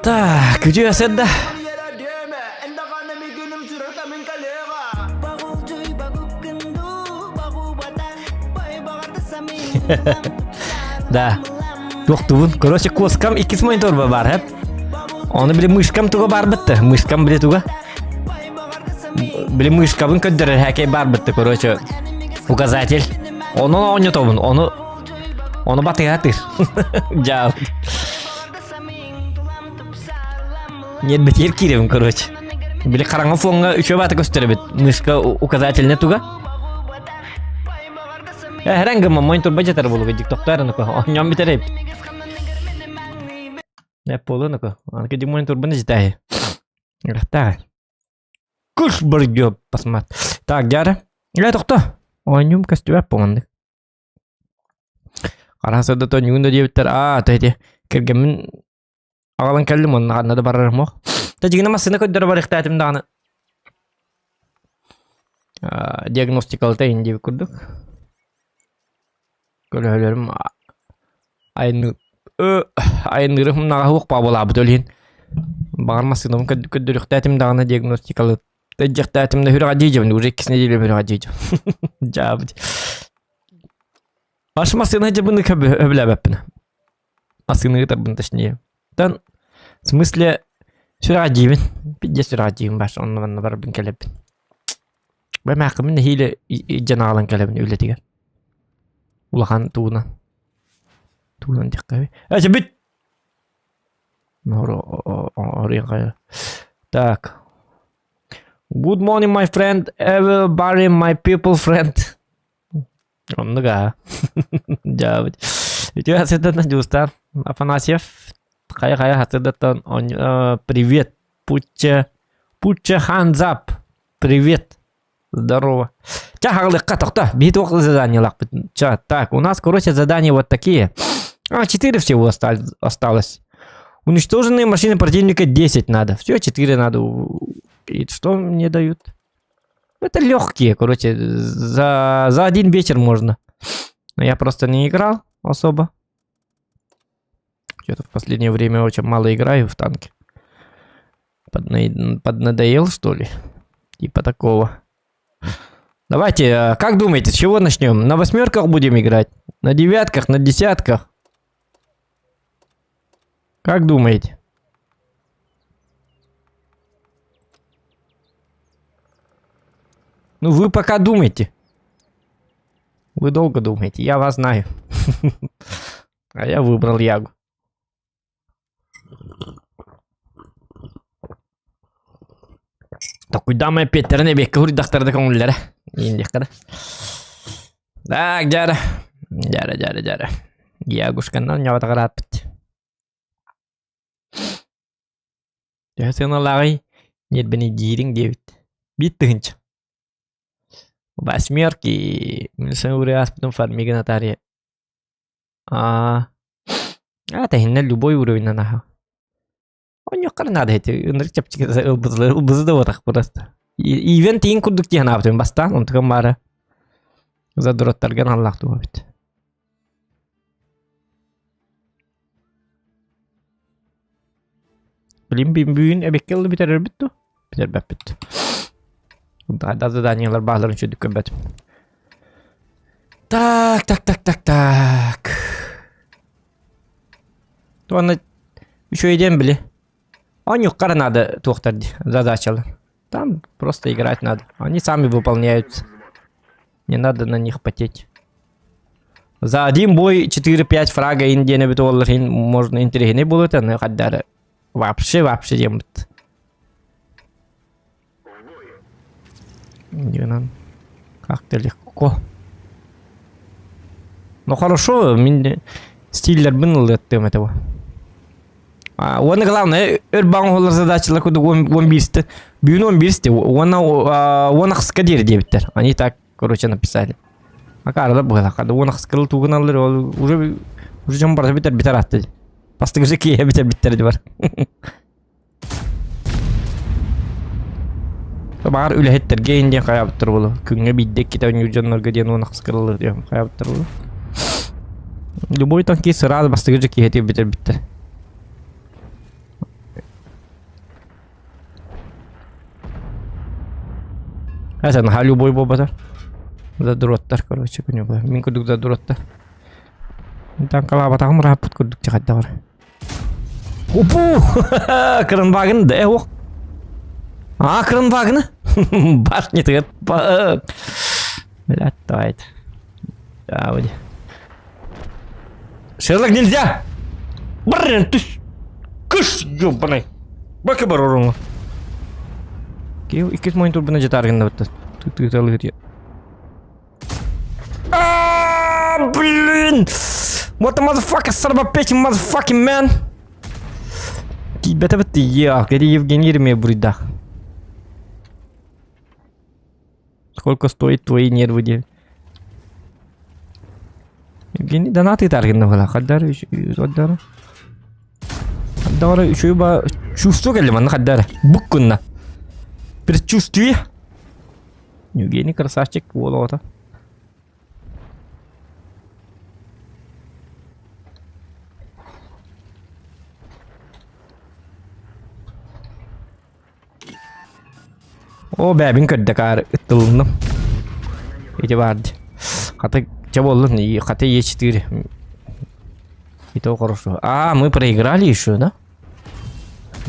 Так, үтүө сырда. Да. Туохтубун. Короче, куоскам иккис монитор бар, хэп. Оны били мышкам туга бар бытты. Мышкам били туга. Били мышкабын көддөрөр хәкей бар бытты, короче. Указатель. Оны оонньотобун, ону ону батыгатыр. Жаал. Нет, битир кииребин, короче. Били хараҥа фоҥҥа үчүгэй баата көстөр эбит. Мышка указательный туга. Э, гымма мой турба жатар болуга дик тохтар нука. Онньон битереп. Не полу нука. Анки дик мой турбаны житаһы. Рахта. Куш баргё посмат. Так, жара. Э, тохто. Оонньуум көстүбэт поманнык. Хараха сырдата оонньугун да диэбиттэр. Аа, то эти кэргэммин аҕалан кэллим уонна ханна да барарым ох. Та дьигинэ массыына көрдөрө барыахтаатым даҕаны. Диагностикалата иһин диэбит курдук. Көлөһөлөрүм айанны айанныырым умнаҕа суох баабылаабыт ол иһин. Баҕар массыынабын көрдөрүөхтээтим даҕаны диагностикалы Дьахтаатым да хүрэҕэ дьиэдьэбин, уже иккис неделя хүрэҕэ дьиэдьэм. Дьаабыт. Аш массыына дьабыны хөбүлээбэппин. Массыына ыытарбын точнее. Тан в смысле сүрэҕэ дьиибин. Пиздец сүрэҕэ дьиибин баш онно манна барбын кэлэбин. Бэмээххимин нэһиилэ илдьэн аҕалан кэлэбин үлэтигэр. Улахан туунан. Туунан диэххэ. Эчэ бүт! Так. Good morning, my friend. Everybody, my people friend. Оннук аа. Дьаабыт. Үтүө хасырдаттан Дьулустаан Афанасьев. Хайа-хайа хасырдаттан привет. Путча Путча ханзап. Привет. Здорово. Ча хаҕылыкка тохто. Биһи туох заданиелаахпыт. Ча, так, у нас, короче, задания вот такие. А, 4 всего осталось. Уничтоженные машины противника 10 надо. Все, 4 надо. И что мне дают? Это легкие, короче, за, за один вечер можно. Но я просто не играл особо. Что-то в последнее время очень мало играю в танки. Подна... Поднадоел, что ли? Типа такого. Давайте, э, как думаете, с чего начнем? На восьмерках будем играть? На девятках, на десятках? Как думаете? Ну, вы пока думайте. Вы долго думаете, я вас знаю. А я выбрал Ягу. Токуйдаамай эппиэттэрин эбиэккэ суруйдахтара да көҥүллэрэ. Ииндиэххэ да. Так, дьара. Дьара, дьара, дьара. Ягушканнан ньоҕотоҕорааппыт. Төһө сыаналааҕый? Ньиэрбэни диириҥ диэбит. Биир тыһыынча. Восьмерки. Мин саҥа ааспытым фармига Наталья. Аа, а тэһиннэ любой уровеньнан аһа. Онньоххор наада ити ынырык чэпчэки ылбызы да буотах просто. Ивент тиин курдук тиһэн аабытым бастаан онтукам баара задроттарга аналлаах туох эбит. Билим бүгүн эбиккэ ылы бүтэрэрбит дуо? Бүтэрбэппит. Да заданиелар бааларын үчүгдүк көрбөтүм. Так, так, так, так, так. Туонна үчүгэй диэн били. Оонньуохха надо туохтар дии, задачалар. Там просто играть надо. Они сами выполняются. Не надо на них потеть. За один бой 4-5 фрага ин диэн эбит уоллар иһин можно интэриэһинэй буолуо этэ, аны хайдары вообще вообще диэммит. Дьонон как-то легко. Ну хорошо, мин стиллербин ылыаттыам этэ бу. А, уонна главное, өр баҕа оҥоһуллар задачалар курдук уон биирсте, бүгүн уон биирсте, уонна уон ахсыска диэри диэбиттэр. Они так, короче, написали. Акаарылар быһалаах. Уон ахсыска тугун аллар, ол уже уже дьон барыта бүтэр бүтэр аатты. Бастакы же киэһэ бүтэр бүттэр бар. Баар үлэһиттэргэ иһин диэн хайаабыттар буолуо. Күҥҥэ биирдэ иккитэ оонньуур дьоннорго диэн уон ахсыска ыллыр диэн хайаабыттар буолуо. Любой танкист сразу бастакы же киэһэтигэр бүтэрбиттэр. Это наһаа любой буолбатар. Задроттар, короче, күнү Мин курдук задроттар. Танкалаабатаҕым ырааппыт курдук чахайдаҕар. Опу! Кранваген да, ох. А, Кранвагена? Башня ты. Блядь, давай. Ауди. Шерлок нельзя! Блин, ты... Кыш, ёбаный. Бака бар орунга. Киев иккис мониторбуна жетаргында бітті. Ты А, блин! What the motherfucker, son of a bitch, motherfucking man! Тиийбэтэ бит я, где Евгений Еремеев буруйдаах. Сколько стоит твои нервы, де? Евгений донат ыытааргынна буолла. Хаддар, хаддар. Хаддар үчүгэй ба чувство кэллэ манна хаддар. Бук гынна. Предчувствие. Евгений красавчик уол оҕото. Оо бэбин көрдө каар ыттылынным. Ити баар дии. Хата чэ буоллун, хата Е4. И то хорошо. А, мы проиграли еще, да?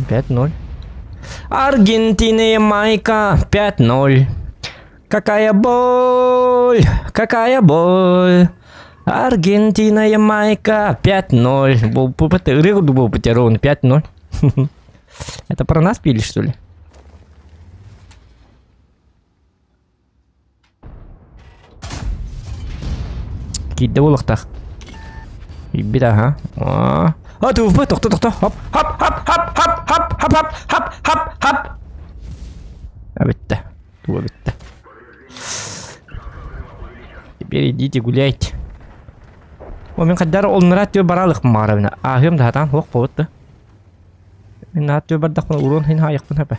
5-0. Аргентина, Ямайка, 5-0. Какая боль, какая боль. Аргентина, Ямайка, 5-0. Ырыа курдук буолбут ровно 5-0. Это про нас пили, что ли? Киирдэ буолуохтаах. Киирбит аха. Аа. А, ТВП, тохто, тохто. Хоп, хоп, хоп, хоп, хоп, хоп, хоп, хоп, хоп, хоп, хоп. А бүттэ. Туга бүттэ. Теперь идите гуляйте. О, мин хайдары олнура түө баралык маарабына. Ааһыам да хатаан хуох буолбут да. Мин наат түө бардахпына уруон хин хаайахпын хапа.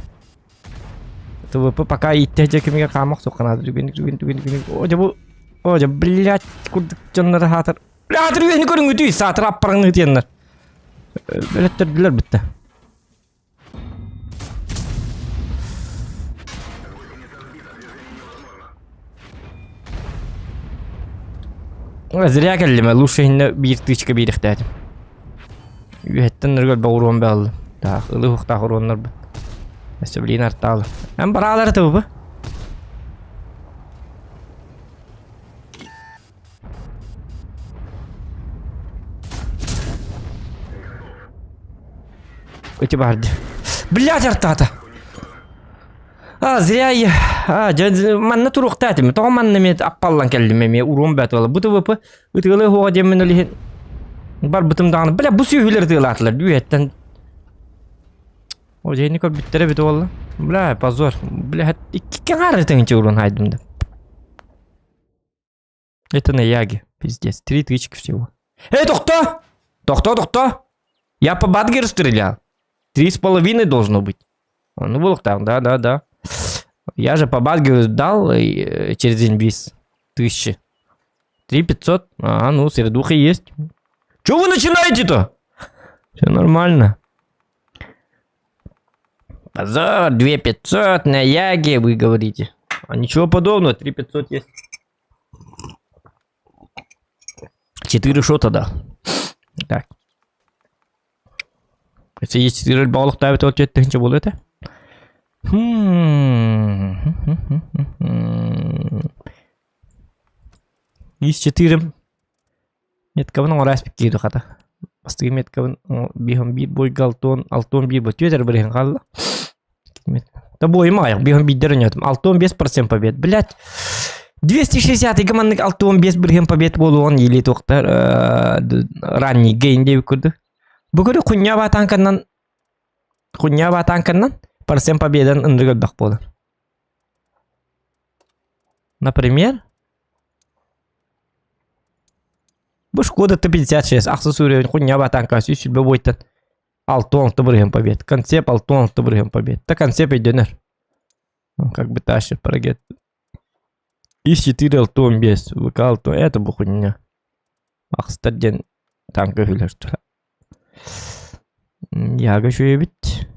ТВП пока ииттэ дьэ кимигэр хаамах суох түгэн түгэн түгэн түгэн о дьэ бу о дьэ блядь курдук дьоннор хаатар хаатар үөһүнү көрүҥүтүй саатар аппараңны тиэннэр өлөттөрдүлэр бүтте Зря кэллим, лучше иһиннэ биир тычка биэриэхтээтим. Үөһэттэн ныргар боҕуруон бааллым. Таах, ылы-уһуктаах уруоннарбын. Өссө блин артаалы. Эн бараалары тыбы. Эти барды. Блядь, артаата. А, зря я... А, дьэ, манна туруохтаатым. Тоҕо манна эмиэ аппаллан кэллим эмиэ уруом бэт буолла. Бу ТВП ытыалыы уһуоҕа диэммин ол иһин барбытым даҕаны. Бля, бу сүөһүлэр ытыалаатылар үөһэттэн. О, дьэни көрбүттэрэ эбит буолла. Бля, позор. Бля, икки тыһыынча урун хайдым да. Это на Яге, пиздец. 3000 всего. Эй, тохто! Тохто, тохто! Я по Бадгеру стрелял. 3,5 должно быть. Ну, было там, да, да, да. Я же по Бадгеру дал через инвиз. 1000. 3500. А, ну, средуха есть. Чего вы начинаете-то? Все нормально. Позор, 2500 на Яге, вы говорите. А ничего подобного, 3500 есть. 4 шота, да. Так. Если есть 4 баллов, то это вот тысяча будет это. Хм. Есть 4. Меткабын оҥоро киирдэ хата. Бастакы меткабын биэһэн биир буойга алтыан алтыан биир буо түөрт эрэ бырыһыан хаалла. Да буойум аҕыйах биэһэн биирдэр оонньоотум. 65% побед. Блядь. 260 маннык 65 бырыһыан побед буолуоҕун или туохтар ранний гейн диэбит курдук. Бу көрү хунньа баатааҥканнан хунньа баатааҥканнан процент победан ынырык элбэх буолар. Например, Бу Шкода Т-56 ахсыс уровень хуйня танка 120 буойтан 66 бырыһыан побед. Концепт 66 бырыһыан побед. Та концепт өйдөнөр. Ну, как бы тащит прогет. ИС-4 615 ВК 6 это бу хуйня. Ахстар диэн танка үһүлэр Яга үчүгэйбит.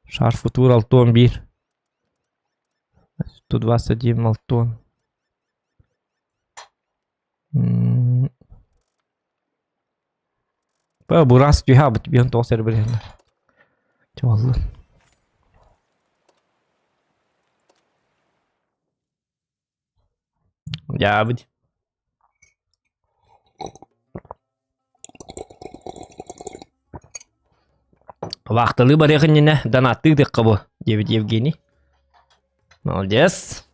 Шар Футур 61. 121 алтон. Бу раз түһэ биһэн тоҕус эрэ бирһэннэр. Чуоллун. Дьаабыт. Вахталыы барыах иннинэ донаттыы тыахха бу, диэбит Евгений. Молодец.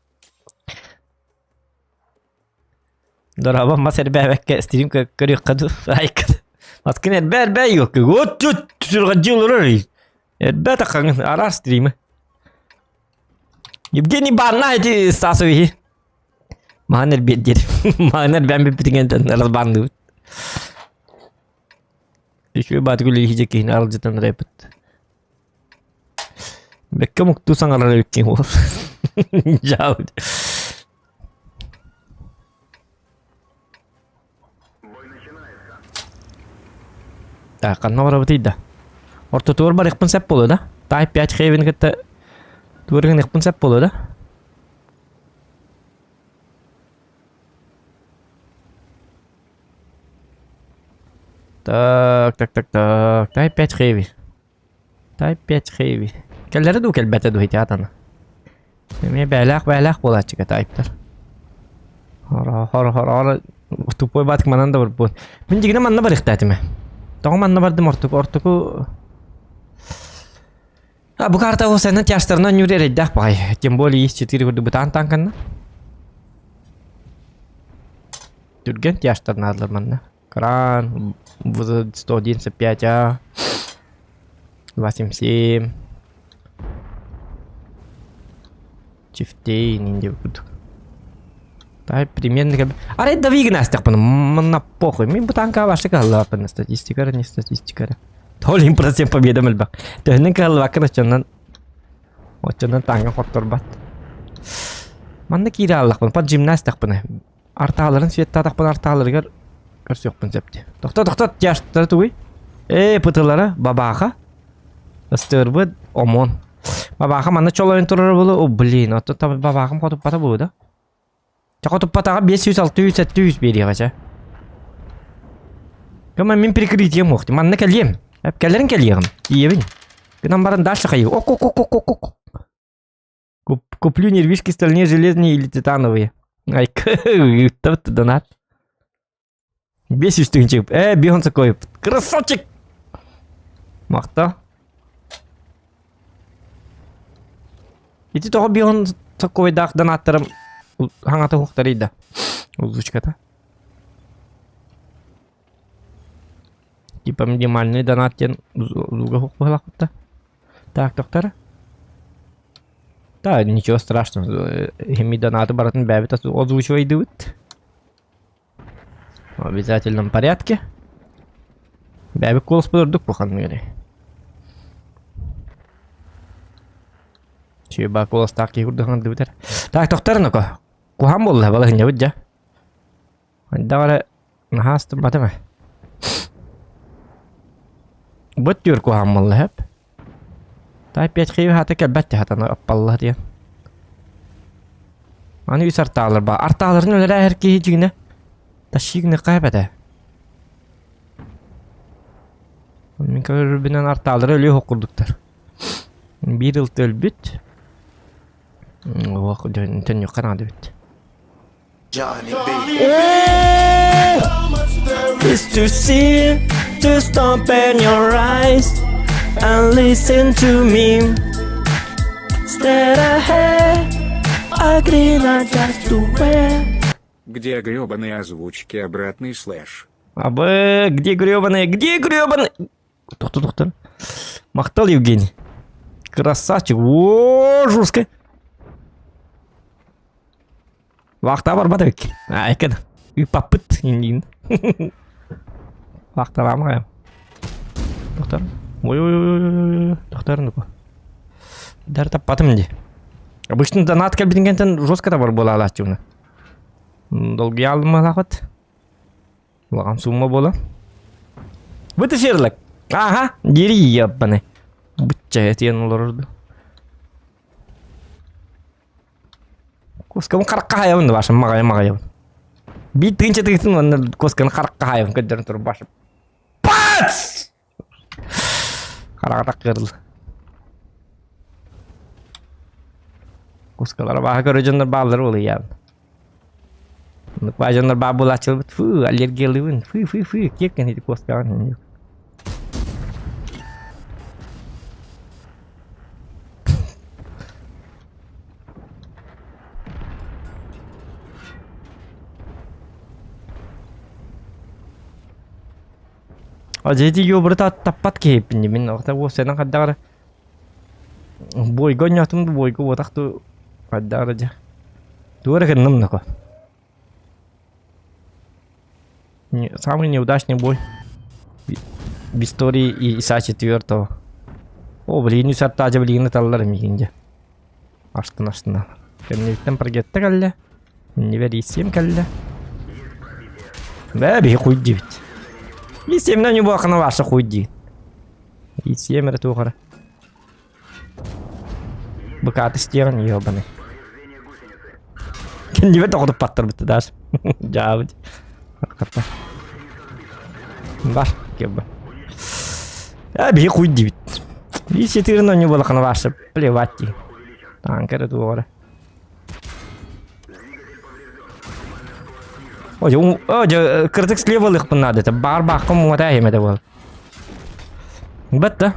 Дорообо мас эрбээбэккэ стрим көрүөххэ дуу айка. Маскын эрбээ эрбээ юокка. Вот тут сүрҕэддьи олорор. Эрбээ таххаҥын араас стримы. Евгений банна эти Стасовиһи. Маһан эрбиэт диир. Маһан эрбээн бүппүтүҥэн разбанныыбыт. Үчүгэй баатык үлэлиһи киһини аралдьытан ырайбыт. Бэккэ муктуу саҥарар эбиккин уол. Дьаабыт. Так, ханна барабытый да? Ортотугар барыахпын сөп буолуо да? Type 5 Heaven кытта тугар гыныахпын сөп буолуо да? Так, так, так, так. Type 5 Heavy. Type 5 Heavy. Кэллэрэ дуу кэлбэтэ дуу ити атана. Эмиэ бээлээх бээлээх буолааччыга тайптар. Хор хор хор тупой баатык манан да барбын. Мин дьигинэ манна барыахтаатым ээ. Тоҕо манна бардым ортоку ортоку А бу карта осанна тяжтарынан нюр эрэйдээх баҕай. Тем более есть 4 курдук бытаан танканна. Түргэн тяжтарнаадылар манна. Кран, 111.5А, 277. Чифтейн инде курдук. Тай примерно как Арай дави гынастахпын, манна похуй. Мин бу танка башы кыһаллыбаппын статистика не статистика. Толин процент победа мэлбэх. Төһөнөн кыһаллыбаккын оччонон оччонон танга хотторбат. Манна киирэ аллахпын, под гимнастахпын. Артааларын светтаатахпын артааларыгар көрсүөхпүн сөп дии. Тохто, тохто, тяжтара тугуй? Ээ, пытылара, бабааха. Ыстыырбыт, ОМОН. Бабааха манна чолойон турара буолуо. О, блин, оттон бабаахым хотуппата буолуо да? Чэ хотуппатаҕа 500, 600, 700 биэриэҕэ чэ. Кыма мин прикрытием уох. Манна кэлиэм. Кэлэрин кэлиэҕим. Тиийэбин. Гынан баран дальше хайыы. Ок, ок, ок, ок, ок. Куплю нервишки стальные, железные или титановые. Ай, донат. 500 тыһыынча. Э, бион такой. Красавчик! Махта. Ити тоҕо бион такойдаах донаттарым хаҥата хуохтарый да. Озвучката. Типа минимальный донат диэн луга хуох быһалаахпыт да. Так, доктор. Да, ничего страшного. Эми донаты барытын бэйэбит озвучивайдыбыт. В обязательном порядке. Бэйэбит куоласпыт ордук бу ханнык эрэ. Чүөбаа куоластаах киһи курдук хаҥардыбыт эрэ. Так, тохтор ноко. Куһаҕан буолла балаһынньабыт дьэ. Хайдах эрэ наһаа астымматым ээ. Быт түөр куһаҕан буолла сөп. Тай пять хиви хата кэлбэт дии хатана аппалла диэн. Аны үс артаалар баар. Артааларын өлөрө киһи дьиҥнэ. Тащигны хайбата. Мин көрөрбүнэн артаалары өлүө суох курдуктар. Биир ылты өлбүт. Уох, төннүөххэ наада эбит. Johnny B. Is to see, just open your eyes and listen to me. Stare ahead, I green just to wear. Где грёбаные озвучки обратный слэш? Абы, где гребаные, где гребаные? Тохто, тохто. Махтал, Евгений. Красавчик. О, жестко. Вахта барбат эбиккин. Айкын. Ыппаппыт индиин. Вахталамаҕайым. Доктор. Ой ой ой ой Доктор ну Дар таппатым дии. Обычно донат кэлбитин кэнтэн жестко табар буолаалааччыбына. Долгуйаалымалаахыт. Улахан сумма буола. Вытащерлик. Ага, дири ебаный. Бычча этиэн олорорду. Кускабын харахха хаайабын да башым маҕайа маҕайабын. Биир тыынча тыытын уонна кусканы харахха хаайабын көрдөрөн турар башым. Пац! Хараҕа таккырыл. Кускалара бааһа көрө дьоннор бааллар буолуйаан. Оннук баа дьоннор баа буолааччыларбыт фу аллергиялыыбын фу фу фу киэккэн ити куоскаҕын Дьэ ёбуру таппат киһиппин дии мин оҕото уопсайынан хайдах эрэ бойго оонньоотум да бойго буотах дуу хайдах эрэ дьэ тугу эрэ гынным ноко Самый неудачный бой в истории ИСа четвертого. О, блин, үс аттаача билигин ыталлар миигин дьэ. Астын астына. Кэннибиттэн прогетта кэллэ. Иннибэр ИС-7 кэллэ. Бээ, биһи хуй диибит. ИС-7-нэн ньубуохана ваша хуй диин. ИС-7 эрэ туох эрэ. Быкааты истиэҕин ёбаный. Кэннибэр тоҕотуппаттар даже. Дьаабыт. Бар, кеб. Э, биһи хуй диибит. ИС-4 ньубуохана ваша плевать дии. Таанка эрэ туох эрэ. О, дьэ, кырдык слева ылыахпын наада этэ. Баар баахха муҥатаа иһимэтэ буол. Бат да.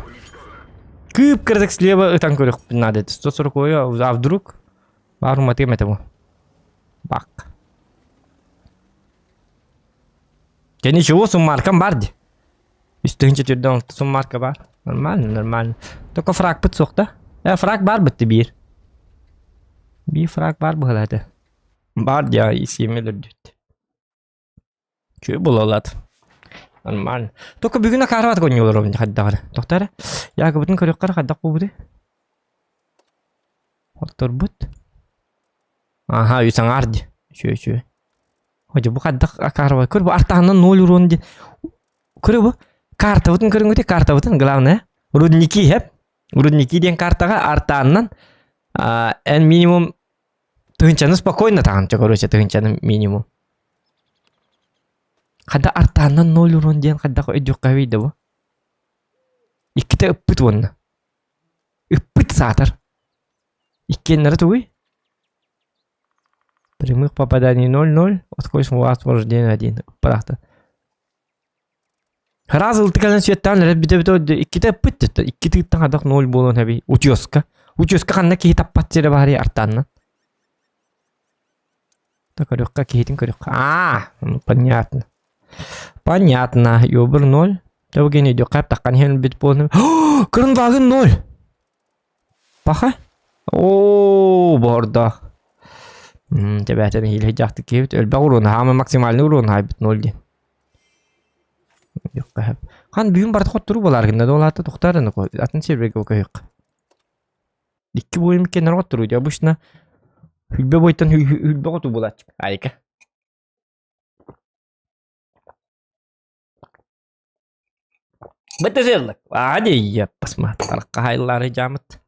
Кыып кырдык слева ытан көрүөхпүн наада этэ. 140 а вдруг? Баар уматыам этэ бу. Бак. Дьэ ничего, суммаркам бар дии. Үс тыһыынча төрдөн алта суммарка бар. Нормально, нормально. Только фрагпыт суох да? Э, фраг баар бытты биир. Биир фраг баар быһыла этэ. Бар дьа, исиэмэ өлөрдүт. Үчүгэй буолалаат. Нормально. Только бүгүн акаарбат конньулар хайдах эрэ. Тохтоо эрэ. Якобытын көрүөххэ эрэ хайдах буолбутуй? Отторбут. Аха, үс аҥаар дии. Үчүгэй, үчүгэй. Дьэ бу хайдах акаарбай. Көр бу артаһынан ноль урон дии. Көрө бу картабытын көрүҥҥүтэ картабытын главное рудники хэп рудники диэн картаҕа артааннан эн минимум тыһынчаны спокойно таҕан короче тыһынчаны минимум хада артааннан ноль урон диэн хайдах өйдүөххэ да бу иккитэ ыппыт уонна ыппыт саатар иккиэннэрэ тугуй Прямых попаданий 0-0, отходишь у вас вождение 1. Ыппарахта. Раз ылты кэлэн сүөттээн эрэ бүтэ-бүтэ иккитэ ыппыт дэтэ. Икки тыыттан хадах ноль буолуон хэби. Утеска. Утеска ханна киһи таппат сирэ баарый артаанна. Та көрүөххэ киһитин көрүөххэ. Аа, понятно. Понятно. Ёбр ноль. Евгений идёт таххан иһэн бит буолан. Кырынвагын ноль. Паха? Оо, бордоох. Тэбээтэн иһиилэ дьахты киһибит өлбөх уруон хаама максимальный уруон хаайбыт ноль диэн. Хан бүгүн барыта хотторуу буолаар гынна да ол аата тохтоор атын сервергэ көһүөх. Икки буойум кэннэр хотторуу обычно хүлбэ буойтан хүлбэ хоту буолааччы. Айка. Бытыжыллык. Аадей, посмотри, хайлары жамыт.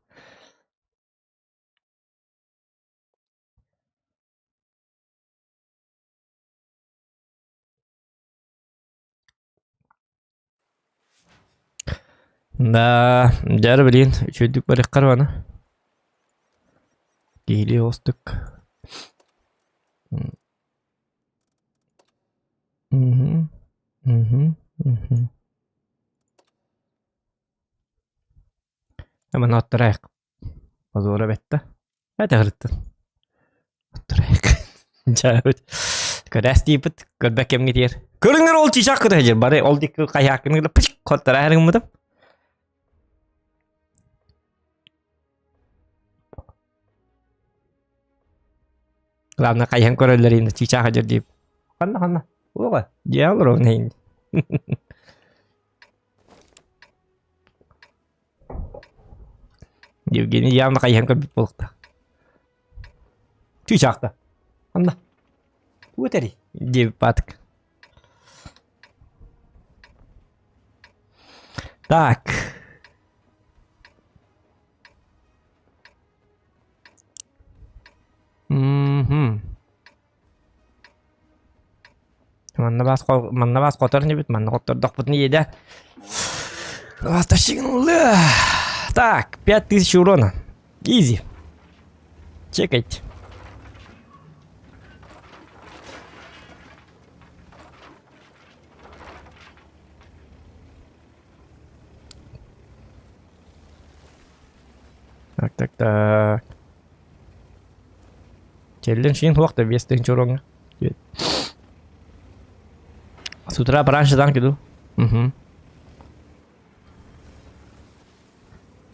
Да, дьэ блин, үчүгүйдүк барыаххар аны. Киһилии оҕустук. Мгм. Мгм. Мгм. Аман оттораайык. Позора бэтта. Этэҕириттэн. Оттораайык. Дьаабыт. Көрөөс диипит, көрбөт кэмҥэ тиэр. Көрүҥэр ол чичак кыта сылдьар бары ол диэки хайааккыны кытта пыч хоттораайар гыммытым. Главное хайыһан көрөллөр инде чыычаах дьэр дип. Ханна ханна. Уоҕа. Дьиэ олоробун эйин. Евгений явно хайыһан көрбүт буолуохтаах. Чыычаахта. Ханна. Тугу этэрий? Диэбит баатык. Так. Мгм. Манна баас манна баас хотор инибит, манна хоттордохпутуна иэдэ. Так, 5000 урона. Изи. Чекайте. Так, так, так. Челлен шин хуак да 5000 уроҥҥа. С утра пораньше танк иду. Угу.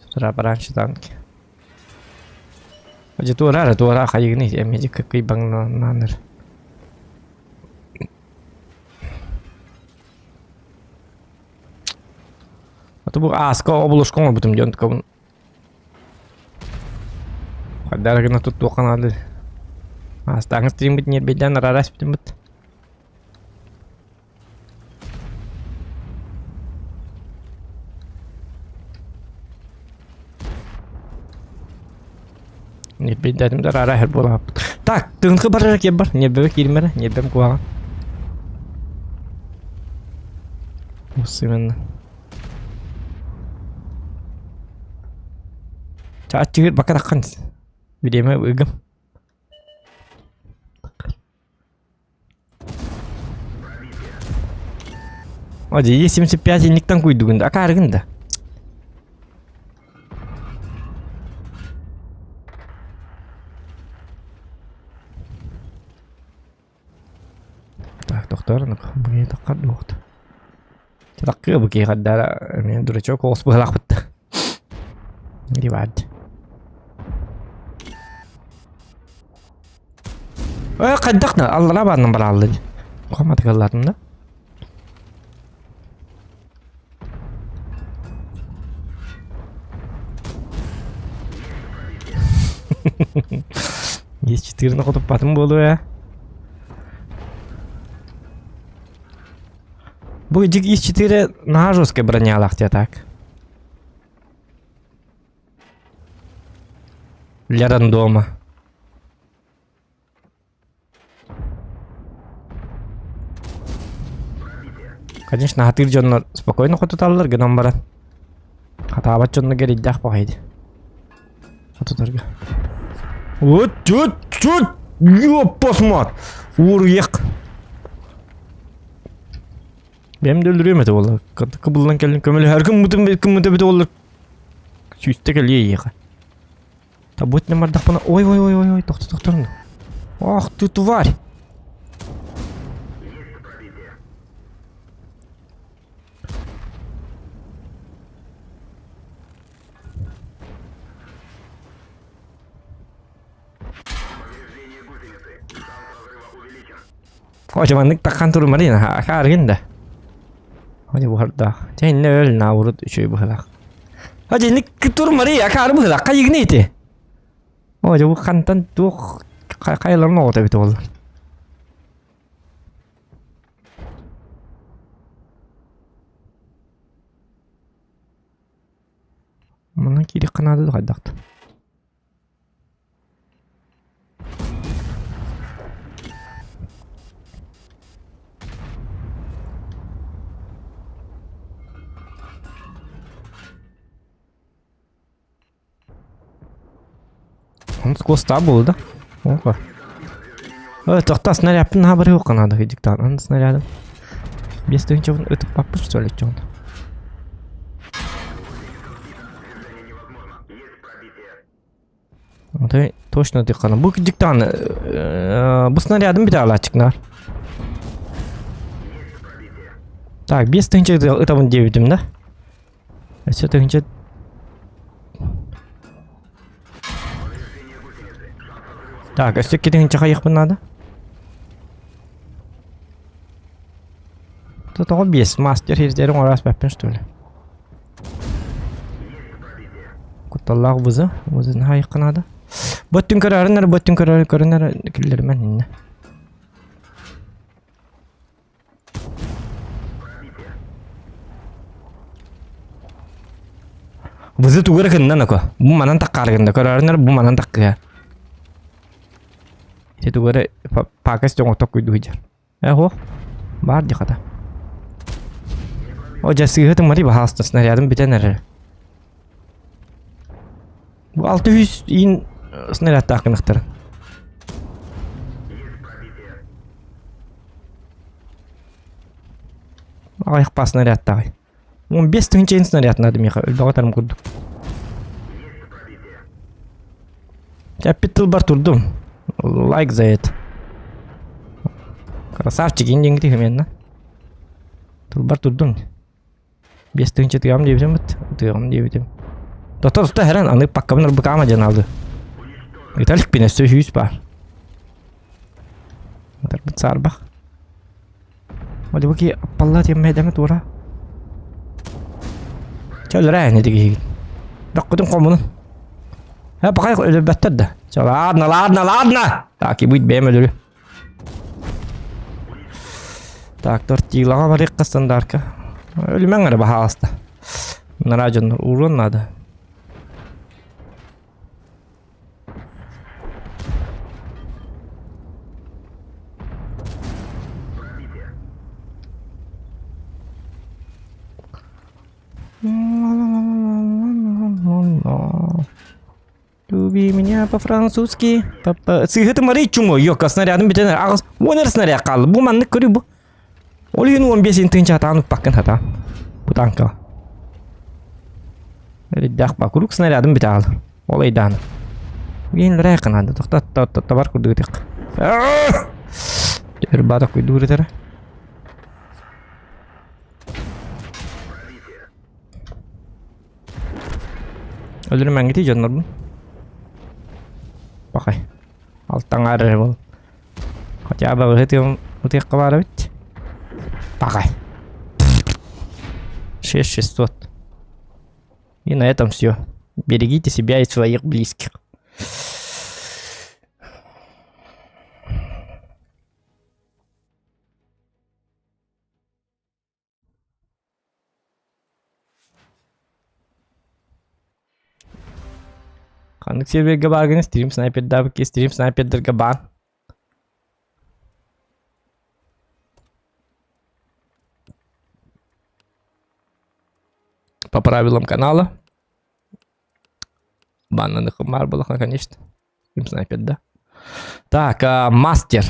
С утра пораньше танки. Дьэ туора эрэ туора хайыгыный эмиэ кыйбаҥнааннар. А то бу ааска оболушка оҥорбутум диэн онтукабын Хайдах гына туттуохха наада. Аастааҥы стриммит ньиэрбэйдээн араара испитиммит. Ньиэрбэйдээтим да араара иһэр буолааппыт. Так, тыынхы барар киэр бар. Ньиэрбэбэ кииримэрэ, ньиэрбэм куһаҕан. Именно. Аччыгыр бака таххан Время ыгым. Оди Е75 инниктан куйдугун да акаарыгын да. Так, тохтоор, бу таххар дуохта. Таккыа бу киһи хардара эмиэ дурачок оҕус быһалаахпыт да. Дивад. Э, хайдах на аллара бааннан барааллы. Хаматык аллатым да. Есть четыре хотуппатым буолуо ээ. Бу дик ИС-4 наһаа жесткая бронялаах дии так. Для рандома. Конечно, хатыыр дьоннор спокойно хотуталлар гынан баран. Хатаабат дьонно гэрийдээх баҕайы. Хотутарга. Вот, вот, вот! Ёппосмат! Уруйах! Бэйэм да өлөрүөм этэ буолла. Кыбыллан кэлин көмөлөһөр кыммытым кыммыта эбитэ буоллар. Сүүстэ кэлиэ эйиэхэ. Табытным бардахпына ой ой ой ой ой тохто тохторун. Ах ты тварь! Очо маннык таххан турумарин акааргын да. Ходя буһардаах. Чэ иннэ өл наурут үчүгэй быһылаах. Ходя инник турумари акаары быһылаах хайыгны ити. Ходя бу хантан туох хайаларын оҕото эбит буоллар. Манан киириэххэ наада да хайдах да. Он сквозь был, да? Опа. Ой, тоқта снарядпын хабары оқанады диктант снарядым. Без тыгынча ытып баппын что ли чон. Ты точно тыккана. Бу диктан бу снарядым бит алачыкнар. Так, без тыгынча ытабын диэбитим да? Өссө тыгынча Так, өссө тыгынча хайыхпын надо. Тоҕо биэс мастер хирдерин ораас бэппин что ли? Кутталлаах вызы, вызы хайыкка надо. Бөттүн көрөрүнөр, бөттүн көрөр көрүнөр киллермен инне. Вызы тугура кыннан око. Бу манан таккаргында көрөрүнөр, бу манан таккыа. Ити тугура пакас тоҥоток куйдуһуйдьар. Эһо, баар дии хата. О, дьэ сыыһа тыммари баһаалыста снарядым бүтэн эрэр. Бу 600 иин снарядтаах гынахтара. Аҕыйах паа снарядтааҕый. 15 тыһыынча снаряд надо миэхэ өлбөҕө тарым курдук. Эппит тылбар турдум. Лайк за это. Красавчик, индиҥ тиһимиэнна. Тылбар турдум. 5 тыһыынча тыам диэбитим бит. Тыам диэбитим. Доктор тута хэрэн аны паккабын ырбыкаама диэн алды. Италик пин өссө сүүс баар. Атарбыт саарбах. Одибуки аппалла тиэммэйдэми туора. Чэ өлөрөө ини дигиһигин. Бөккүтүн хомунун. Э, пока өлөрбөттөр да. Чэ, ладно, ладно, ладно. Так, и будет бэйэм өлөрү. Так, тортилаҕа барыахха стандарка. Өлүмэҥ эрэ баһаалыста. Мынараа дьоннор ууруон наада. Люби меня по-французски. Сыһыты марый чумо, йока снарядым бүтэн аҕыс уон эр снаряд хаалла. Бу маннык көрүү бу. Ол иһин 15 тыһыынча хатаан уппаккын хатаан. Бу танка. Эриддээх ба куруук снарядым бүтэ хаалар. Ол айдааны. Биин лэрэ канаада тохто табар курдук ытык. Ырбаата куйдуур этэрэ. Өлөрүмэҥҥитий дьоннорбун. Пахай. Алтаҥаар эрэ буол. Хотя бы ыһытыам ытыахха баар эбит. Пахай. 6600. И на этом все. Берегите себя и своих близких. Ханнык сервергэ бааргын стрим снайпердаабыкка стрим снайпердарга баар. По правилам канала. Баннаных баар буоллахына, конечно. Стрим снайпер, да. Так, а, мастер.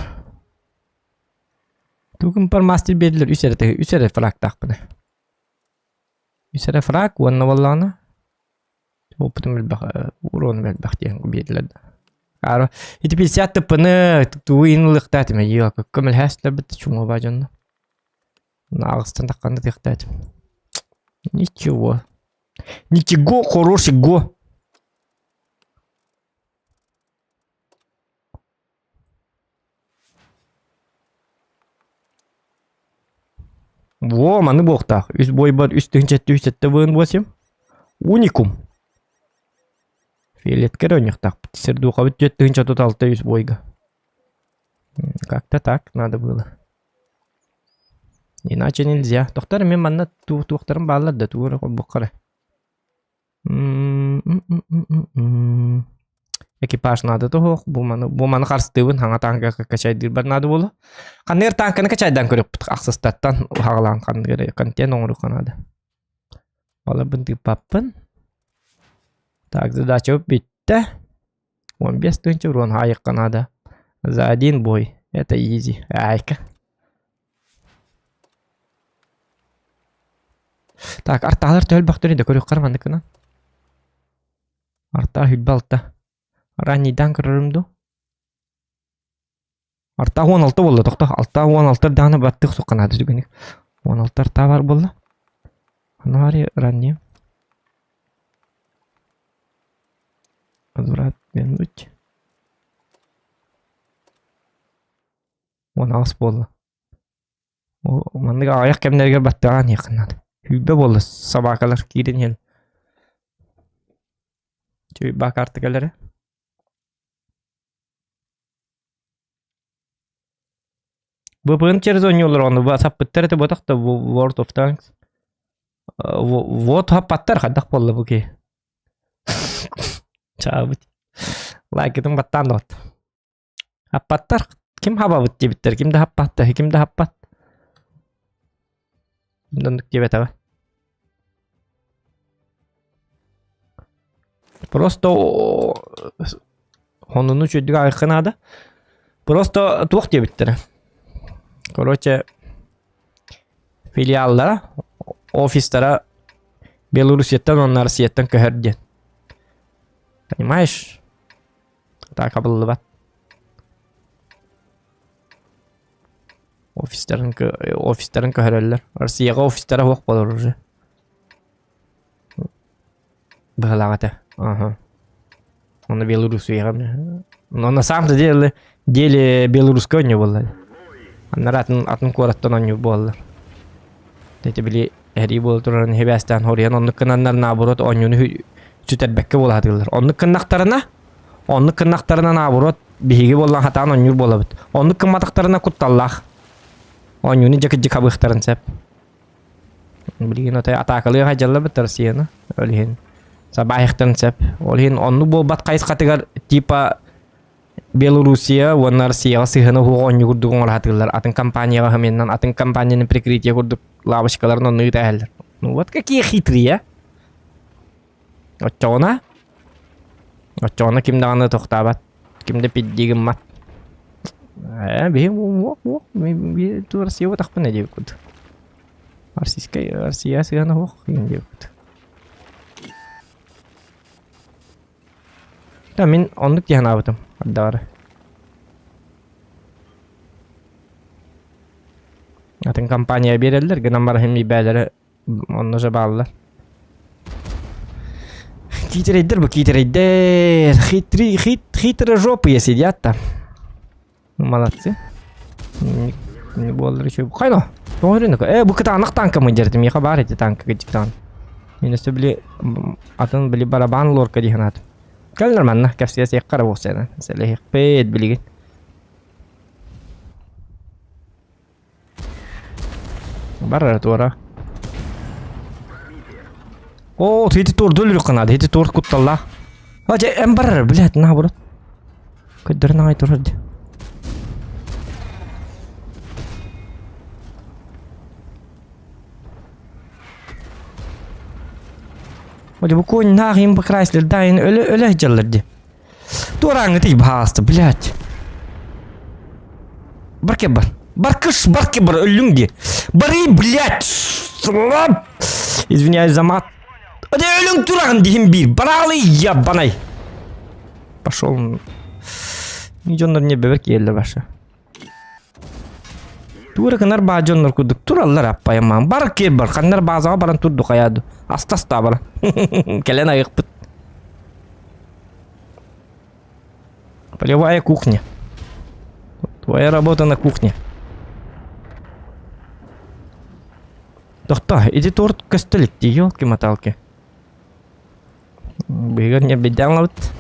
Тугун мастер биэрдилэр үс эрэ үс эрэ фрагтаахпын. Үс эрэ фраг уонна буоллаҕына опытым элбэх уроным элбэх диэн биэрдилэр да. Ара ити 50 тыппыны тугу иһин ылыахтаатым эйиэ көмөлөһөөстөрбүт чуҥуоба дьонно. Аҕыстан тахханна тыахтаатым. Ничего. Ничего хорошего. Во, маны буохтаах. Үс бойбар үс тыһыынча 707 быын восемь. Уникум. Фиолетка эрэ оонньуохтаахпыт. Сердухабыт 4 36 үс бойга. Как-то так надо было. Иначе нельзя. Тохтор мен манна туохтарым бааллар да тугу эрэ холбукка эрэ. Экипаж наада тоһуох. Бу маны, бу маны харыстыыбын хаҥа тааҥка качайдыырбар наада буолуо. Ханныгар тааҥканы качайдаан көрүөхпүт ахсыстаттан хаҕалаан ханныгар контент оҥоруохха наада. Баларбын тыыппаппын. Так, задача бүттэ. 15 тыһыынча урон хаайыахха наада. За один бой. Это изи. Айка. Так, артаалар төһөлбөхтөрүй да көрүөххэ манныкына. Артаа хүлбэ алта. Раннийдаан көрөрүм дуу? Артаа 16 буолла тохто. Алтаа 16 даҕаны баттык сухха наада түгэник. 16 артаа бар буолла. Анари ранний. Возврат вернуть. 18 буолла. Маннык аҕыйах кэмнэригэр баттаҕаан иһиэххэ наада. Сүүрбэ буолла собакалар киирэн иһэн. Чуйбаа картыкалара. ВПН через оонньуулар ону саппыттар этэ буотах да World of Tanks. Вот хаппаттар хайдах буолла бу киһи. Чаабыт. Лайкытын баттаан да Хаппаттар ким хабабыт диэбиттэр, ким да хаппат да, ким да хаппат. Оннук диэбэтэҕэ. Просто хонуну үчүгдүк аҕыйахха наада. Просто туох диэбиттэрэ. Короче, филиаллара, офистара Белоруссияттан уонна Россияттан көһөр диэн. Понимаешь? Так хабыллыбат. Офистарын, офистарын көһөрөллөр. Россияҕа офистара суох буолар уже. Быһалаах этэ. Ага. Оны Белоруссияҕа. Но на самом деле деле белорусская оонньуу буолла. Аннара атын атын куораттан оонньуу буоллар. Эти били эрии буола турарын хибээстээн хоруйан оннук гынаннар наоборот оонньууну сүтэрбэккэ буола сатыыллар. Оннук гыннахтарына Оннук гыннахтарына наоборот биһиги буоллан хатаан оонньуур буолабыт. Оннук гымматахтарына кутталлаах. Оонньууну дьэ хабыахтарын сөп. Билигин отой атаакалыы сылдьаллар Россияны. Ол иһин сабаайыахтарын сөп. Ол иһин оннук буолбат хайысхатыгар типа Белоруссия уонна Россияҕа сыһыана суох оонньуу курдук оҥоро сатыыллар. Атын компанияҕа хамыйанан атын компанияны прикрытие курдук лавочкаларын онно ыыта иһэллэр. Ну вот какие хитрые, а? Оччоҕуна оччоҕуна ким даҕаны тохтообот, ким да пидди гыммат. Ээ, биһи ту Россия буотахпына диэбит Российскай Россия сыһыана суох диэбит. Да мин оннук дии санаабытым ардаҕары. Атын компания биэрэллэр гынан баран бээлэрэ Онно же бааллар. Киитэрэйдэр бу киитэрэйдэр. Хитрый, хит, хитрожопые сидят там. Молодцы. Не буоллар еще. Хайно. Тоҕо Э, бу кытаанах танка мы дьэрдим. Миэхэ баар эти танка кытаан. Мин өссө били атын били барабан лорка дии санаатым. Кэл нормально, кэпсиэ сиэххэ эрэ буолсайна. Сэлэһиэхпит билигин. Бар эрэ туора. Оо, ити туорду өлөрүөххэ наада. Ити туор кутталлаах. А, дьэ, эн бар эрэ, блядь, наоборот. Көрдөрөн аҕай турар дии. О, бу конь наах им покрасили, да, өлө өлө сылдьаллар дии. Туорааҥҥытый баһаалыста, блядь. Барке бар. Баркыш, барке бар, өллүҥ дии. Бары, блядь. Извиняюсь за мат. Да өлүҥ тураҕын диһим биир. Бараалы ябанай. Пошел. Дьоннор не бэбэр киэллэр ваша. Тура гынар баа дьоннор курдук тураллар аппайамаан. Бар киэр бар. Ханнар баазаҕа баран турду хайаду. Аста-аста баран. Кэлэн айыкпыт. Полевая кухня. Твоя работа на кухне. Тохтоо, ити торт көстө илик дии, елки-моталки. Быһыгар ньэбдейдээн ылабыт.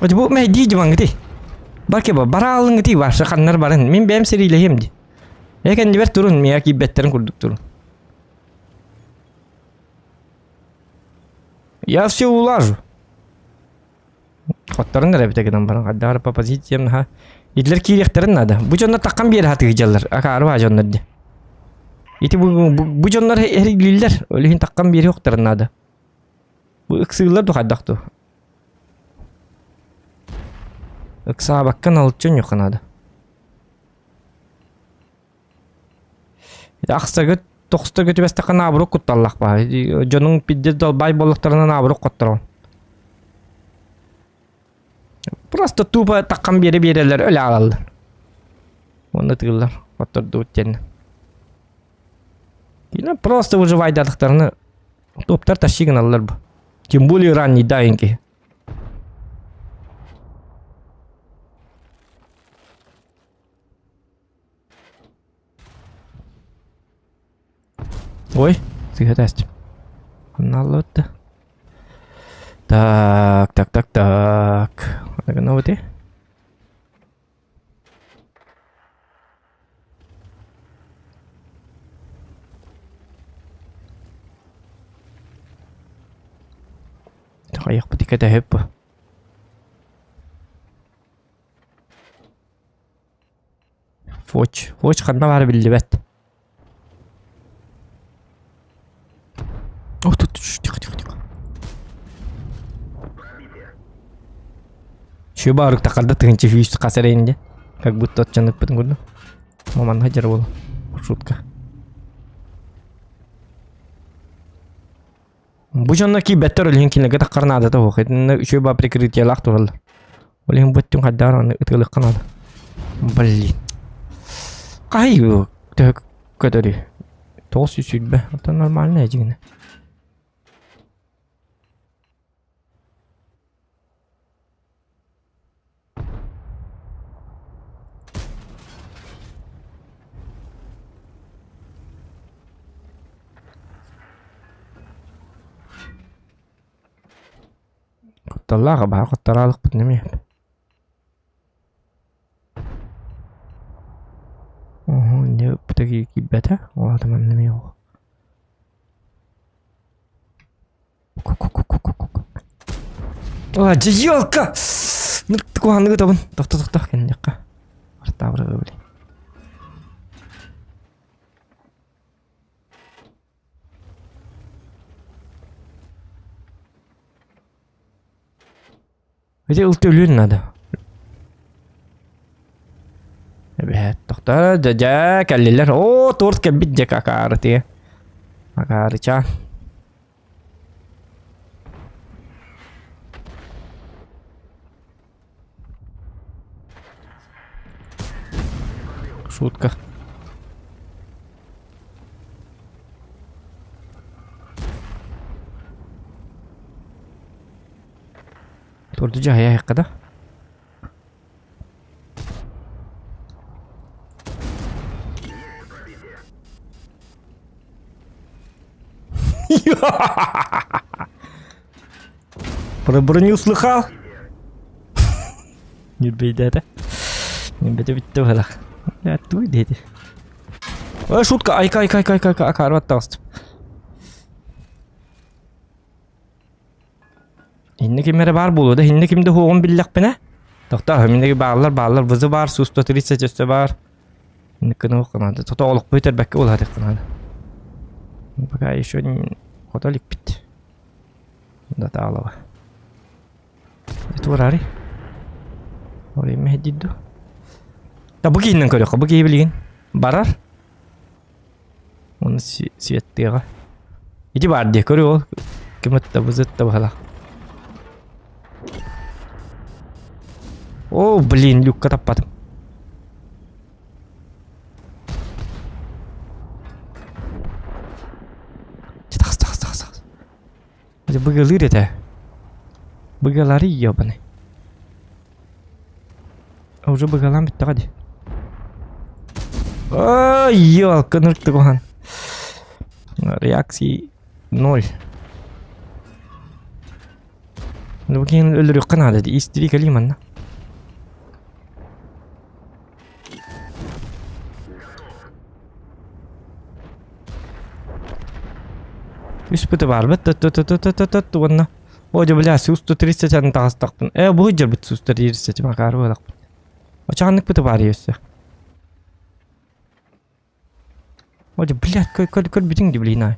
Ити бу мэйдии дьыбаҥҥытый. Барки ба бараалыҥҥытый барса ханнар барын. Мин бэйэм сэриилэһиэм дии. Ээ кэннибэр турун, миэхэ киирбэттэрин курдук турун. Я все улажу. Хотторун эрэ эбитэ гынан баран хайдах эрэ по позициям наһаа итилэр киириэхтэрин наада. Бу дьоннор таххан биэрэ сатыы дьаллар. Акаары баа дьоннор дии. Ити бу, бу, бу дьоннор эргиллэр. Ол иһин таххан биэриэхтэрин наада. Бу ыксыыллар ду хайдах ду? Ыксаабакка налыччы ньуха наада. Ахсарга тохсторго түбэстэххэ наоборот кутталлах баа. Дьонуҥ пиздец долбай буоллахтарына наоборот хотторон. Просто тупо таххан биэрэ биэрэллэр өлө аалаллар. Уонна тыыллар хоттордубут диэн. Кине просто выживайдатахтарына топтар тащи гыналлар бу. Тем более ранний даинки. Ой, сыыһа таастым. Ханна да? Так, так, так, так. Гына вот. Хайыахпыт кэтэһип бу. Фоч. Фоч ханна баара биллибэт. О, тут тихо, тихо, тихо. Чү баарык тахарда тыһынчы хүйүс хас эрейинде. Как будто отчаныкпытын курдук. Маманна жар болу. Шутка. Бу дьонно киирбэттэр ол иһин кинилэргэ таххар наадата суох. Итиннэ үчүгэй баа прикрытиелаах тураллар. Ол иһин бу өттүн хайдаар аны ытыалыахха наада. Блин. Хай төһө көтөрүй? 920. Оттон нормально эдьигинэ. Кутталлаах абаһа хоттороолукпутун эмиэ. Оһо, инньэ ыппыта киирбэтэ. Ол аата манна эмиэ оҕо. А, дьиэлка! Куһаҕаннык ытабын. Тохто, тохто, кэнниэххэ. Артаабыра блин. Ити ылты өлүөн наада. Эбэһээт тохтоо дьэ дьэ кэллилэр. Оо торт кэлбит дьэ акаары тиэ. Акаарычаан. Шутка. Турду дьаһайа да. Про броню услыхал? Не бейдете. Не бейте битте быһылах. Туй дети. Ой, шутка, айка, айка, айка, айка, айка, арбат таҕыстым. Иннэ ким эрэ баар буолуо да, иннэ ким да суоҕун биллэхпинэ, тохтоо, миннеги бааллар, бааллар, вызы баар, су 130 өссө баар. Инниккин уохха наада. Тото олохпу үтэрбэккэ улаатыахха наада. Пока еще хото иликпит. Датаалаба. Туорари. Время диду. Да бу киһинэн көрүөххэ, бу киһи билигин барар. Уонна светтыаҕа. Ити баар дии, көрү ол. Ким ытта, бу ытта быһалаах. О, блин, люкка таппатым. Тахс, тахс, тахс, тахс. Быгалыыр этэ. Быгалары ебаный. уже быгалаан бүттэҕэ дии. Ой, елка, нырты куһан. Реакции ноль. Ну, киһин өлөрүөххэ наада дии. Истири кэлии манна. Үс пыты баарбыт т уонна о дьэ бля сүүс 130 аны таҕыстахпын э бу дьэрбит сүүс 130 макаар буолахпын очааннык пыты баар өссө о дьэ блядь көр көр көр бүтүҥ ди блин ай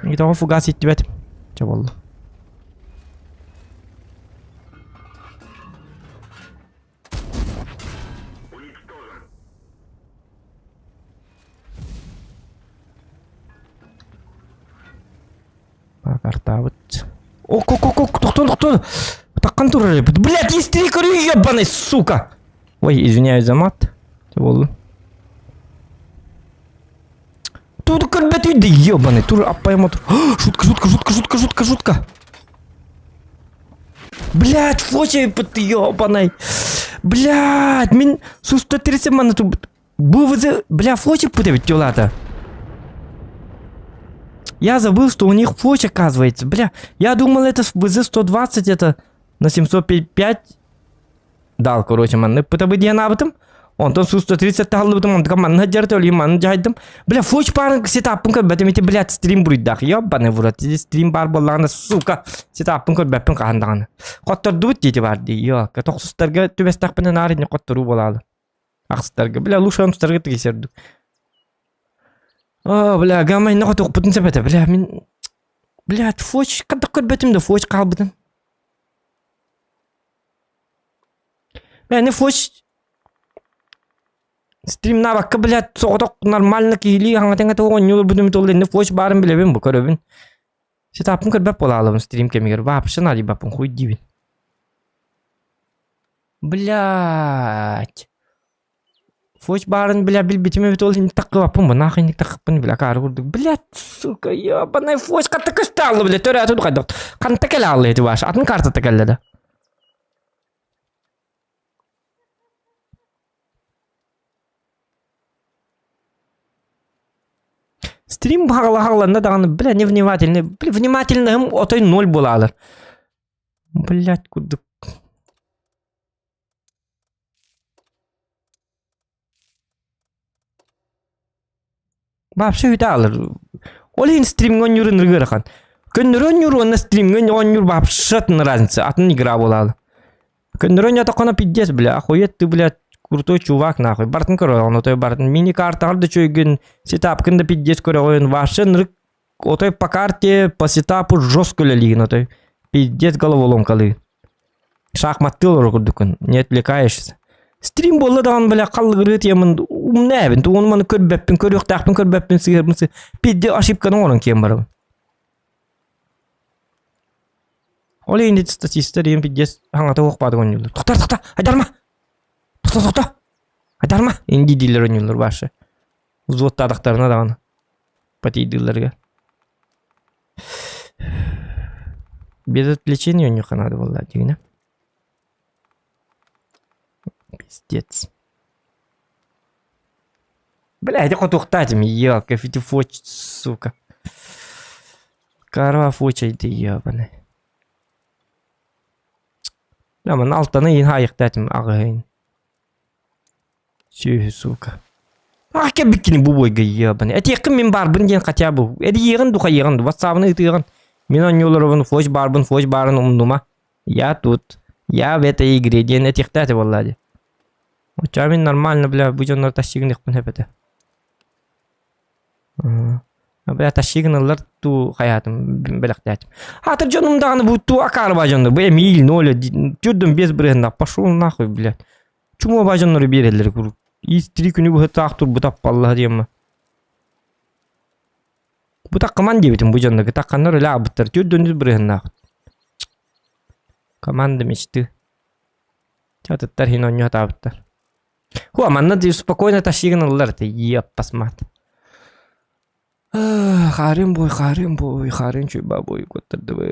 Итого фугас иттибэт чэ буолла Картабыт. Ок, ок, ок, ок, тохтон, тохтон. Таккан турар эбит. Блядь, истри көрүү, ебаный, сука. Ой, извиняюсь за мат. Болду. Тут көрбөтүй да ебаный. Тур аппайма тур. Шутка, шутка, шутка, шутка, шутка, шутка. Блядь, фоча ты ебаный. Блядь, мин суста 30 маны тут Бу бля, фочек путает тела-то. Я забыл, что у них фоч оказывается. Бля, я думал, это ВЗ-120, это на 705 дал, короче, манны пытабы диэн аабытым. Онтон Су-130 таһаллыбытым, онтука манна дьарыта өлүйүм, манна дьаһайдым. Бля, фоч баарын сетаппын көрбөтүм, ити, блядь, стрим буруйдаах. Ёбаный в рот, стрим баар буоллаҕына, сука, сетаппын көрбөппүн хаһан даҕаны. Хоттордубут диэти баар дии, ёлка, тохсустарга түбэстэхпинэ наар инни хотторуу буолаалы. Ахсыстарга, бля, лучше онтустарга тигисэрдик. О, бля, гамма инне хотуохпутун сөп этэ, бля, мин блядь, фоч, хантах көрбөтүм да, фоч хаалбытын. Бля, фоч стримнаабакка, блядь, соҕотох нормально киһилии хаҥатыҥа туох оонньууларбытын бүтэ инни фоч баарын билэбин бу көрөбүн. Сетаппын көрбөт буолаалабын стрим кэмигэр вообще наадыйбаппын хуй диибин. Блядь. Фоч баарын бля билбитим эбит ол инник таккыбаппын бу нах инник таккыппын бля акаары курдук блядь сука ебаный фоч хатта көстө бля төрөөтүн хайдах ханта кэлэ алла эти ваш атын картата кэллэ да Стрим хаҕаланна даҕаны бля невнимательный бля внимательным отой ноль буолаалар блядь курдук Вообще үтэ аалар. Ол иһин стримҥэ оонньуур ынырык ыарахан. Көннөрү оонньуур уонна стримҥэ оонньуур вообще атын разница, атын игра буолаалы. Көннөрү оонньоотоххуна пиздец, бля, охуеть ты, блядь, крутой чувак, нахуй. Барытын көрөҕүн, отой барытын. Мини-картаҕар да үчүгэйгин, сетапкын да пиздец көрөҕүн. Вообще ынырык отой по карте, по сетапу жестко үлэлиигин отой. Пиздец головоломкалыы. Шахматтыы олорор курдуккун, не отвлекаешься. Стрим буолла даҕаны бля халлыгырыы тиэмин умнээбин, тугун маны көрбөппүн, көрүөхтээхпин көрбөппүн сыһыарбын сы пиздец ошибканы оҥорон киэн барабын. Ол иһин статистар диэн пиздец хаҥата уохпаатык оонньууллар. Тохтор, тохто, айдарма! Тохто, тохто! Айдарма! Инди дииллэр оонньууллар башы. Взводтаатахтарына даҕаны потийдыылларыгар. Без отвлечения у них надо было дигинэ. Пиздец. Бля, иди хотуохтаатым, ёлка, фитифоч, сука. Корова фочай ты ебаный. Бля, манна алтаны иин хаайыктаатым аҕыһын. Сүөһү, сука. Ах, кэлбиккини бу буойга ебаный. Этиэххин мин баарбын диэн хотя бы. Эрийиэҕин ду хайыаҕын ду, ватсабын ыытыаҕын. Мин оонньууларбын фоч баарбын, фоч баарын умнума. Я тут. Я в этой игре диэн этиэхтээтэ буоллаа дии. Оччоҕо мин нормально, бля, бу дьоннор тащигыныахпын сөп этэ. Бля, тащигын туу хайаатым бэлэхтээтим. Аатыр дьонум даҕаны бу туу акаарба дьоннор. Бу Эмиль, Ноля, түрдүм без бырыһынна. Пошел нахуй, блядь. Чумуоба дьоннору биэрэллэр куруук. Ис-три күнү быһа таах турбут аппаллаһа диэммэ. Бу таккаман диэбитим бу дьоннорго такканнар үлэ аабыттар түрдүн бырыһыннаах. Команда мечты. Чатыттар хин онньу атаабыттар. Хуа, манна спокойно тащигын ыллар ты, еппас мат. Хаарыан бой, хаарыан бой, хаарыан чуйба бой, куттардыбы.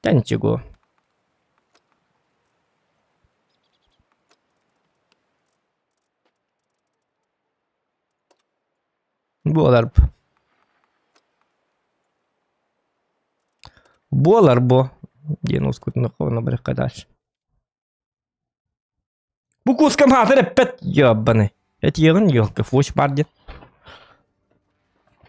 Да ничего. Буолар. Буолар бу диэн ускутунаххына барыахха дальше. Бу кускам хаатыр эппэт ёбаный. Этиэҕин ёлка фуч бар диэн.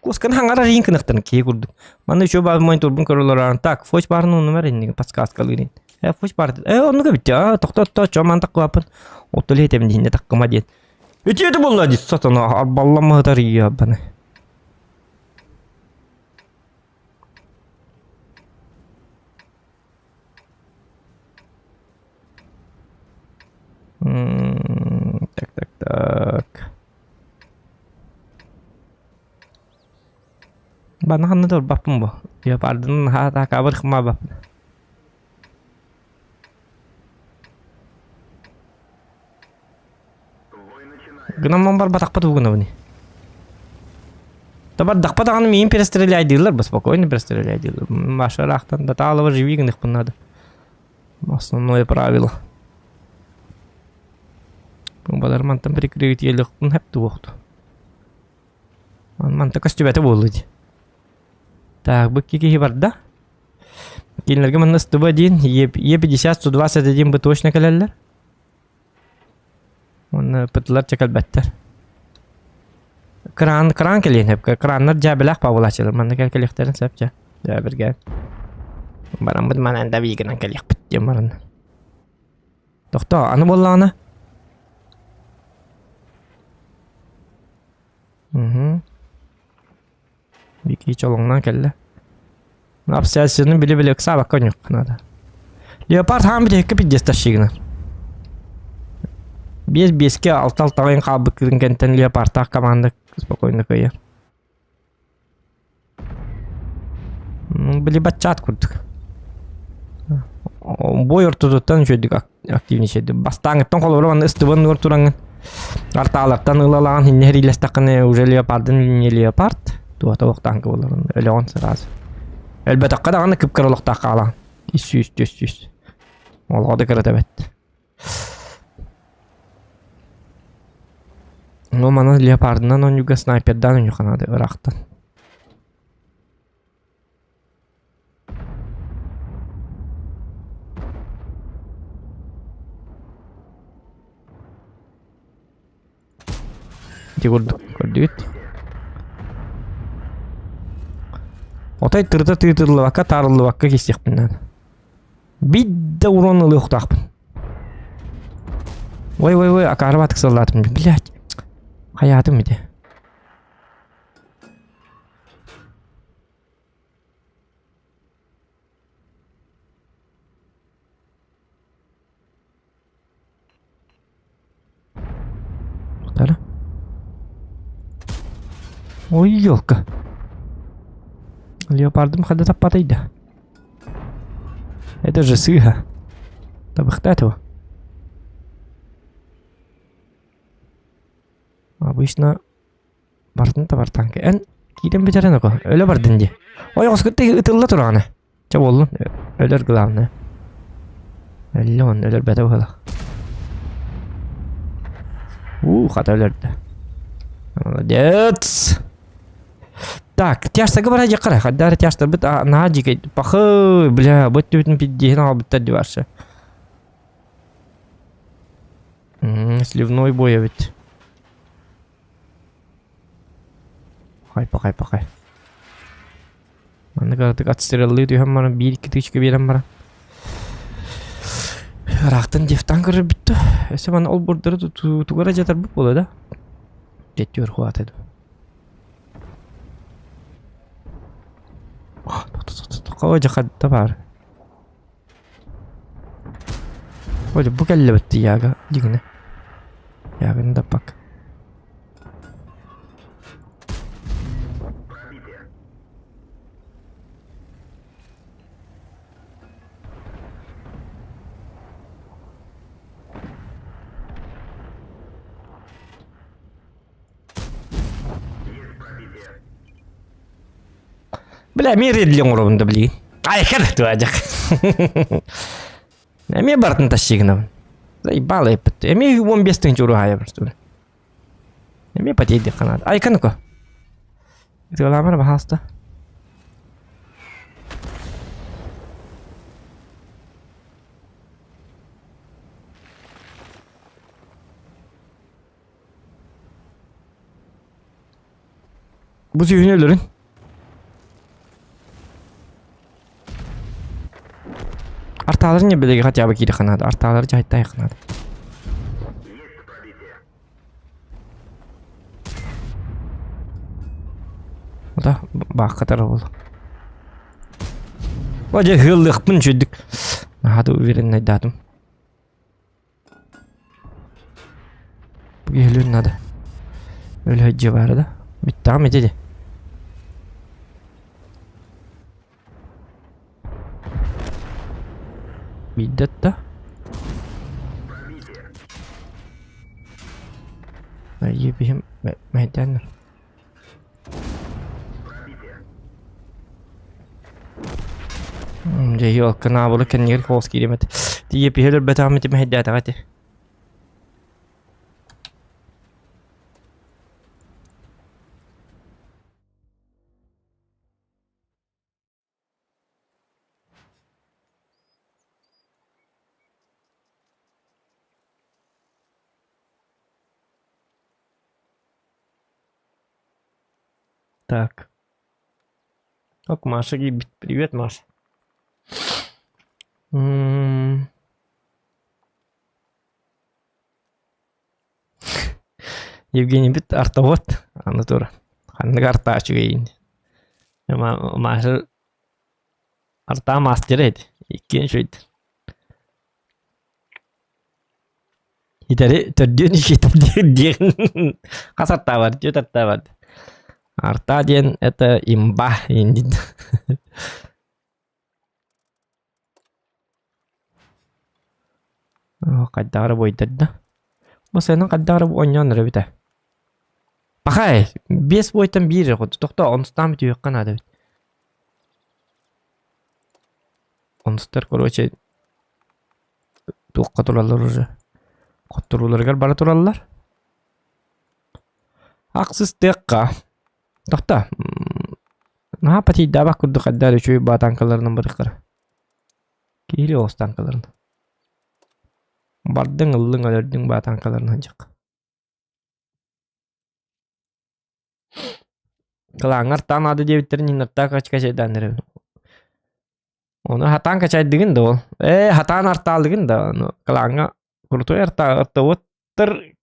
Кусканы хаҥарар иин кынахтарын киһи курдук. Манна үчүгэй баар мониторбун көрөлөр Так, фуч баарын оннумар инники подсказкалыырын. Э, фуч бар. Э, оннук эбит. А, тохтотто, чо ман таккылаппын. Оттол этем диинне таккыма диэн. Үтүөтэ буолла дии сатана арбалламмыһытар ёбаный. Так, так, так. Бана ханна турбаппын бу. Леопардын хаатаакаабыр хымаабаппын. Гынан барбатахпыт угунабыный. Да бардахпа даҕаны миин перестреляйдыыллар, бы спокойно перестреляйдыыллар. Маша ыраахтан да таалаба живи гыныхпын надо. Основное правило. Балар мантан прикрыть елехпын хэп туохту. Манта көстүбэтэ буолла дии. Так, бу киһи барда. Кинилэргэ манна СТБ-1, Е50, 121 бы точно кэлэллэр. Уонна пытылар чэ кэлбэттэр. Кран, кран кэлиэн сөп. Краннар дьээбэлээх паабылааччылар. Манна кэл кэлиэхтэрин сөп дьэ. Дьээбиргээн. Бараммыт манан да биигинэн кэлиэхпит диэн баран. Тохтоо, аны буоллаҕына. Угу. Бики чолоҥнон кэллэ. Обстоятельствоны биле-биле ыксаабакка ойнуохха наада. Леопард хаан бүтэһиккэ пиздец тащигынан. Биэс биэскэ алта алтаҕын хаалбыккытын кэнтэн леопардтаах команда спокойно кыайар. Били баччаат курдук. Бой ортотуттан үчүгдүк активничайдым. Бастааҥыттан холобура манна ыстыбан уор тураҥҥын артаалартан ылалаан иннэ сэриилэстэххинэ уже леопардын не леопард туота уохтаанка буоларын өлөҕүн сразу. Өлбөтөххө даҕаны кып-кыра олохтоох хаалаҕын. Ис сүүс, түс сүүс. Олоҕо да кырата бэт. Ну, маны леопардынан оонньууга снайпердаан оонньуохха наада ыраахтан. Ити курдук көрдүгүт. Отой тырыта тыытыллыбакка, таарыллыбакка киирсиэхпин наада. Биир да урон ылыахтаахпын. Ой, ой, ой, акаарыбатык сыллаатым. Блядь. Хайаатым ити. Тара. Ой, елка. Леопардым хада таппатай да. Это же сыга. Табыхтат его. Обычно Бартын да бартаан эн киирэн бүтэрэн око өлө бардын дии. Ойоҕос кытта ытылла тураҕына. Чэ буоллун өлөр главное. Өллө он өлөрбөтө быһыылаах. Уу хата өлөрдө. Молодец. Так, тяжтарга бара дьахара. Хаддара тяжтарбыт наһаа дьикэй. Пахы, бля, бу түбүтүн пиддиһин аҕалбыттар дии барса. Сливной бой эбит. Пахай, пахай, пахай. Маннык артык отстреллыы түһэн баран биир икки тычка биэрэн баран. Ыраахтан дефтан көрөр бүттэ. Өссө маны ол бурдары тугара дьатарбыт буолуо да? Теттүөр хуатады. Хо баар. Ой, бу кэллэбит яга дигинэ. Ягын да пак. Бля, мир едлен оҥоробун да билигин. Айкар туадьак. Эмиэ барытын тащигынабын. Заебало эппит. Эмиэ 15 тыһыынча уруһаайабын что ли. Эмиэ потейдихха наада. Айка ну-ка. Ытыалаамар баһааста. Бу сүүһүн өлөрүн. Артаалар не билиги хотя бы киириэххэ наада. Артаалары дьаһайтаайахха наада. Да, бааххатар буолу. О, дьэ, ыаллыахпын үчүгдүк. Наһаа да увереннайдаатым. Өлүөн надо. Өлө дьиэ баара да. Бүттэҕим ити дии. Биирдэ да. Айыы биһим мэйдээннэр. Дьэ елканаабылы кэннигэр холос киириэм этэ. Тиийэ пиһэ өлөрбөтөҕүм ити мэһэйдээтэҕэ ити. Так. Ок, Маша киирбит. Привет, Маша. М Евгений бит артовод аны тура. Ханнык артаа үчүгэйин. Маша артаа мастера ити. Иккиэн үчүгэйдэр. Итэри төрдүөн үчүгэйдэр диэн хас артаа бар, түөрт артаа бар. Артаа диэн это имба индит. Хайдах эрэ буойдарда. Бу сыанан хайдах эрэ оонньоон эрэ эбит ээ. Пахай, биэс буойтан биир эрэ хоту. Тохтоо, онустаан бүтүөххэ наада эбит. Онустар, короче, туохха тураллар уже. Хотторууларыгар бара тураллар. Ахсыс тыахха. Тохтоо. Наһаа патийдаабах курдук хайдах эрэ үчүгэй баатааҥкаларынан барыахтара. Киһили оҕус тааҥкаларын. Бардыҥ, ыллыҥ, өлөрдүҥ баатааҥкаларын сылдьык. Кылааҥҥар таан наада диэбиттэрин иһин качайдаан эрэбин. Ону хатаан качайдыгын да ол. Ээ, хатаан артаалыгын да, ону кылааҥҥа крутой арта артовоттар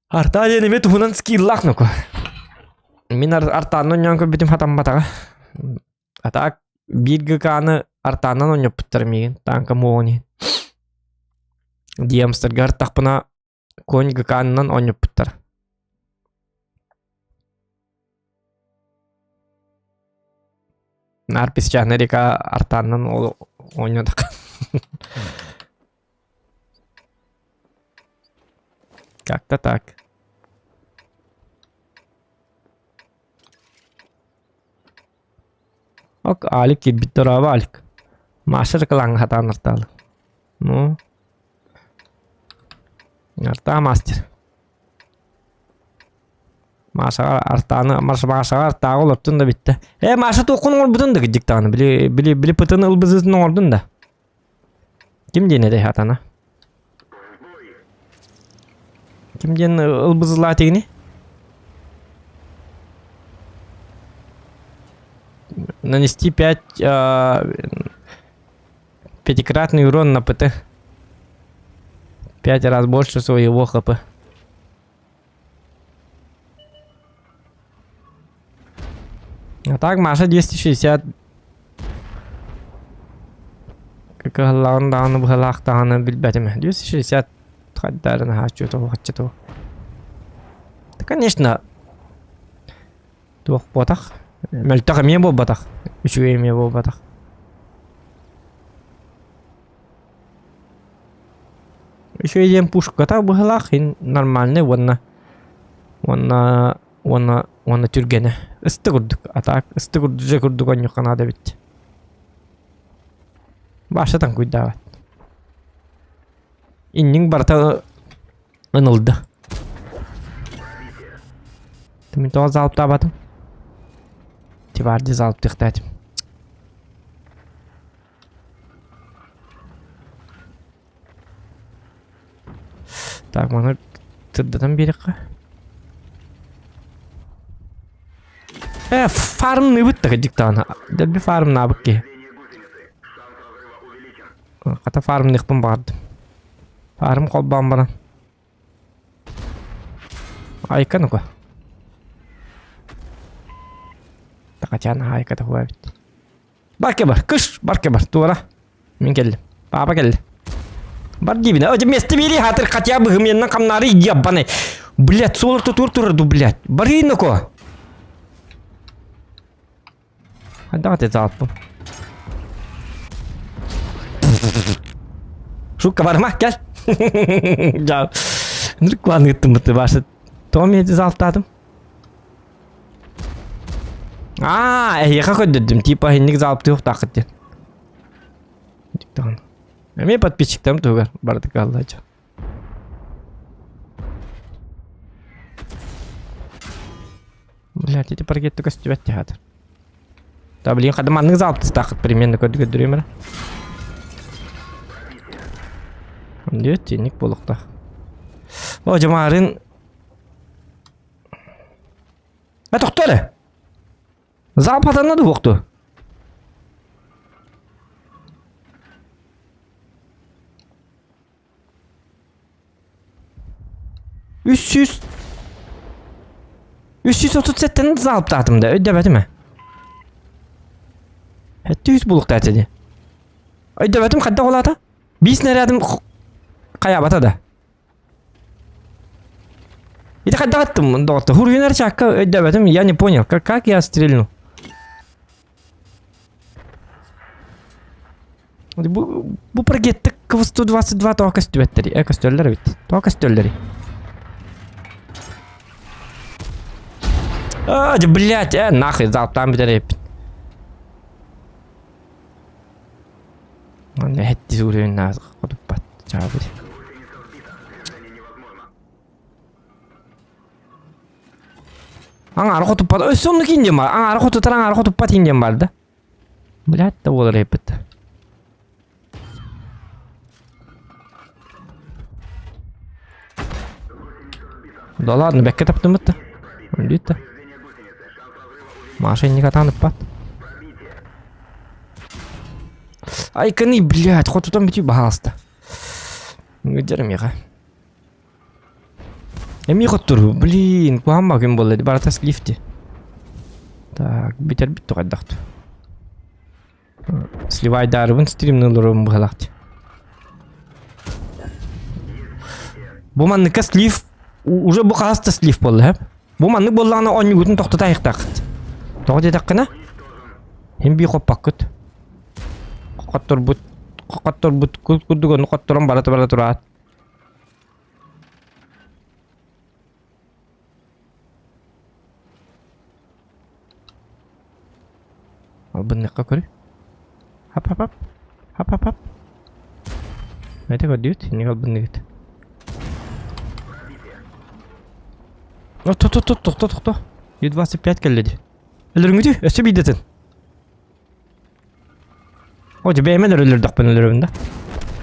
Артаа диэн эмиэ туһунан скиллаах ноко. Мин артаанна онньоон көрбүтүм хатамматаҕа. А так биир ГК-ны артааннан онньоппуттар миигин тааҥка муоҕун иһин. Диэмстэргэ артахпына конь ГК-нынан онньоппуттар. Наар песчаный река артааннан ол оонньоотох. Как-то так. Ок, Алик киирбит дорообо, Алик. Маша кылааҥҥа сатаан артаалы. Ну. Артаа мастер. Машаҕа артааны Машаҕа артааҕы олортун да бүттэ. Э, Маша туоххун оҥорбутун да кырдьык даҕаны. Били били били пытын ылбызытын оҥордун да. Ким диэн этэй хатана? Ким диэн ылбызылаа тигини? Нанести 5 пятикратный урон на ПТ. Пять раз больше своего ХП. А так Маша 260 кыһыллаҕын даҕаны быһалаах даҕаны билбэтим. 260 хайдарын хааччыта хаччыта. Да, конечно, туох буотах. Мөлтөх эмиэ буолбатах. Үчүгэй эмиэ буолбатах. Үчүгэй диэн пушката быһалаах ин нормальный уонна уонна уонна уонна түргэнэ. Ысты курдук. А так ысты курдук дьэ курдук онньукка наада эбит. Баша таҥкуйдаабат. Инниҥ барыта ынылды. Мин тоҕо залптаабатым? Тиварди залптыахтаатым. Так, маны сырдатан биэриэххэ. Э, фармныыбыт да дьиктаана. Дэлби фармнаабыт киһи. Хата фармныахпын баҕардым. Фарм холбоон баран. Айка ну-ка. Такачан айка да эбит. Барка бар, кыш, барка бар, туора. Мин кэллим. Папа кэлли. Бар диибин. О, место бери, хатыр хотя бы гменна камнары ебаный. Блядь, солар тутур турар ду, блядь. Бары ну-ка. Хайдах ты залпым. Шутка барма, кел. Жа. Ныркван ыттым быты башы. Тоҕо мен залтаатым? Аа, эһиэхэ көрдөрдүм. Типа инник залптыахтааххыт диэн. Диктан. Эмиэ подписчиктарым туһугар бардык алла дьон. Блядь, эти паркетты көстүбэт театр. Да, блин, хада маннык залптыстааххыт примерно көрдүгөрдүрүм эрэ. Диэт, тинник буолуохтаах. О, дьамаарын Э, тохтоо эрэ! Западанна дуһуохту. Үс жүз 337-тен залптаатым да, өйдөбөтүм ээ. 700 булуктааты дии. Өйдөбөтүм хайдах улаата? Биис снарядым хайаабата да. Ити хайдах аттым, доҕотто? Хуруйунар чаакка өйдөөбөтүм, я не понял, как, как я стрельну? Бу, бу прогетты КВ-122 тоҕо көстүбэттэр, э, көстөллөр эбит. Тоҕо көстөллөр? А, блядь, э, нахуй, залптаан бүтэр эбиппин. Манна эһэттис уровень хотуппат чаабыт. Аҥаары хотуппат. Өссө оннук индиэн бар. Аҥаары хотутар, аҥаары хотуппат индиэн бар да. Блядь, да буолар эппит. Да ладно, бэккэ таптымыт да. Өлбүт да. Маша инник атаан ыппат. Айканы, блядь, хотутан бүтүү баһаалыста. Ngыдьар миэхэ. Эмиэ хоттуру, блин, куһаҕан күн буолла дии, барыта слив дии. Так, бүтэрбит тугайдахт. Сливайдаарыбын стримнуларым быһалаах дии. Бу манныкка слив, уже бу хаһыс да слив буолла, һэ? Бу маннык буоллаҕына оонньуугутун тохтото айахтааххыт. Тоҕо диэтэххинэ, һин бии хоппоккут. Хотторбут, хотторбут курдук ону хотторон бара бара тураат. Албынныахха көрүй. Хап-хап-хап. Хап-хап-хап. Эти көрдүгүт, инник албынныгыт. Тохто, тохто, тохто, тохто. 25 кэллэ дии. Өлөрүҥүтүй, өссө биирдэтин. О, бэйэм өлөрдөхпүн өлөрөбүн да.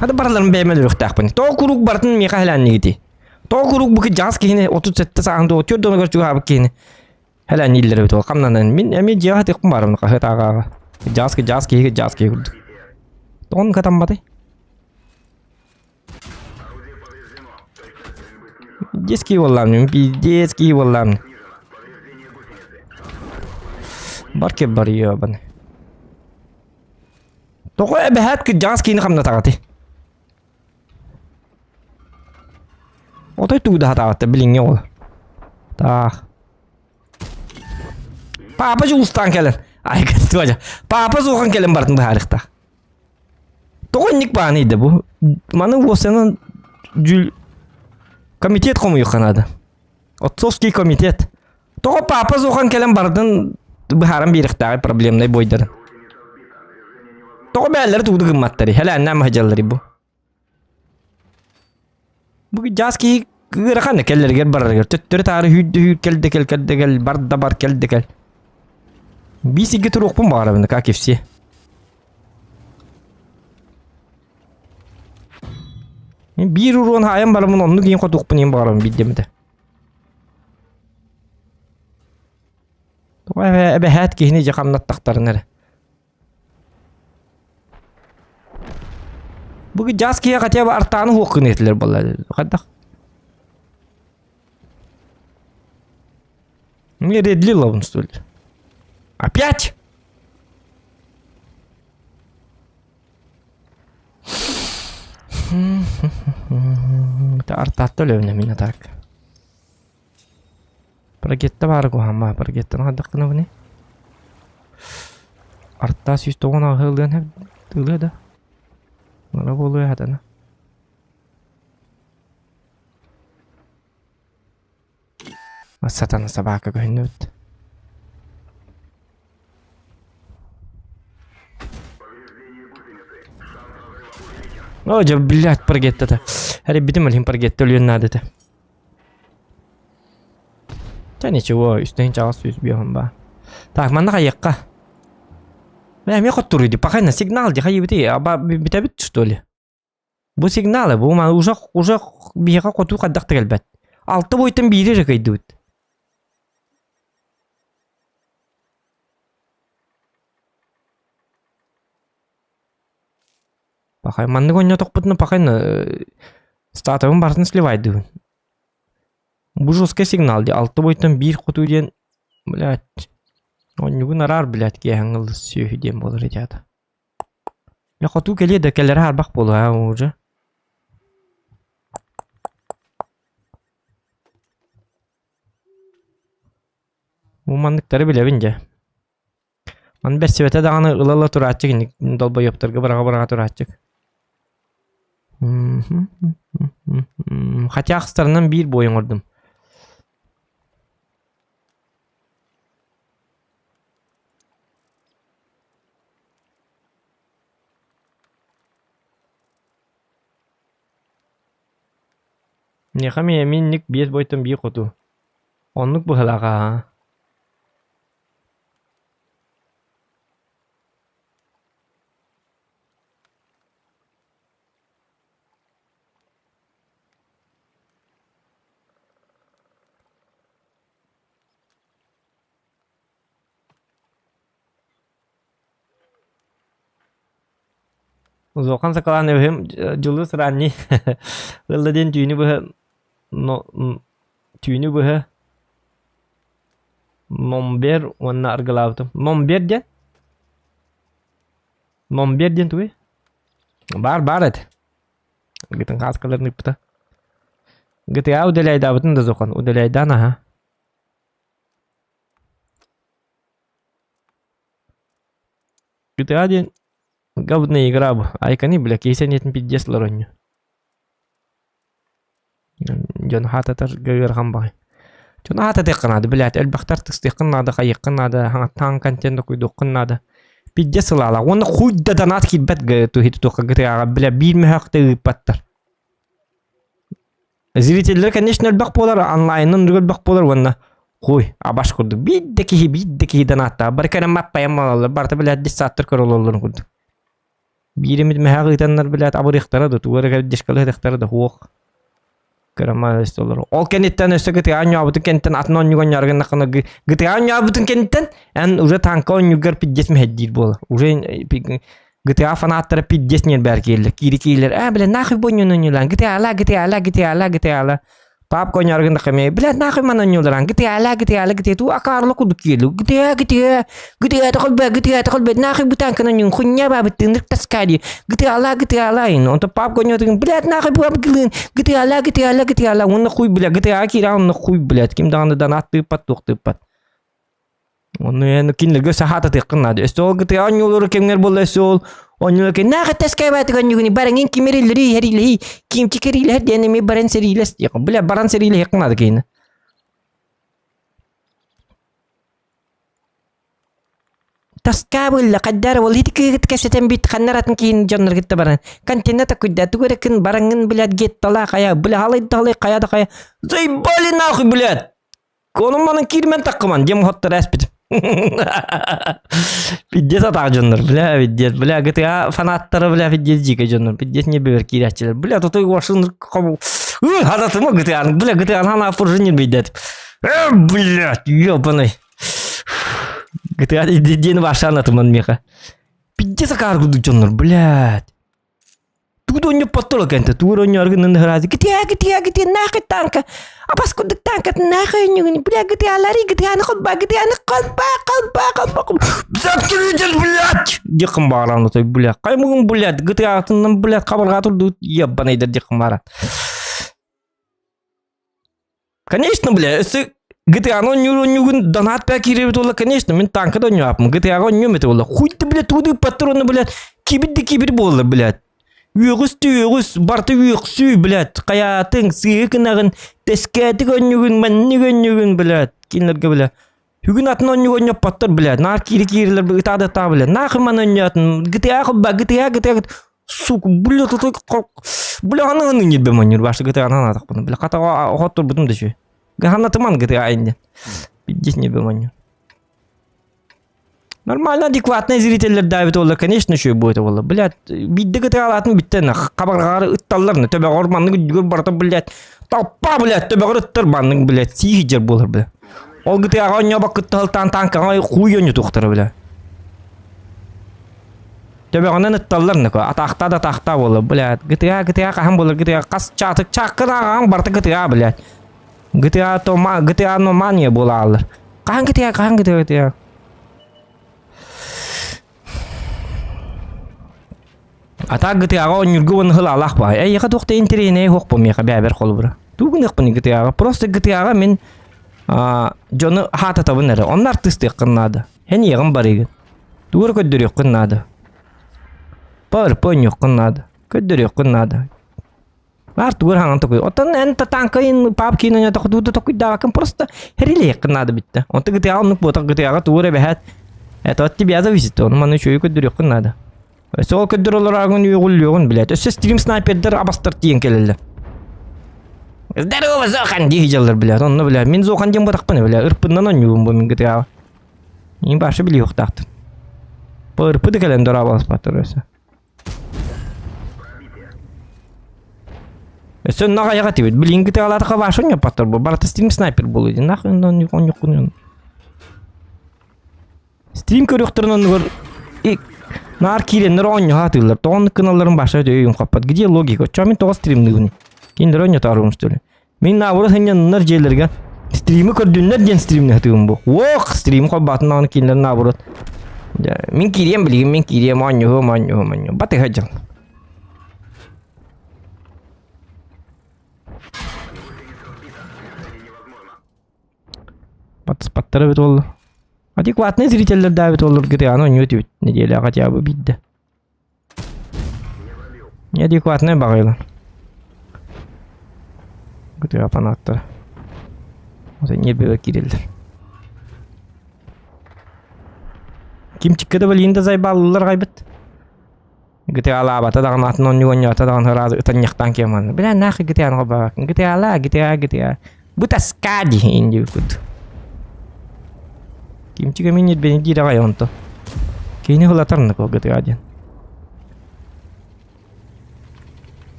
Хата барыларын бэйэм өлөрүөхтээхпин. Тоҕо куруук барытын миэхэ хэлээннигитий? Тоҕо куруук бу дьаас киһини 37 сааһын дуо 4 донугар чугаһаабыт киһини хэлээннииллэр эбит ол хамнанан мин эмиэ дьиэҕэ сытыахпын баарым хаһыат ааҕа-ааҕа. Дьаас дьаас киһи дьаас киһи курдук. Тоҕо катамматай? Детский буоллаам, пиздец киһи буоллаам. Бар кеп бар ебаный. Тоҕо эбэһээт кырдьаҕас киһини хамнатаҕытый? Отой тугу да сатаабаттар билиҥҥи оҕолор. Таах. Папа дьулустаан кэлэн. Ай, Папа суохан кэлэн бартын быһаарыахтаах. Тоҕо инник бааный да бу? Маны уопсайынан дьүл комитет хомуйуохха наада. Отцовский комитет. Тоҕо папа суохан кэлэн бардын быһааран биэриэхтээҕий проблемнай бойдарын. Тоҕо бээллэри тугу да гымматтарый? Хэлээннээн маһдьалларый бу? Бу дьаас киһи ыарахан да кэллэригэр барарыгар төттөрү-таары сүүрдэ сүүр кэл да кэл кэл да кэл бар да бар кэл да кэл. Биир сиргэ туруохпун баҕарабын, как и все. Мин биир уруон хаайан бараммын оннук иин хотуохпун иин баҕарабын биирдэм этэ. Тоҕо эбэһээт киһини дьэ хамнаттахтарын эрэ. Бу дьаас киһи хотя бы артааны суох гыныа этилэр буолла. Хайдах? Мне редли ловун, что ли? Опять? Это артаатта өлөбүнэ мин так. Прогетта баара куһаама, прогеттан хардахпына буни. Артаа 198 ылыан хэп ылыа да. Мара буолуо хатана. Сатана собака көһүннүбүт. О, дьэ, блядь, прогеттата. Эрэ битим олин прогетта өлүөн наада этэ. Да ничего, үстэн чаҕас сүүс биэһин баа. Так, манна хайыахха? Бля, эмиэ хотторуй ди, пока на сигнал ди хайыбыты, аба бүтэбит что ли? Бу сигналы, бу маны уже уже биһиэхэ хотуу хайдах да кэлбэт. Алта бойтон биири эрэ кыайдыбыт. Пахай, маннык оонньоотохпутуна пахай статуһун барытын сливайдыыбын. Бу жесткий сигнал дии, алта бойтон биир хотуу диэн, блядь, оонньугун араар, блядь, киэһэҥҥэ ылыс сүөһү диэн буолар ити аата. Дьэ хотуу кэлиэ да кэлэрэ хаарбах буолуо аа уже. Бу манныктары билэбин дьэ. Маны бэрсибэтэ даҕаны ыла-ыла турааччы киник долбоебторга быраҕа-быраҕа турааччык. Хотя ахстарынан биир буой оҥордум. Миэхэ минник биэс бойтон биир хоту. Оннук быһылаах аа. Улахан сакалаан өһүм дьылыс ранний ылла диэн түүнү быһа түүнү быһа Момбер уонна аргылаабытым. Момбер диэн? Момбер диэн тугуй? Баар баар этэ. Гытын хааскаларын ыыппыта. GTA удаляйдаабытын да зохан. Удаляйдаан аха. GTA диэн говная игра бу. Айканы бля киһи сэниэтин пиздец лоронньу. Дьон хаататар ыарахан баҕайы. Дьон аататыахха наада, блядь, элбэхтэр тыстыаххын наада, хайыаххын наада, хаҥаттаан контент докуйдуоххун наада. Пиздец сылаалаах. Уонна хуй да донат киирбэт туһи туохха гытыаҕа, бля, биир мөһөөхтө ыыппаттар. Зрителлэр, конечно, элбэх буолар, онлайнын элбэх буолар уонна хуй, абаш курдук. Биир да киһи, биир да киһи донаттаах. Бары кэлэн маппайан балалар, барыта, блядь, десаттар көрө олороллорун курдук. Биир эмит мэһээх ыытаннар билээт абырыахтара да, тугу эрэ кэрдишкалыахтара да суох. Кырамаа өстө олору. Ол кэнниттэн өссө GTA оонньообутун кэнниттэн атын оонньууга оонньоору гыннаххына GTA оонньообутун кэнниттэн эн уже танка оонньуугар пиздец мэһэйдиир буолар. Уже GTA фанаттара пиздец ньиэрбээр киирэллэр. Киири киирэллэр. Ээ, бля, нахуй бу оонньууну оонньуулаан. GTA-ла, GTA-ла, GTA-ла, GTA-ла. Папка оонньоору гыннахха эмиэ, блядь, нахуй манна оонньууларан, GTA-ла, GTA-ла, GTA туу акаарла курдук киэлу, GTA, GTA, GTA тохолбэ, GTA тохолбэ, нахуй бутанканы оонньуун, хуйня баабыт тыыннык таска дии, GTA-ла, GTA-ла, ин, онто папка оонньоотугун, блядь, нахуй бу гылыын, GTA-ла, GTA-ла, GTA-ла, уонна хуй, блядь, GTA киирэ, онно хуй, блядь, ким даҕаны донат тыыппат, туох тыыппат. Ону эн кинилэргэ өссө хаататыаххын наада. Өссө ол GTA оонньуулары кэмҥэр буолла өссө ол оонньуулар кэннэ нахуй таскайбаатык оонньуугуни бараҥын ким эриллэрий эриилэһий кимчик эриилэһэр диэн эмиэ баран сэриилэс диэххин. Бля баран сэриилэһиэххин наада киһини. Тоска буолла, хайдаар ол ити кыыгыт кэпсэтэн бит ханнар атын киин дьоннор кытта баран. Контент такуйда, тугу эрэ кын бараҥҥын, блядь, геттала хайа, бля, халай да халай, хайа да хайа. Заебали нахуй, блядь! Онон-манан киирмэн таххыман, диэн хоттор ээспитим. Пиздец атаах дьоннор, бля, пиздец, бля, GTA фанаттара, бля, пиздец дьиикэ дьоннор, пиздец не бэбэр киирээччилэр, бля, тутой уорсун хобу, хататыма GTA, бля, GTA хана пружинер бийдет. Э, блядь, ёбаный. GTA диэн вашан атыман меха. Пиздец акаар курдук дьоннор, блядь. Тугу да онньоппоттор кэнтэ тугу эрэ онньооргун ынныһыраады гитиа гитиа гитиа нахуй танка абас курдук танкатын нахуй онньугун бля гитиалари гитианы холба гитианы холба холба холба Заткнитесь, блядь! Дихым бааран отой, бля. Каймыгын, блядь, гитиатынан, блядь, хабарга турду, ебаныйдар дихым бааран. Конечно, бля, өссө GTA-ны онньуур онньуугун донат баа киирэбит буолла, конечно, мин танка да онньуаппын, GTA-га онньуом этэ буолла. Хуй ты, блядь, тугу патроны, блядь, кибит да кибит буолла, блядь. Үөҕүс ты үөҕүс, барты үөхсүү, блядь, хайаатыҥ, сыыһы кынаҕын, тэскээтик онньугун, маннык онньугун, блядь, кинилэргэ, бля. Бүгүн атын онньугу онньоппоттор, блядь, наар киири киирилэр, ытаа да ытаа, блядь, нахуй маны онньоотун, GTA холба, GTA, GTA, Сука, бля, тут бля, аны аны ньирбэ монньур башы GTA анаатахпына. Бля, хата охотторбутум да үчүгэй. Ганатыман GTA инде. Пиздец ньирбэ монньур. Нормально, адекватный зрительлер давит олар, конечно, үчүгэй будет олар. Блядь, бидде GTA алатын биттен хабаргары ытталлар, төбөҕөр маннык үрдүгэр барыта, блядь, толпа, блядь, төбөҕөр ыттар маннык, блядь, сии жер буолар, бля. Ол GTA-га онньобоккутта ылтаан танкаҕа хуй онньутуохтара, бля. Төбөҕүнэн ытталлар нөкө, атаахтаа да атаахтаа буолар, блядь. GTA, GTA хаһан буолар, GTA хас чаатык чааккын ааҕаҕын барыта GTA, блядь. GTA то GTA но мания буолааллар. Хаһан GTA, хаһан GTA, GTA. А так GTA-ҕа оонньуурга уонна хылаалаах баҕайы. Эйиэхэ туох да интэриэһинэйэ суох бу миэхэ бэйэбэр холобура. Тугу гыныахпыный GTA-ҕа? Просто GTA-ҕа мин дьону хаататабын эрэ. Онно артыыстыаххын наада. Эн ийэҕин барыыгын. Тугу эрэ көрдөрүөххүн наада. Парпа оонньуоххун наада. Көрдөрүөххүн наада. Аар тугу эрэ хаҥан токуй. Оттон эн танкайын пап киин ойнотох тугу да токуйдаабаккын просто хэрилиэххин наада бүттэ. Онто GTA оннук буотах GTA-ҕа тугу эрэ бэһээт это от тебя зависит. Ону маны үчүгэй көрдөрүөххүн наада. Өссө ол көрдөр олорааҕын үөҕүллүөҕүн билээт. Өссө стрим снайпердэр абастар тиийэн кэлэллэр. Здорово, Зохан дии дьаллар билээт. Онно билээт. Мин Зохан диэн ботахпын билээт. Ырпыннан онньуубун бу мин GTA-ҕа. Мин башы билиэхтаахтын. Ырпы да кэлэн дорооболоспаттар өссө. Өссө онно аҕайах этибит. Билиҥ кытаалаатахха башы онньоппоттор бу. Барыта стрим снайпер буолуо дии. Нахуй онньуккун. Стрим көрүөхтэрин оннугар наар киирэннэр оонньоһо атыыллар. Тоҕо оннук гыналларын баша өйүм хаппат. Где логика? Чё мин тоҕо стримныыбыный? Кинилэр оонньотоорум что ли? Мин наоборот сынньаннар дьиэлэргэ стримы көрдүннэр диэн стримни сатыыбын бу. Уох, стрим холбаатын даҕаны кинилэр наоборот. Дьэ, мин киириэм билигин, мин киириэм, оонньуһуом, оонньуһуом, оонньуһуом. Батыһа дьон. Батыспаттар эбит буолла. Адекватный зрителлэр да эбит буоллар GTA-ны оонньуу этибит неделя хотя бы биирдэ. Неадекватнай баҕайылар. GTA фанаттара. Вот нервигэ киирэллэр. Кимчиккэ да билигин да зайбааллылар аҕайбыт. GTA-лаабата даҕаны атын онньук онньоото даҕаны ыраас ытанньахтаан киэман. Бля нахуй GTA-ны холбообаккын. GTA-ла, GTA, GTA. Бу тоска дии индиэбит. Кимчик эмиэ ньирбэни диир аҕай онто. Киһини ылатар ныкыл GTA диэн.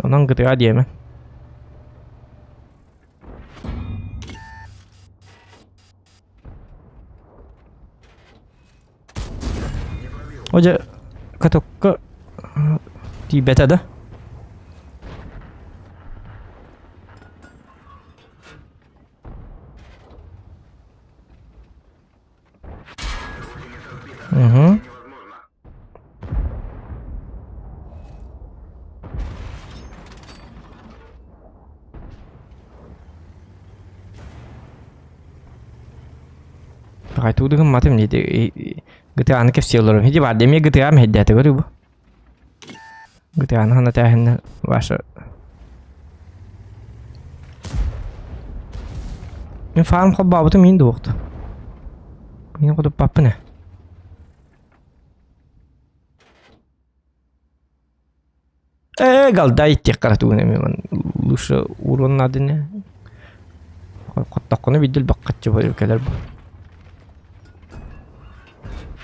Онон GTA диэмэ. О дьэ катокка тиийбэтэ да? Угу. Баҕай тугу да гымматым дии GTA-ны кэпсии олором. Ити баар эмиэ GTA мэһэйдээтэ көрүү бу. GTA-ны ханна тээһиннэ ваша Мин фарм холбообутум иин дуохту. Мин хотуппаппын ээ. Ээ, галдай итиэххэ тугун эмиэ лучше урон надо не. Хоттоххуна биирдэ элбэххаччы кэлэр бу.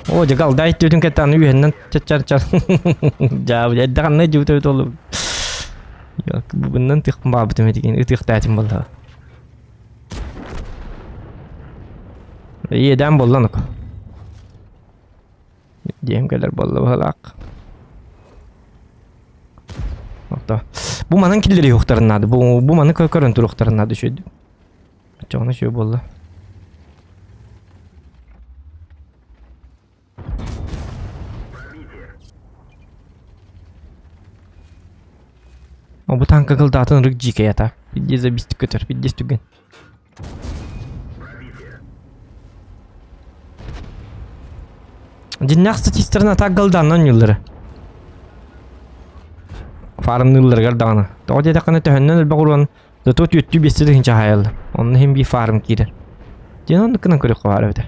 Оо, дьэ галдай итиэтин кытта аны үөһэннэн чачар-чар. Дьаа, эрдэ ханна дьыбыт эбит ол. Бубуннан тыахпын баабытым этигин ытыахтаатым буолла. Иэдээн буолла онук. Диэм кэлэр буолла быһалаах. Ото. Бу манан киллэри уохтарын наада. Бу, бу маны көрөн туруохтарын наада үчүгэй. Оччоҕуна үчүгэй буолла. О, бу танка кылдаатын ырык дьиикэй ата. Бидде забистик көтөр, бидде түгэн. Дьиннээх статистарын атак галдааннан ньыллары. Фармныылларыгар даҕаны. Тоҕо диэтэххинэ төһөннөн элбэх уруон зато түөттүү биэстэ тыһыынча хаайаллар. Онно иһин биир фарм киирэр. Диэн оннук гынан көрүөххэ баар эбитэ.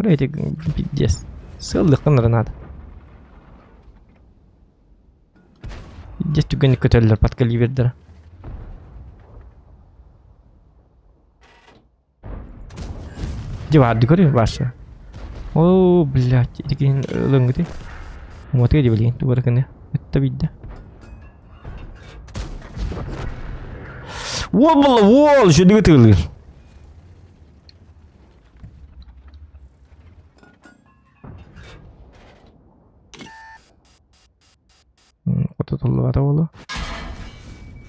Ити пиздец. Сыаллыаххын эрэ наада. Дьэ түгэнник көтөллөр подкаливердара. Дьэ баарды көрү Вася. О, блядь, итикин ылыҥгыты. Умотыга дии билигин тугу эрэ гына. Ытта бидде. Уол буолла, уол, үчүгэй тыылыыр. Хототуллубата буолуо.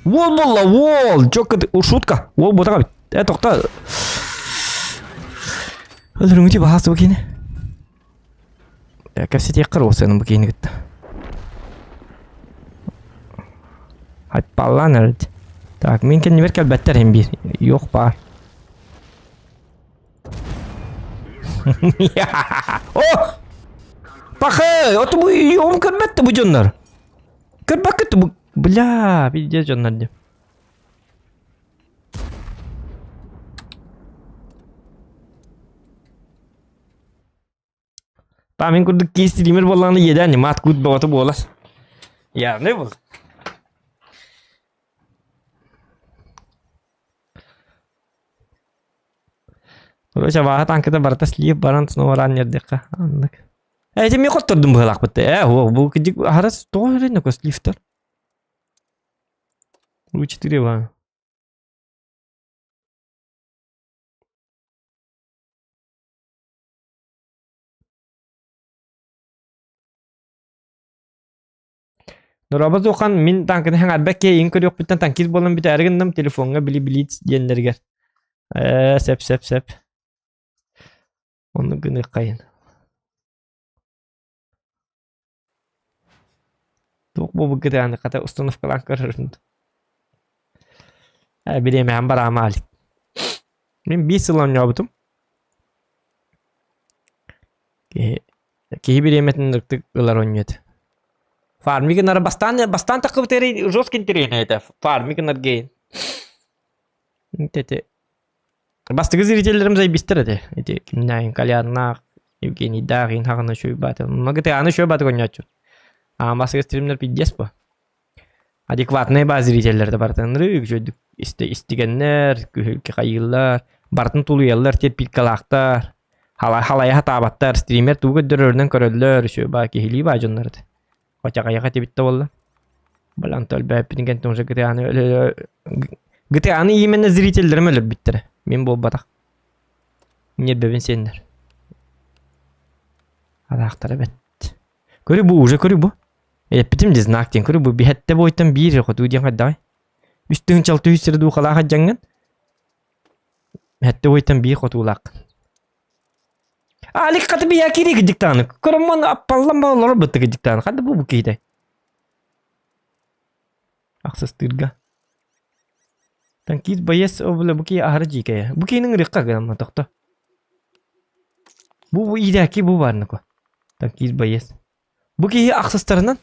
Уол буолла, уол! Чокка, шутка. Уол буотаҕа эбит. Э, тохто. Өлөрүҥүтү баһаас бу киини. Кэпсэтиэххэ уопсайынан бу киини кытта. Айпаллаан эрэлт. Так, мин кэннибэр кэлбэттэр иһин биир. Йох баар. О! Пахы! Ото бу йоҕум көрбөт да бу дьоннор. Көрбөккүт бу. Бля, пиздец дьоннор дип. Па мин курдук киис стример буоллаҕына иэдээн мат кут бөҕөтө буолар. Явный был. Короче, абааһы танката барыта слив баран снова раннердиэххэ аннык. Э, ити мин хоттордум быһыылаахпыт э, оо, бу кырдьык аһара тоҕо эрэ нөкө сливтэр. Бу 4 ба. Дорообо Зухан, мин танканы хаҥарбат киһи көрүөхпүттэн танкист буолан бүтээри гынным телефоҥҥа били блиц диэннэригэр. Ээ, сөп сөп сөп. Оннук гыныаххайын. Туох буолбуккутугар хата установкалаан көрөрүн. Ээ, бириэмэҕин бараама Алик. Мин биир сыл оонньообутум. Киһи, киһи бириэмэтин ырыктык ылар оонньуу этэ. Фармик гынара бастаан бастаан таххыбыт эрэ жесткий интэриэһинэй этэ. Фармик гынар гейн. Ити Бастакы зрителлэрим заебистэр этэ. Ити кимнээҕин Каляннаах, Евгенийдаах иин хаҕына үчүгэй баата. Онно ГТА-ны үчүгэй баатык оонньооччу. Аан бастакы стримнэр пиздец бу. Адекватнай баа зрителлэр да барытын ырыык үчүгэйдик истигэннэр, күһүлгэ хайыыллар, барытын тулуйаллар, терпилкалаахтар, халайа сатаабаттар, стример тугу көрдөрөрүнэн көрөллөр, үчүгэй баа киһилии баа дьоннор этэ. Хотя этибит да буолла. Балан өлбөппүтүн кэнтэн уже GTA-ны GTA-ны именно зрителлэрим өлөрбүттэрэ. Мин буолбатах. Ньиэрбэбин сиэннэр. Адаахтара бэт. Көрү бу уже көрү бу. Эппитим де знак диэн көрү бу биһэтте бойтан биир хоту диэн хайдаҕай. Үс тыһынчал түһүс сири дуухалаах дьаҥҥын. Хэттэ бойтан биир хотуулаах. Алик хаты бия кири кыдьыктааны. Көрөммөн аппаллан олорор бытты кыдьыктааны. Хады бу бу киһитэ. Ахсыстыырга. Танкист боец о бля бу киһи аһары дьиикэйэ. Бу киһини ыҥырыахха гынан тохто. Бу бу иирээки бу баарныко. Танкист боец. Бу киһи ахсыстарынан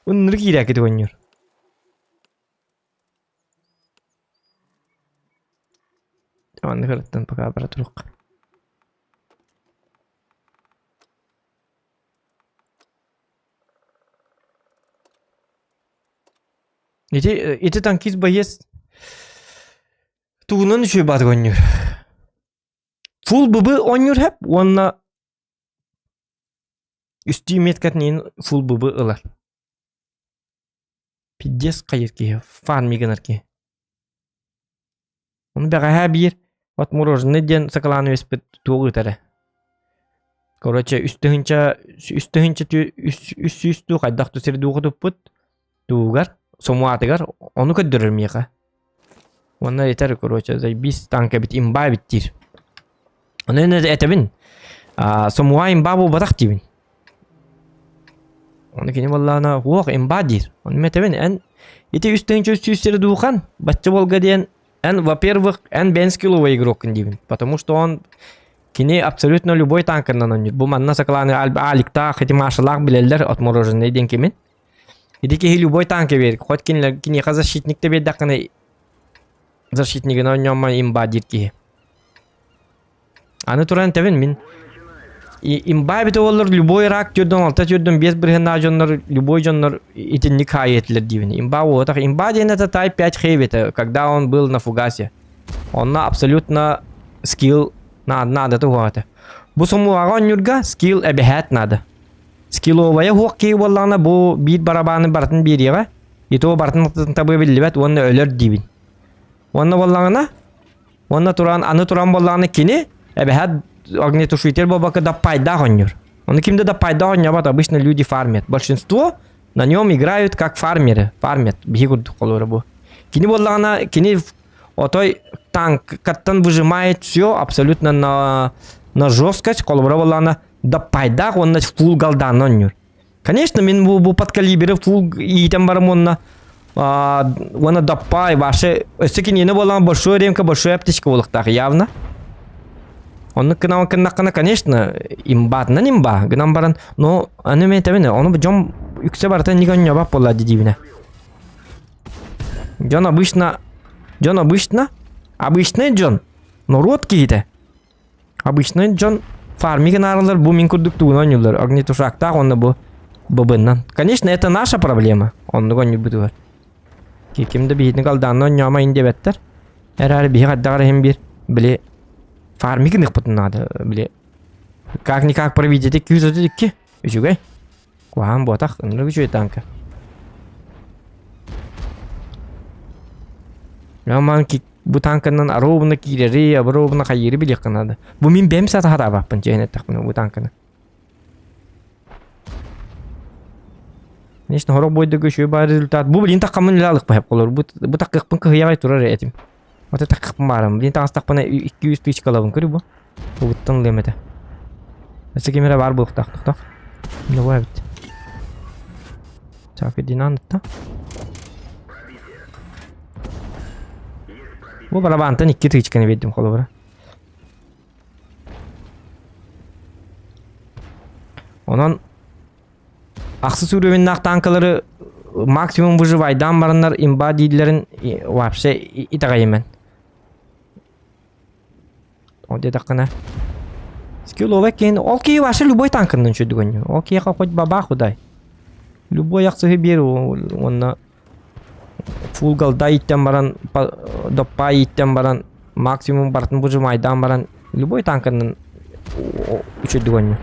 ыннырык иирээки оонньуур. Маннык ырыттан пока бара туруохха. Ити, ити танкист боец тугунан үчүгэй баатык оонньуур. Фул ББ оонньуур хэп уонна үстүү меткатын фул ББ ылар. Пиздец хайыр киһи, фарми гынар киһи. Ону бэҕэһээ биир отмороженный диэн сакалаан үөспүт туох ыытара. Короче, үс тыһыынча үс тыһыынча үс үс сүүс дуу хайдах да сири дууха туппут туугар сомуатыгар ону көрдөрөр миэхэ. Уонна этэр, короче, заебись танк эбит имба эбит диир. Ону этэбин, сомуа имба буолбатах диибин. Ону кини буоллаҕына уох имба диир. Ону мин этэбин эн ити үс тыһыынча үс сүүс сири дуухан бачча буолга диэн эн во-первых эн бэйэн скилловый игроккун диибин. Потому что он кини абсолютно любой танканан оонньуур. Бу манна сакалааны Аликтаах ити Машалаах билэллэр отмороженный диэн кимин. Ити киһи любой танка биэр. Хоть кинилэр киниэхэ защитник да биэрдэххинэ защитнигын оонньомо имба диир киһи. Аны туран этэбин мин имба эбитэ буоллар любой рак түрдөн алта түрдөн биэс бырыһыаннаах дьоннор любой дьоннор итинник хаайы этилэр диибин. Имба буолбатах. Имба диэн это Type 5 Heavy это когда он был на фугасе. Онно абсолютно скилл надо надо туһуга этэ. Бу сомуаҕа оонньуурга скилл эбэһээт надо. Скилловая уһуох киһи буоллаҕына бу биир барабааны барытын биэриэҕэ. И то барытын табыа биллибэт уонна өлөр диибин. Уонна буоллаҕына Уонна туран, аны туран буоллаҕына кини эбэһээт огнетушитель буолбакка даппайдаах оонньуур. Ону ким да даппайдаах оонньообот, обычно люди фармят. Большинство на нем играют как фармеры. Фармят. Биһи курдук холура бу. Кини буоллаҕына, кини отой танкаттан выжимает все абсолютно на, на жесткость. Холобура буоллаҕына даппайдаах уонна фул голдаанна оонньуур. Конечно, мин бу, бу подкалиберы фул иитэн барым уонна уонна даппай вообще өссө киниэни буолан большой ремка большой аптечка буолуохтаах явно. Оннук гынан гыннаххына, конечно, имбаатынан имба гынан баран, но аны мен этэбин, ону дьон үксэ барыта инник онньообот буолла диибинэ. Дьон обычно, дьон обычно, обычный дьон, норуот киһитэ. Обычный дьон фармик гынаарылар бу мин курдук тугун оонньууллар огнетушактаах уонна бу быбыннан. Конечно, это наша проблема. Оннук оонньуурбутугар. Ким да биһитини алдаанна оонньоомайын диэбэттэр. Эрээри биһи хайдах эрэ иһин биир били фармик гыныахпытын наада били как-никак проведете 232 үчүгэй. Куһаҕан буотах, ынырык үчүгэй танка. Ман бу танканан ровно киирэри, ровно хайыыры билиэххэ наада. Бу мин бэйэм сатаһатаабаппын чиэһин эттэхпинэ бу танканы. Конечно, хорох бойдуга үчүгэй баар результат. Бу блин таккамын илэ алыкпа холор. Бу бу таккыппын кыһыйаҕай турар этим. Вот это таккыппын баарым. Блин таҥастахпына 200 тысячкалабын көрү бу. Угуттан ылыам этэ. Өссө ким эрэ баар буолуохтаах тохтоо. Давай эбит. Так, иди надо. Бу барабантан икки тычканы биэрдим холобура. Онон ахсыс уровеннаах танкалары максимум выживайдаан бараннар имба дииллэрин вообще итэҕэйимэн. Ол диэтэххинэ скилловай киһини ол киһи вообще любой танканан үчүгэй оонньуур. Ол киһиэхэ хоть бабах удай. Любой ахсыһы биэр уонна фул голда ииттэн баран доппа ииттэн баран максимум барытын выжимайдаан баран любой танканан үчүгэй оонньуур.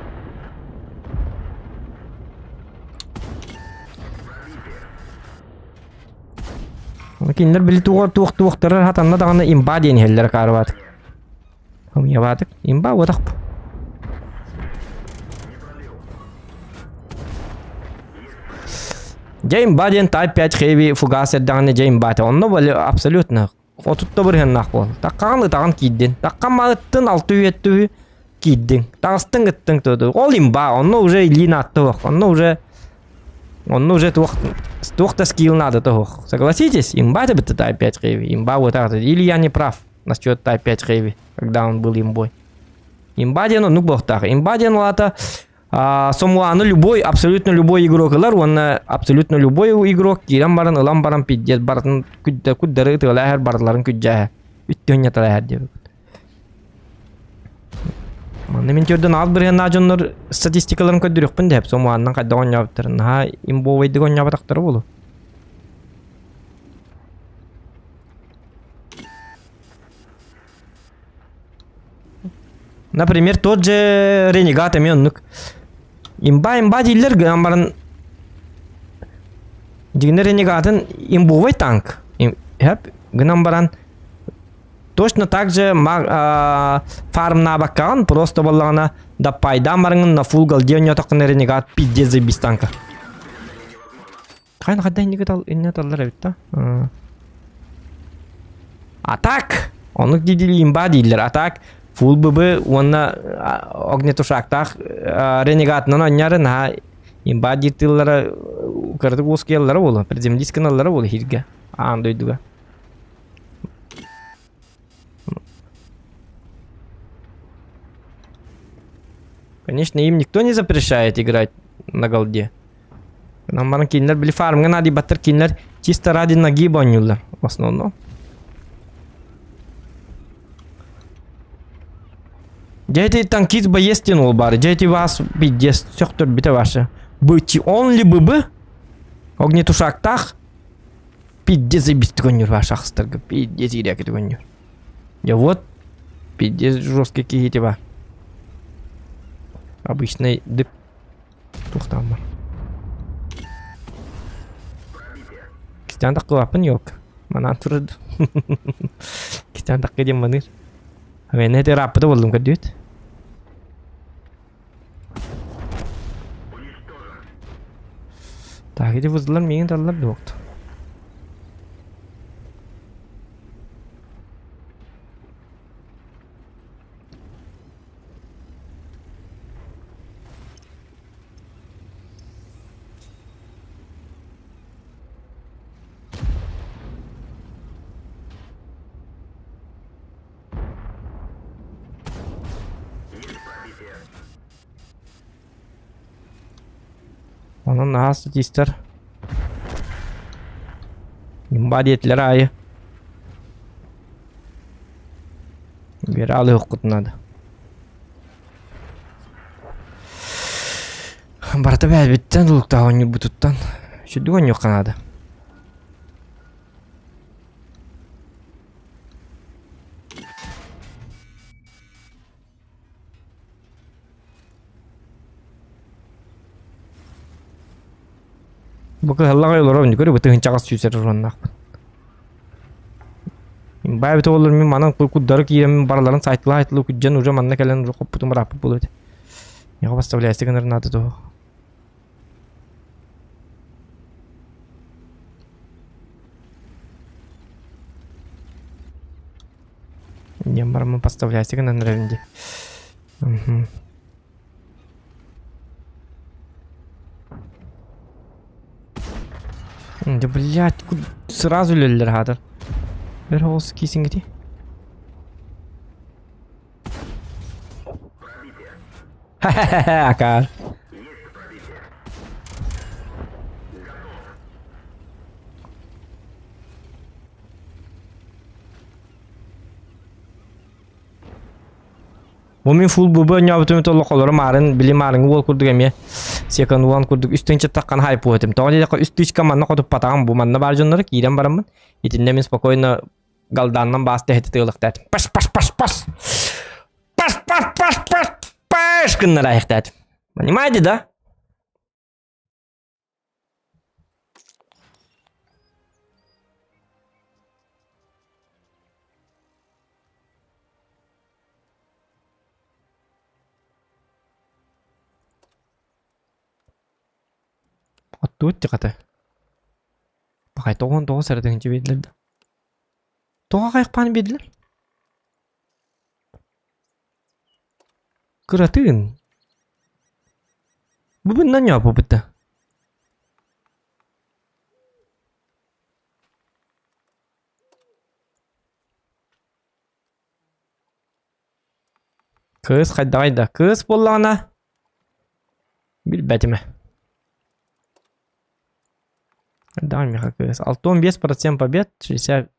Кинилэр били туох туох туохтарар хатанна даҕаны имба диэн иһэллэр акаарыбаатык. Умньабаатык. Имба уотах бу. Дьэ имба диэн Type 5 Heavy фугас эрдэҕинэ дьэ имба этэ. Онно были абсолютно отутта бырыһыаннаах буол. Таккаҕын ытаҕын киирдин. Таккан маҕыттын алты үйэттү киирдиҥ. Таҕыстыҥ ыттыҥ туду. Ол имба. Онно уже илиин атты суох. Онно уже Онно уже туох туох да скилл надо того. Согласитесь, имба это Type 5 Heavy. Имба вот так. Или я не прав насчет Type 5 Heavy, когда он был имбой. Имба диэн оннук буолуохтаах. Имба диэн улаата сомуаны любой, абсолютно любой игрок ылар уонна абсолютно любой игрок киирэн баран ылан баран пиздец барытын күддары ытыалаһар барыларын күддьээһэ. Үттүөн ньаталаһар диэбит. Манна мин төрдөн аал бырыһыаннаах дьоннор статистикаларын көрдөрүөхпүн да сөп. Сомуаннан хайдах оонньообуттарын наһаа имбовайдык оонньооботохторо буолуо. Например, тот же Ренегат эмиэ оннук. Имба-имба дииллэр гынан баран дьиҥнэр Ренегатын имбовай танк. Хөп гынан баран точно так же фармнаабаккаҕын просто буоллаҕына даппайдаан барыҥын на фул голде оонньоотоххуна Ренегат пиздец заебись танка. Хайын хайда инники тал инне таллар эбит да. А так, оннук дииллэр имба дииллэр. А так фул ББ уонна огнетушактаах ренегатынан оонньоору наһаа имба диир тыллара кыратык уоскуйаллара буолуо, приземлись гыналлара буолуо иһиргэ аан дойдуга. Конечно, им никто не запрещает играть на голде. Наммарын кинилэр били фармҥа наадыйбаттар кинилэр чисто ради ноги оонньууллар в основном. Дьэ ити танкист боец диэн уол баар. Дьэ ити вас пиздец сөхтөрбүтэ ваша. Бычи он ли ББ? Огнетушактаах пиздец заебись көннүр ваша ахстарга пиздец иирээки көннүр. Я вот пиздец жесткий киһи типа. Обычный дып Туохтаан бар. Кистээн таххылааппын ёлка. Манаан турар. Кистээн тахха диэн маныыр. Мен эти ырааппыта буоллум көрдүбүт. Так, ити вызылар миигин таллар дуокту. Онон наһаа статистар Имба диэтилэр аайы Биир алыһыккыт наада. Барыта бэйэбиттэн тутулуктаах оонньуурбутуттан сүрдүк оонньуохха наада. Бу кыһаллаҕай олоробун көрү бу тыһыынчаҕас сүүсэр уруоннаахпын. Баа эбит оҕолор мин манан курдары киирэммин барыларын сайтылаа айтылыы күддьэн уже манна кэлэн уже хоппутум ырааппыт буолуо этэ. Миэхэ поставляйся гынар наада туох. Диэн бараммын поставляйся гынан эрэбин дии. Мгм. Да блять, сразу өлөллөр хаатар. Бер оҕус киисиҥ ити. Ха-ха-ха, акаар. Бу мин фул ББ оонньообутум толлохолору маарын, били маарыҥы уол курдук эмиэ секонд уон курдук үс тыһыынчаттаххана хайпуо этим. Тоҕо диэтэххэ үс тыһыынча манна хотуппатаҕым бу манна баар дьоннору киирэн бараммын итиннэ мин спокойно галдааннан баас тэһити тыалыктаатым. Паш паш паш паш паш паш паш паш паш гыннара айахтаатым. Понимаете, да? Оттуут тихата. Пахай 99 эрэ тыһыынча биэрдилэр да. Тоҕо хайахпаан биэрдилэр? Кыратыын. Бу быннан ньооппуппут да. Кыыс хайдаҕай да кыыс буоллаҕына билбэтим ээ. Хайдаҕай миэхэ кыыс 65% побед 60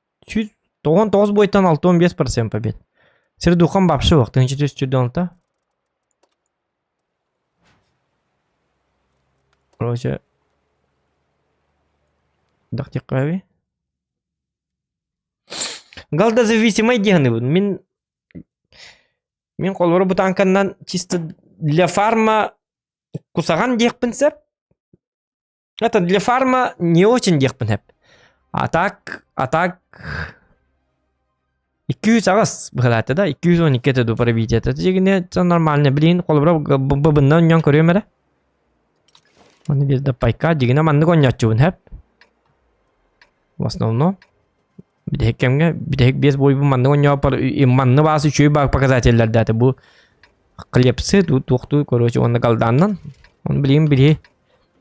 199 буойтан 65% побед. Сир духом вообще суох 1146. Короче, дохтиххави. Голдозависимый диэхинибин. Мин мин холобура бу танканнан чисто для фарма кусаҕан диэхпин сөп. Это для фарма не очень диэхпин сөп. А так, а так 208 быһалаата да 212 этэ дуу пробитиета. Дьигине нормально блин холобура быбынна онньон көрүөм эрэ. Оны биир да пайка дьигине маннык онньооччубун сөп. В основном бүтэһик кэмҥэ бүтэһик биэс буойбун маннык онньооппор манны баас үчүгэй баар показателлэрдээтэ бу хлебцы туохтуу короче уонна галдааннан он билигин билиһи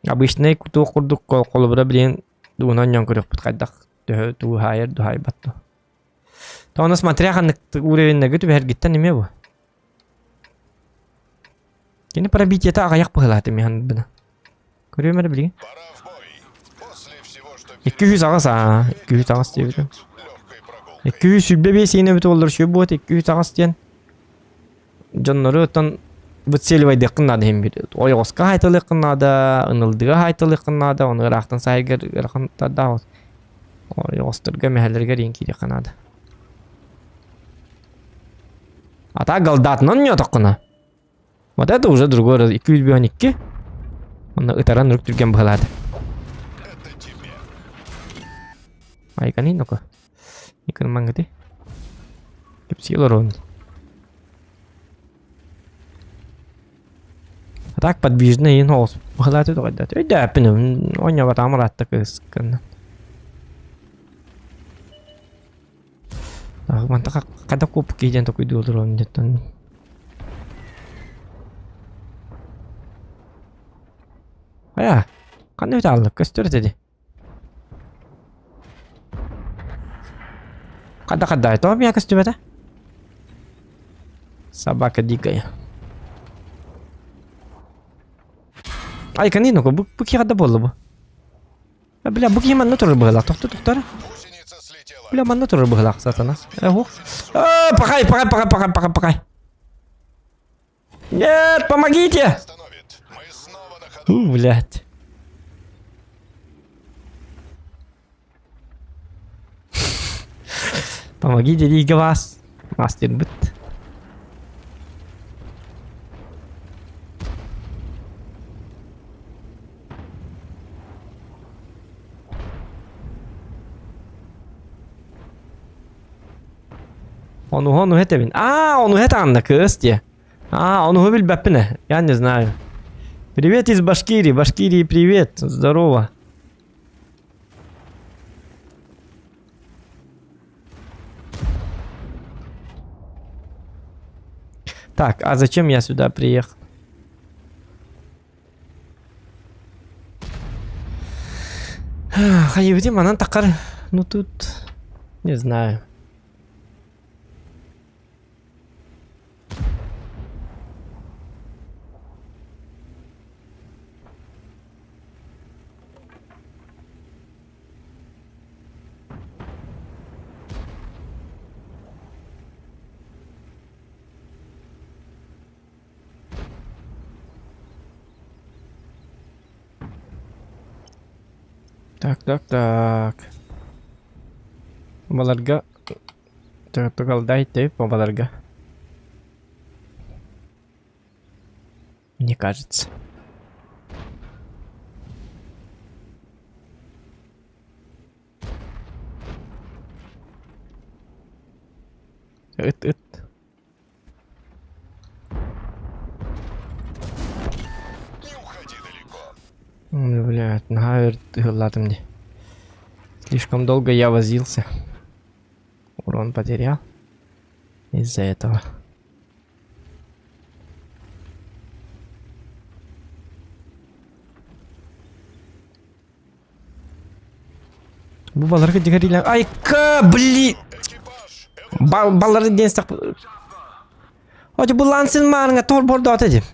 обычный туох курдук холобура билигин дугунан онньоон көрүөхпүт хайдах төһө туһаайар дуһаайбат дуо то смотря ханнык уровеннарга түбэһэргиттэн эмиэ бу кини пробитиета аҕыйах быһыылаата миһан бына Көрүөм эрэ билигин. 208 аа, 208 диэбитим. 225 иэнэ эбит буоллар үчүгэй буолуо 208 диэн дьоннору оттон выцеливайдыаххын наада иһин биир ойоҕоско хаайталыаххын наада, ынылдыга хаайталыаххын наада, ону ыраахтан саайгар ыарахан тардаах ойоҕосторго мэһэлэригэр иин киириэххэ наада. А так голдатынан оонньоотоххуна Вот это уже другой раз. 252. Онно ытаран үрүк түргэн быһалаата. Айкани ну-ка. Икын мангыты. Кепсил урон. А так подвижный ин хоос. Быһалааты тоҕойдат. Өйдөөппүн. Оонньообатаҕым ыраатта кыыс кынна. Мантаха хата куп киһи токуйдуу олорон дьоттон. Хайа, ханна бүтэ көстөр этэ Хада хада, тоҕо миэхэ көстүбэтэ? Собака дикая. Ай, канину, бу бу киһи хада буолла бу? Бля, бу киһи манна турар быһыылаах. Тохто, тохто эрэ. Бля, манна турар быһыылаах, сатана. Эх, А, пахай, пахай, пахай, пахай, пахай, пахай. Нет, помогите! У, блядь. Помогите, Лига вас. Мастер быт. Онуһу онуһу этэбин. Аа, онуһу этаанна кыыс диэ. Аа, онуһу билбэппин ээ. Я не знаю. Привет из Башкирии. Башкирии привет. Здорово. Так, а зачем я сюда приехал? Хайыбытым манан таххар ну тут не знаю. Так, так, так. Баларга Тугалдай тэп баларга. Мне кажется. Ыт, ыт. Блядь, наһаа өр ыһыллаатым дии. Слишком долго я возился. Урон потерял. Из-за этого. Бу баларга дигэрилэр. Айка, блин! Бал баллары диэн сах. Очо бу лансин маарыңа тор бордоото дим.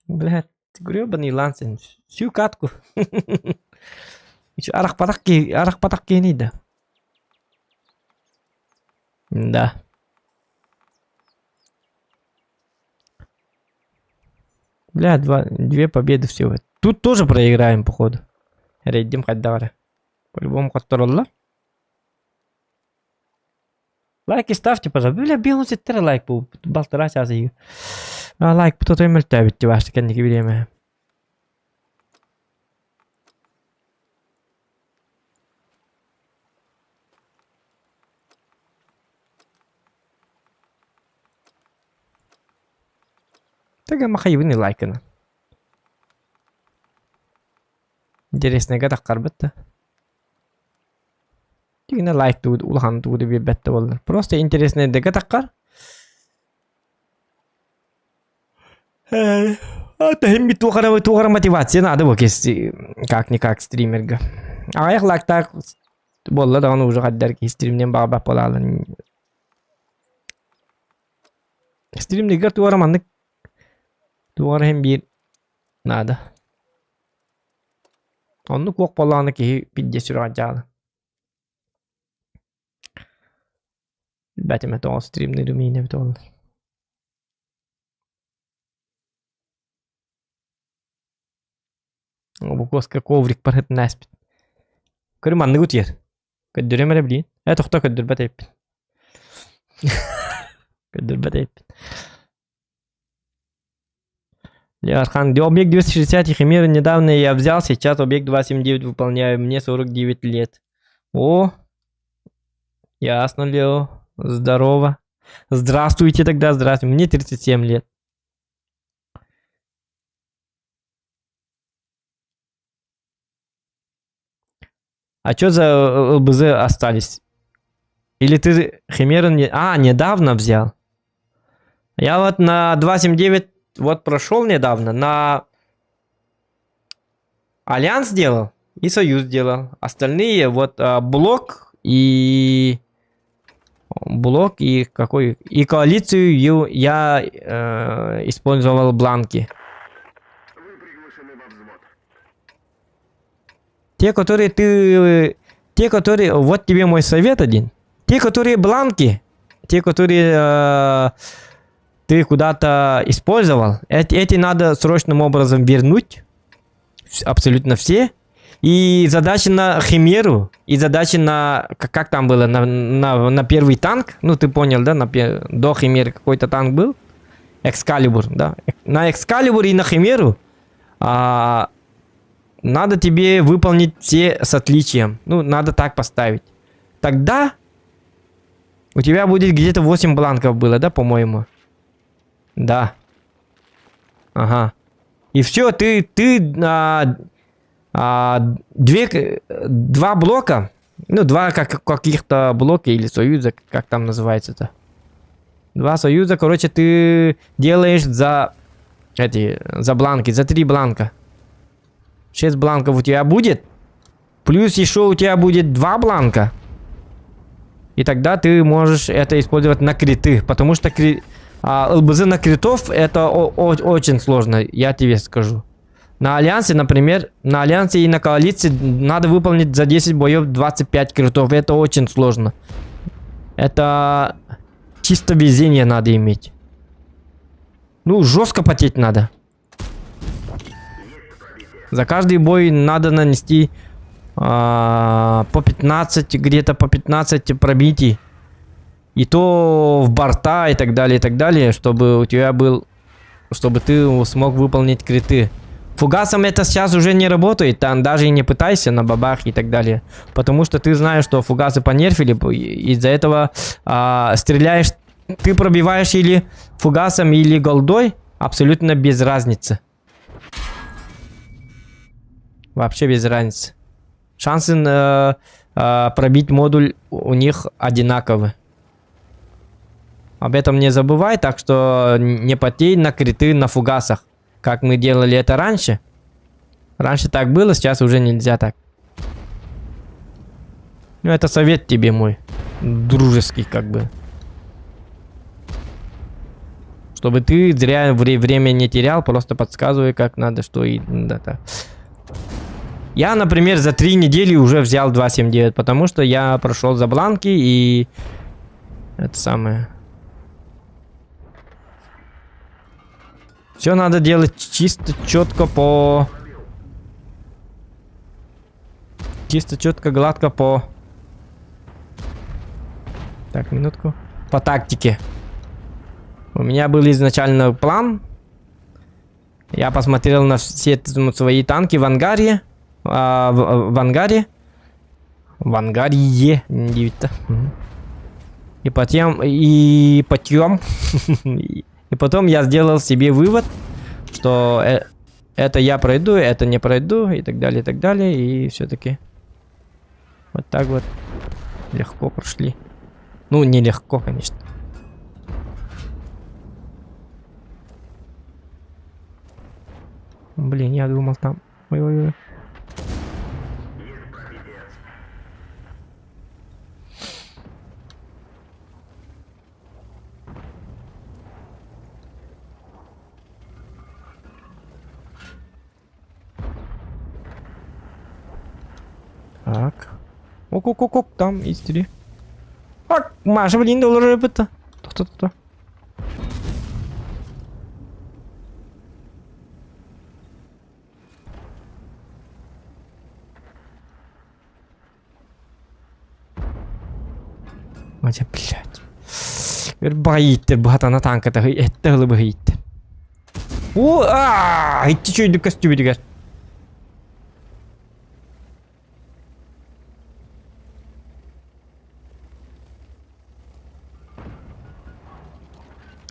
Блядь, гребаный лансин. Всю катку. Арах патах ки, арах патах киһини да. Да. Бля, два, две победы всего. Тут тоже проиграем, походу. Рейдим хайдах По-любому хоттороллар. Лайки ставьте, пожалуйста. Бля, биэс сэттэ лайк бу балтараа чаас иһигэр. А лайк бу мөлтөөбүт дии кэнники бириэмэ. Тага махайыбын лайкына. Интереснэйгэ таххарбыт да. Дьиҥинэ лайк дуу, улахан дуу да биэрбэт да буоллар. Просто интереснэйдэргэ таххар. Тэһин туох эрэ туох эрэ мотивация наада бу как-никак стримергэ. Аҕыйах лайктаах буолла даҕаны уже хайдар киһи стримниэн баҕарбат буолаалын. Стримнигэр туох эрэ маннык туох эрэ иһин биир наада. Оннук уох буоллаҕына киһи пиздец сүрэҕэ дьаала. Билбэтим тоҕо стримныырым иинэ эбитэ буоллар. Букуоска коврик барытын ааспыт. Көрү манныгы утуйар. Көрдөрүөм эрэ билиин. Ээ тохтоо көрдөрбөт эбиппин. Көрдөрбөт эбиппин. Архан, объект 260 Химера недавно я взял, сейчас объект 279 выполняю, мне 49 лет. О, ясно, Лео, здорово. Здравствуйте тогда, здравствуйте, мне 37 лет. А что за ЛБЗ остались? Или ты Химеру не... А, недавно взял. Я вот на 2.7.9 вот прошел недавно, на Альянс делал и Союз делал. Остальные вот Блок и... Блок и какой... И коалицию я использовал бланки. Те, которые ты... Те, которые... Вот тебе мой совет один. Те, которые бланки, те, которые ты куда-то использовал, эти надо срочным образом вернуть. Абсолютно все. И задачи на Химеру, и задачи на... Как там было? На первый танк. Ну, ты понял, да? До Химеры какой-то танк был. Экскалибур, да? На Экскалибур и на Химеру надо тебе выполнить все с отличием. Ну, надо так поставить. Тогда у тебя будет где-то 8 бланков было, да, по-моему? Да. Ага. И все, ты два блока, ну, два каких-то блока или союза, как там называется это. Два союза, короче, ты делаешь за эти, за бланки, за три бланка. Шесть бланков у тебя будет. Плюс еще у тебя будет два бланка. И тогда ты можешь это использовать на криты. Потому что ЛБЗ на критов это очень сложно, я тебе скажу. На Альянсе, например, на Альянсе и на Коалиции надо выполнить за 10 боев 25 критов. Это очень сложно. Это чисто везение надо иметь. Ну, жестко потеть надо. За каждый бой надо нанести по 15, где-то по 15 пробитий. И то в борта и так далее, чтобы у тебя был, чтобы ты смог выполнить криты. Фугасом это сейчас уже не работает, там даже и не пытайся на бабах и так далее. Потому что ты знаешь, что фугасы понерфили, из-за этого стреляешь, ты пробиваешь или фугасом, или голдой, абсолютно без разницы. Вообще без разницы. Шансы пробить модуль у них одинаковы. Об этом не забывай, так что не потей на криты на фугасах, как мы делали это раньше. Раньше так было, сейчас уже нельзя так. Ну, это совет тебе мой. Дружеский, как бы. Чтобы ты зря время не терял, просто подсказывай, как надо, что и... Да, так. Я, например, за 3 недели уже взял 2.7.9, потому что я прошел за бланки и... Это самое. Все надо делать чисто четко по... Чисто четко, гладко по... Так, минутку. По тактике. У меня был изначально план. Я посмотрел на все свои танки в ангаре. А, в ангаре. В ангаре. И потом, и потом, и потом я сделал себе вывод, что это я пройду, это не пройду, и так далее, и так далее. И все-таки вот так вот легко прошли. Ну, нелегко, конечно. Блин, я думал там. Ой-ой-ой. Так. Ок-ок-ок-ок, там истери. Ак, Маша, блин, доллары это. Кто-кто-кто? Мача, блядь. Өр баҕайы ииттэр, быһатана танката эттэ ылы быһа ииттэр. О, аа, иччи чөйдүк көстүбүтүгэр.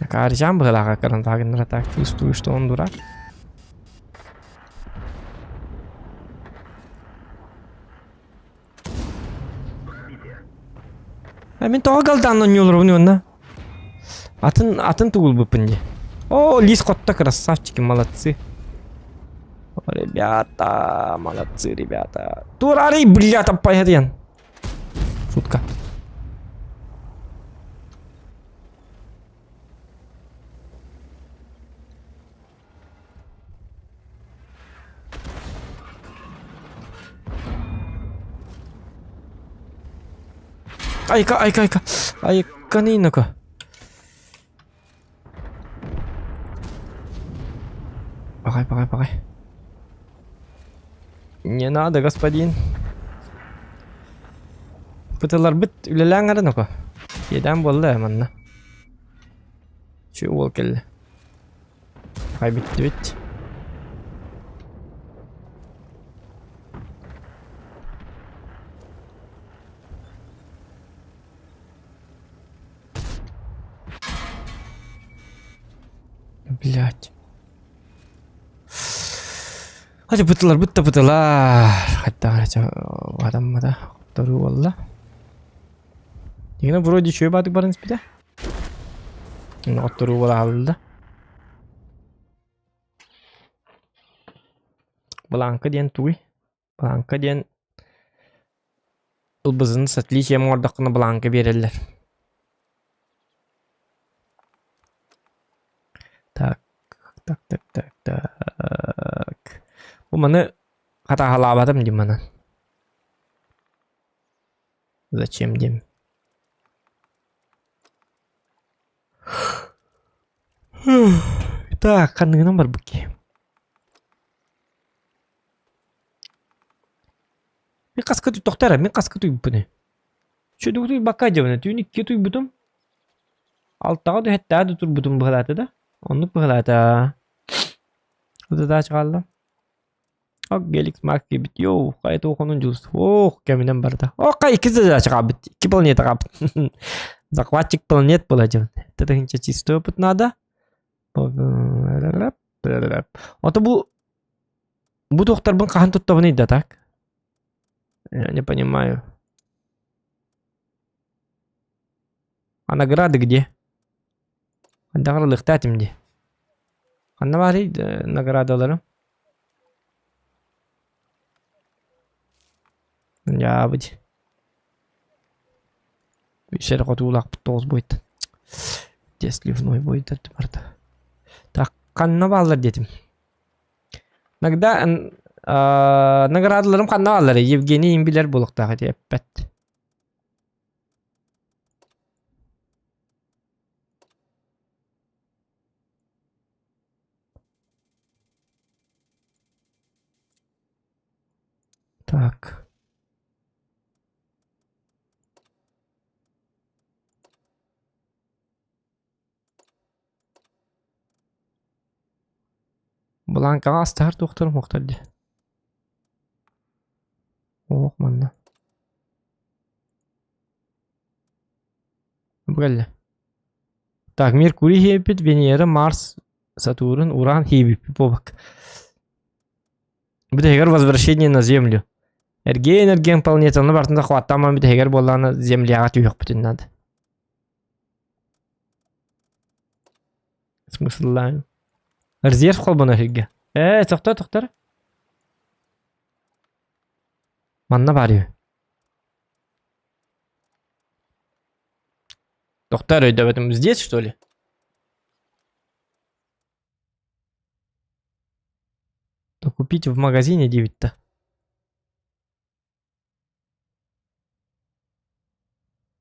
Акааржан быһылааҕа карантагыннара так чувствую, что он дурак. А мин тоҕо галдаан онньууларбын уонна? Атын атын тугулбуппун дии. О, лис хотто красавчики, молодцы. Ребята, молодцы, ребята. Турари, бля, там поеден. Шутка. Айка, айка, айка. Айканы ну-ка. Погай, погай, погай. Не надо, господин. Пыталарбыт үлэлээн эрэ ну-ка. Иэдээн буолла ээ манна. Чү уол кэллэ. Хай бүттүбүт. Блять. Хати бытылар бытта бытылар. Хатта адаммада хотторуу буолла. Дигэнэ вроде үчүгэй баатык баран испитэ. Хотторуу буола хаалла. Бланка диэн тугуй? Бланка диэн ылбызын с отличием оҥордоххуна бланка биэрэллэр. Так, так, так, так, так. Бу маны хатааһалаабатым дии манан. Зачем диэм. Так, ханныгынан барбыт киһи. Мин хаска тохтоо эрэ, мин хаска тууйбуппунуй? Чөдүгү тууйбакка дьабына, түүн икки тууйбутум. Алтаҕа да сэттээҕэ да турбутум быһалаата да. Оннук быһалаата. Задача хаалла. Ок, Геликс Макс киирбит. Йоу, хайа туохунун дьулус. Ох, кэминэн барда. Ох, хай икки задача хаалбыт. Икки планета хаалбыт. Захватчик планет была дьон. Это тыһыынча чистой опыт надо. Ото бу бу туохтарбын хаһан туттабыный да так? Я не понимаю. А награды где? Хайдах ылыахтаа этим дии. Ханна баарый наградаларым? Дьаабыт. Үс эрэ хотуулаахпыт тоҕус буойта. Сливной буойдар барда. Так, ханна бааллар диэтим. Иногда наградаларым ханна бааллар? Евгений им билэр буолуохтаах ити эппэт. Так. Былааҥкаҕа астаһар туохтарым уохтар дии. Ох, манна. Бу кэллэ. Так, Меркурий хиэппит, Венера, Марс, Сатурн, Уран хиэбиппит буолбакка. Бүтэһигэр возвращение на Землю. Эргиэн-эргиэн планетаны барытын да хваттааман бүтэһигэр буоллаҕына Земляҕа түһүөхпүтүн наада. Смысллаан. Резерв холбоно сиргэ. Ээ, тохтор, тохтор. Манна баар үһү. Тохтор өйдөөбөтүм. Здесь, что ли? То купить в магазине диэбит да.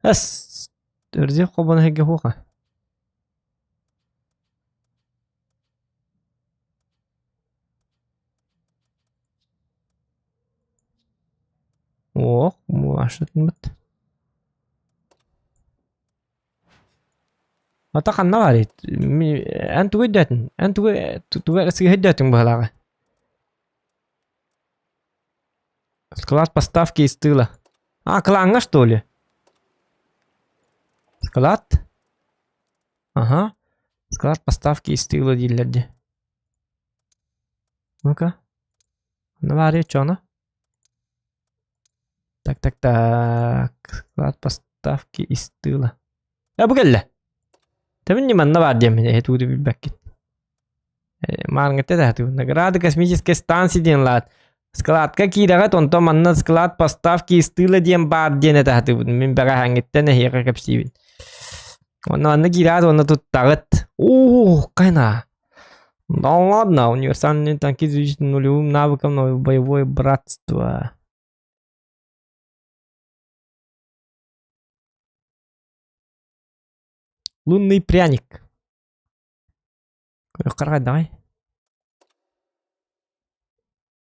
Эс, резерв холбоно сиргэ суоха. Ох, машытмыт. Ата ханна баарый? Эн тугу өйдөөтүҥ? Эн тугу тугу сыыһа өйдөөтүҥ быһалааҕа? Склад поставки из тыла. А, клаҥҥа что ли? Склад? Ага. Склад поставки из тыла дииллэр дии. Ну-ка. Ханна баарый оччоҕуна? Так, так, так. Склад поставки из тыла. Э, бу кэллэ. Тэбин манна баар диэммин эһи тугу да билбэккит. Маарыҥҥыта да Награды космической станции диэн лаат. Складка киирэҕит, онтон манна склад поставки из тыла диэн баар диэн этэ сатыыбын. Мин бэҕэһээҥҥиттэн эһиэхэ кэпсиибин. Онно манна киирэҕит уонна туттаҕыт. Ух, кайна. Да ладно, универсальный танки с нулевым навыком но боевое братство. Лунный пряник. Көрүөххэ давай.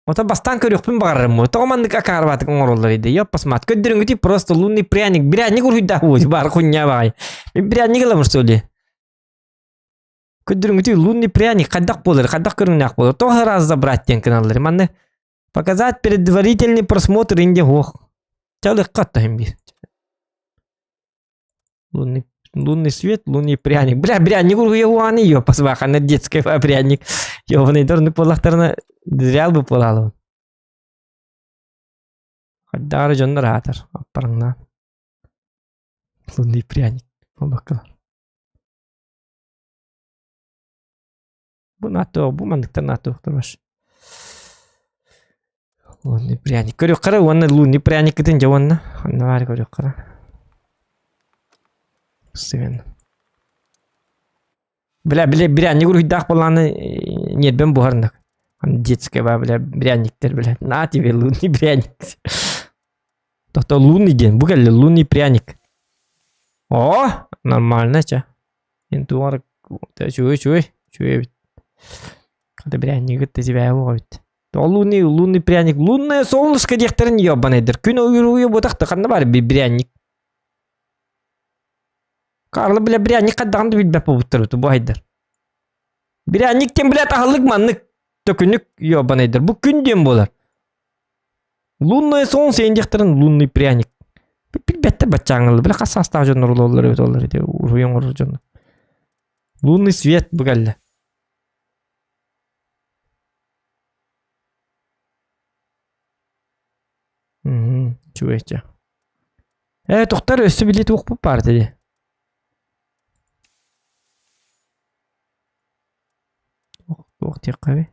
Ото бастаан көрүөхпүн баҕарарым. Тоҕо маннык акаарбатык оҥороллор иди. Ёппасмат. Көрдөрүҥүтүй просто лунный пряник. Пряник уруйдаах буолуй баар хуйня баҕай. Мин пряник ылабын что ли? Көрдөрүҥүтүй лунный пряник хайдах буолар, хайдах көрүҥнээх буолар. Тоҕо раз забрать диэн гыналлар. Манны показать предварительный просмотр инде суох. Чалыкка оттоһун биир. Лунный, лунный свет, лунный пряник. Бля, пряник уруйуаны ее посвахана детский пряник. Ёбаный дорны буоллахтарына зря бы буолаалыбын. Хайдаары дьоннор аатар аппарыңнаан. Лунный пряник. Буолбаккалар. Бу нааттыах, бу манныктар нааттыахтар баш. Лунный пряник. Көрүөххэ уонна лунный пряниккытын дьэ уонна онно баары көрүөххэ. Сыган. Бля, бля, пряник уруйдаах буоллаҕына ньиэрбэм буһарнак. Детская ба, бля, пряниктер, бля. На тебе лунный пряник. Тохто лунный диэн, бу кэллэ лунный пряник. О, нормально чэ. Эн туох үчүгэй үчүгэй үчүгэй эбит. Хата пряниги кытта сибээһэ суох эбит. Лунный лунный пряник лунное солнышко диэхтэрин ёбанайдар. Күн уйуруйа буотах да ханна баар пряник. Карла бля пряник хайдаҕын да билбэт буолбуттар бу айдар. Пряник диэн бля таһыллык маннык төкүнүк ёбанайдар. Бу күн диэн буолар. Лунное солнце диэхтэрин лунный пряник. Билбэттэр баччааҥҥылар. Бile хас саастаах дьоннор олороллор эбит олор ити уруй оҥорор дьоннор. Лунный свет бу кэллэ. Үчүгэй чэ. Ээ, тохтор өссө билии туохпут баар дии. Туох диэххэ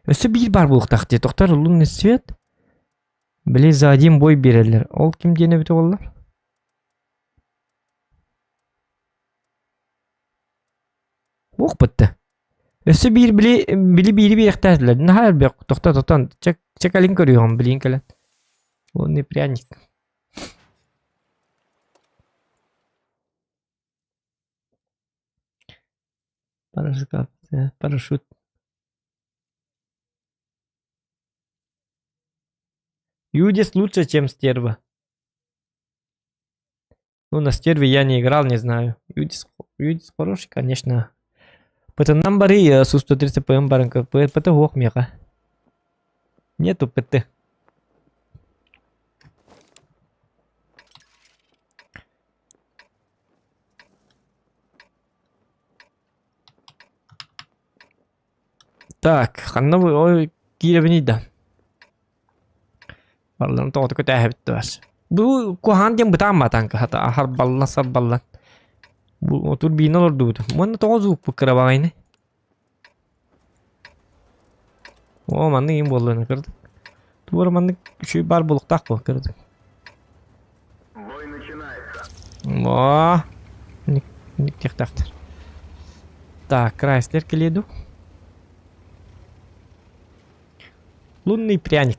Өссө биир баар буолуохтаах дии. Тохтор лунный свет. Били за один бой биэрэллэр. Ол ким диэн эбитэ буоллар? Уох бытта. Өссө биир били били биири биэрэхтээтилэр. Наһаа элбэх. Тохто тохтон. Чэ чэ кэлин көрүөҕүм билин кэлэн. Лунный пряник. Парашют. Парашют. Юдис лучше, чем стерва. Ну, на стерве я не играл, не знаю. Юдис, Юдис хороший, конечно. Пытыннан бары Су-130 ПМ барынка. ПТ ох меха. Нету ПТ. Так, ханна бу ой киирэбиний да. Барыларын тоҕото көтөөһөбүт бас. Бу куһаҕан диэн бытаан батаанка хата харбаллан сарбаллан. Бу турбина олордубут. Уонна тоҕо звукпут кыра баҕайыный? О, маннык им буоллун кырдык. Туора маннык үчүгэй баар буолуохтаах буол кырдык. Бой начинается. О, ник ник диэхтээхтэр. Так, Крайслер кэлиэ дуу? Лунный пряник.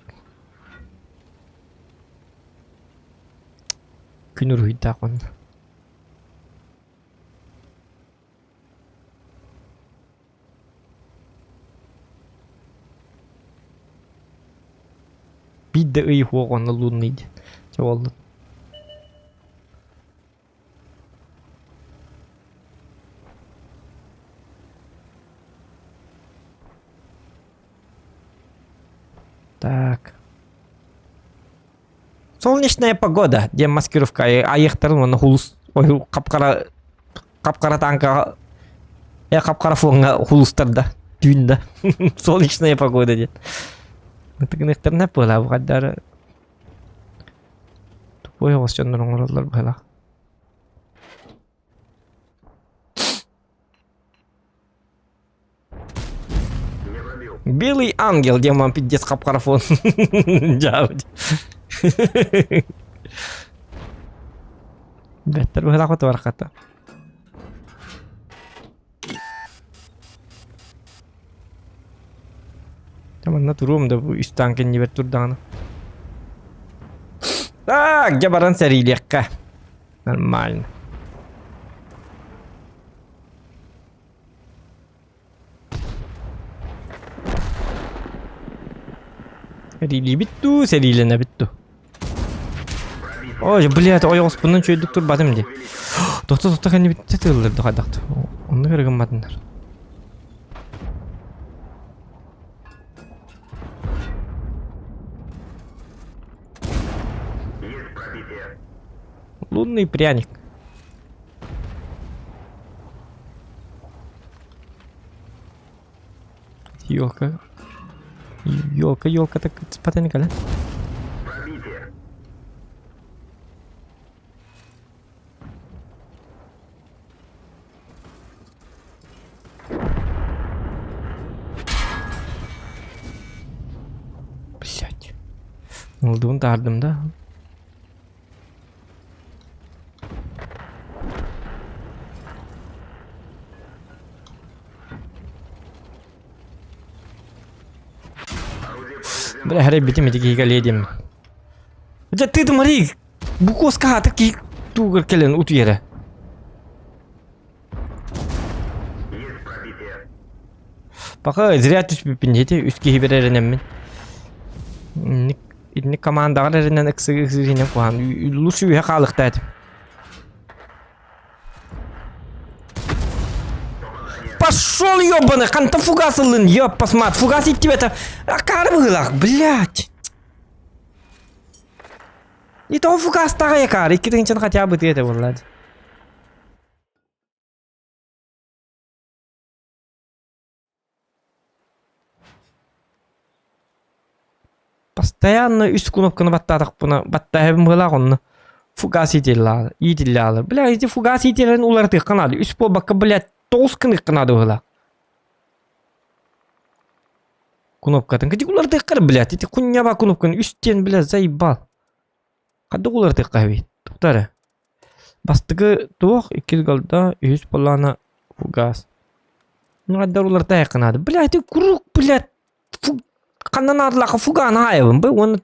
Күн уруһуйдаах уонна. Биир да ый суох уонна лунный диэн. Чэ буоллун. Так. Солнечная погода диэн маскировка айыахтарын уонна хулус хап-хара хап-хара тааҥкаҕа э хап-хара фоҥҥа хулустар да түүн да солнечная погода диэн ытыгыныахтарына буолаабы тупой оҕус дьоннор оҥороллор быһалаах Белый ангел диэн мам пиздец хап-хара фон дьаабыт Бэттэр быһалаах отуархата. Манна туруом да бу үс таан кэннибэр турдаҕына. Так, дьэ баран сэриилиэххэ. Нормально. Сэриилиибит дуу, сэриилэнэбит дуу? Ой, блядь, ойоҕоспунан үчүгэйдик турбатым дии. Тохто тохто кэннибиттэ тыыллар хайдах Оннук эрэ гымматыннар. Лунный пряник. Елка. Елка, елка, так спатенькала. Блять. Ылдыбын таардым да. Бля, хэрэйбитим ити киһигэ ледим. Дьэ ты Марий, бу куоска аата киһи тугар кэлэн утуйара. Пока зря түспүппүн ити үс киһи бер эрэнэммин. Итинник командаҕар эрэнэн ыксыгы-ыксыгынан куһаан лучше үһэ хаалыахтаа этим. Пошел, ёбаный, хантан фугас ыллын, ёп, посмат, фугас иттибэтэ, акаары быһыылаах, блядь. Не того фугастааҕа акаары, икки тыһыынчаны хотя бы этэ буолла. Постоянно үс кнопканы баттаатахпына баттааһыбын быһыылаах онно фугас иитиллаалар иитиллаалар бля ити фугас иитиллэрин уларытыахха наада үс буолбакка блядь тоҕус гыныахха наада быһыылаах кнопкатын кити уларытыахха эрэ блядь ити хуйняба кнопканы үс диэн блядь заебал хайдах уларытыахха эбит туохта эрэ бастакы туох иккис голда үһүс буоллаҕына фугас ну хайдах уларытыахха наада бля ити куруук блядь Ханна наадалаахха фугааны хаайабын бу уонна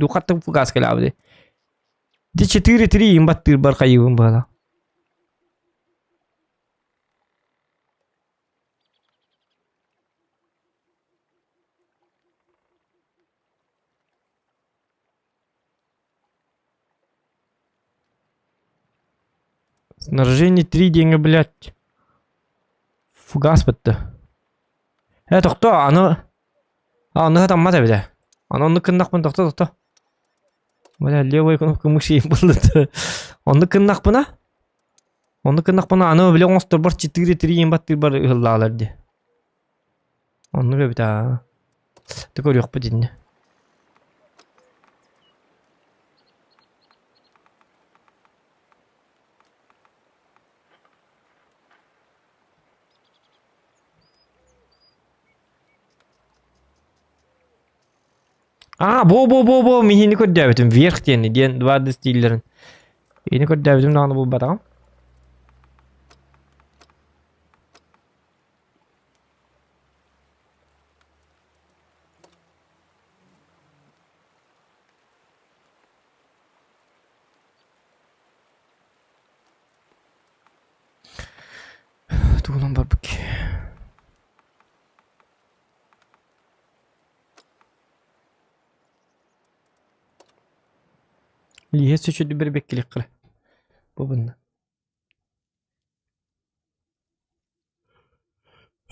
хаттан фугас кэлээбит. Ди 4-3 им баттыырбар хайыыбын быһала. Снаряжение 3 диэҥҥэ, блядь, фугас бытты. Э, тохтоо, аны... А, онно сатаммат эбит ээ. Аны оннук гыннахпына, тохто, тохто. Бля, левая кнопка мыши буллут. Оннук гыннахпына, оннук гыннахпына, аны били оҥосторбор 4-3 иин баттыырбар ыһыллаалар дии. Оннук эбит аа. Ты көрүөхпүт иннэ. Аа, бо-бо-бо-бо, миһини көрдөөбүтүм. Вверх диэни, диэн дважды стиллерин. Ини көрдөөбүтүм даҕаны булбатаҕым. Тугунан барбыт Лиһэ сөчөдү бэрбэккилиххэ бу бунна.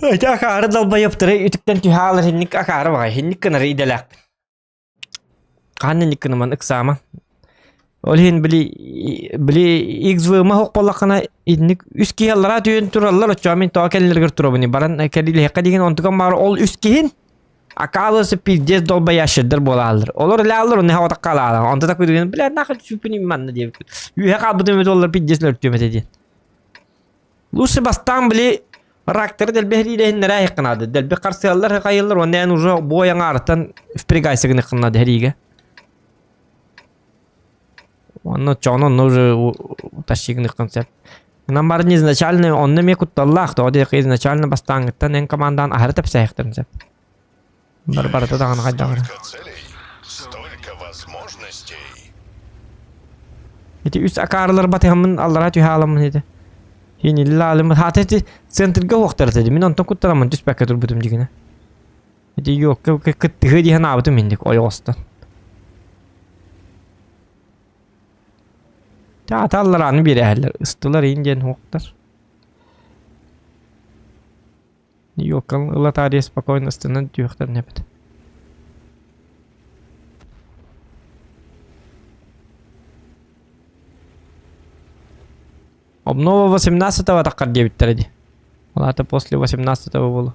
Ити акаары далбайыптары үтүктэн түһэ аалар инник акаары баҕай инник гынары идэлээхпин. Хаһан инник гыныман ыксаама. Ол иһин били били XVM оһох буоллаххына инник үс киһи аллараа түһэн тураллар оччоҕо мин тоҕо кэллэригэр турабын баран кэлиилэһиэххэ диигин онтукам баар ол үс киһин оказывается пиздец долбоящердар буолааллар. Олор илааллар онно хаҕатахха алаалар. Онто такой бля нахуй сүппүн манна диэбит. Үөһэ хаалбытым эбит оллар пиздец өлөртүөм этэ диэн. Лучше бастаан били ракторы дэлби хэриилэһиннэрэ айыккынаады. Дэлби харсыаллар хайыллар уонна эн уже бой аҥаарыттан впрягайся гыныххыннады хэриигэ. Онно чоҕун онно уже тащи гыныххын сөп. Нам барын изначально онно эмиэ кутталлаах тоҕо диэххэ изначально бастааҥҥыттан эн командаан аһары тэпсээхтэрин сөп. Бар барыта даҕаны хайдах эрэ. Столько целей, столько возможностей. Ити үс акаарылар батыһаммын аллараа түһэ аламмын ити. Хинилла алыммын. Хаата ити центрга уохтар этэ. Мин онтон куттараммын түспэккэ турбутум дьигинэ. Ити юокка кыттыһыы диэн аабытым инник ойоҕостон. Таата алларааны биэрээһэллэр. Ыстылар иин диэн уохтар. Юоккан ыла таарыйа спокойно ыстынан түһүөхтэрин эбит. Обнова 18-го таххар диэбиттэрэ дии. Ол аата после 18-го буолуо.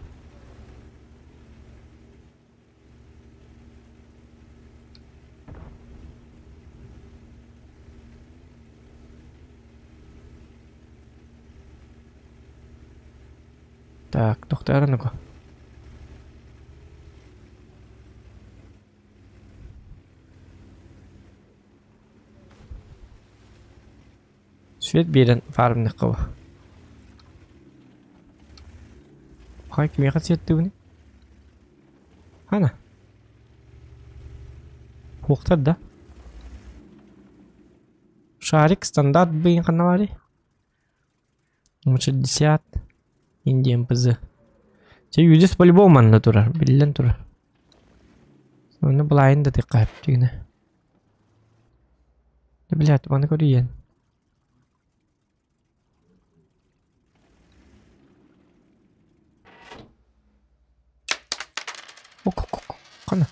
Так, тохтоору ну-ка. Свет биэрэн фармныхха бу. Хай кимиэхэ светтыыбыный? Хана? Хуохтар да? Шарик стандарт быйын ханна баарый? 60 Индия МПЗ. Чэ юдис по-любому манна турар, биллэн турар. Онно былаайын да тыхха дигинэ. Да блядь, маны көрүйэн. Ок, ок, ок, хана.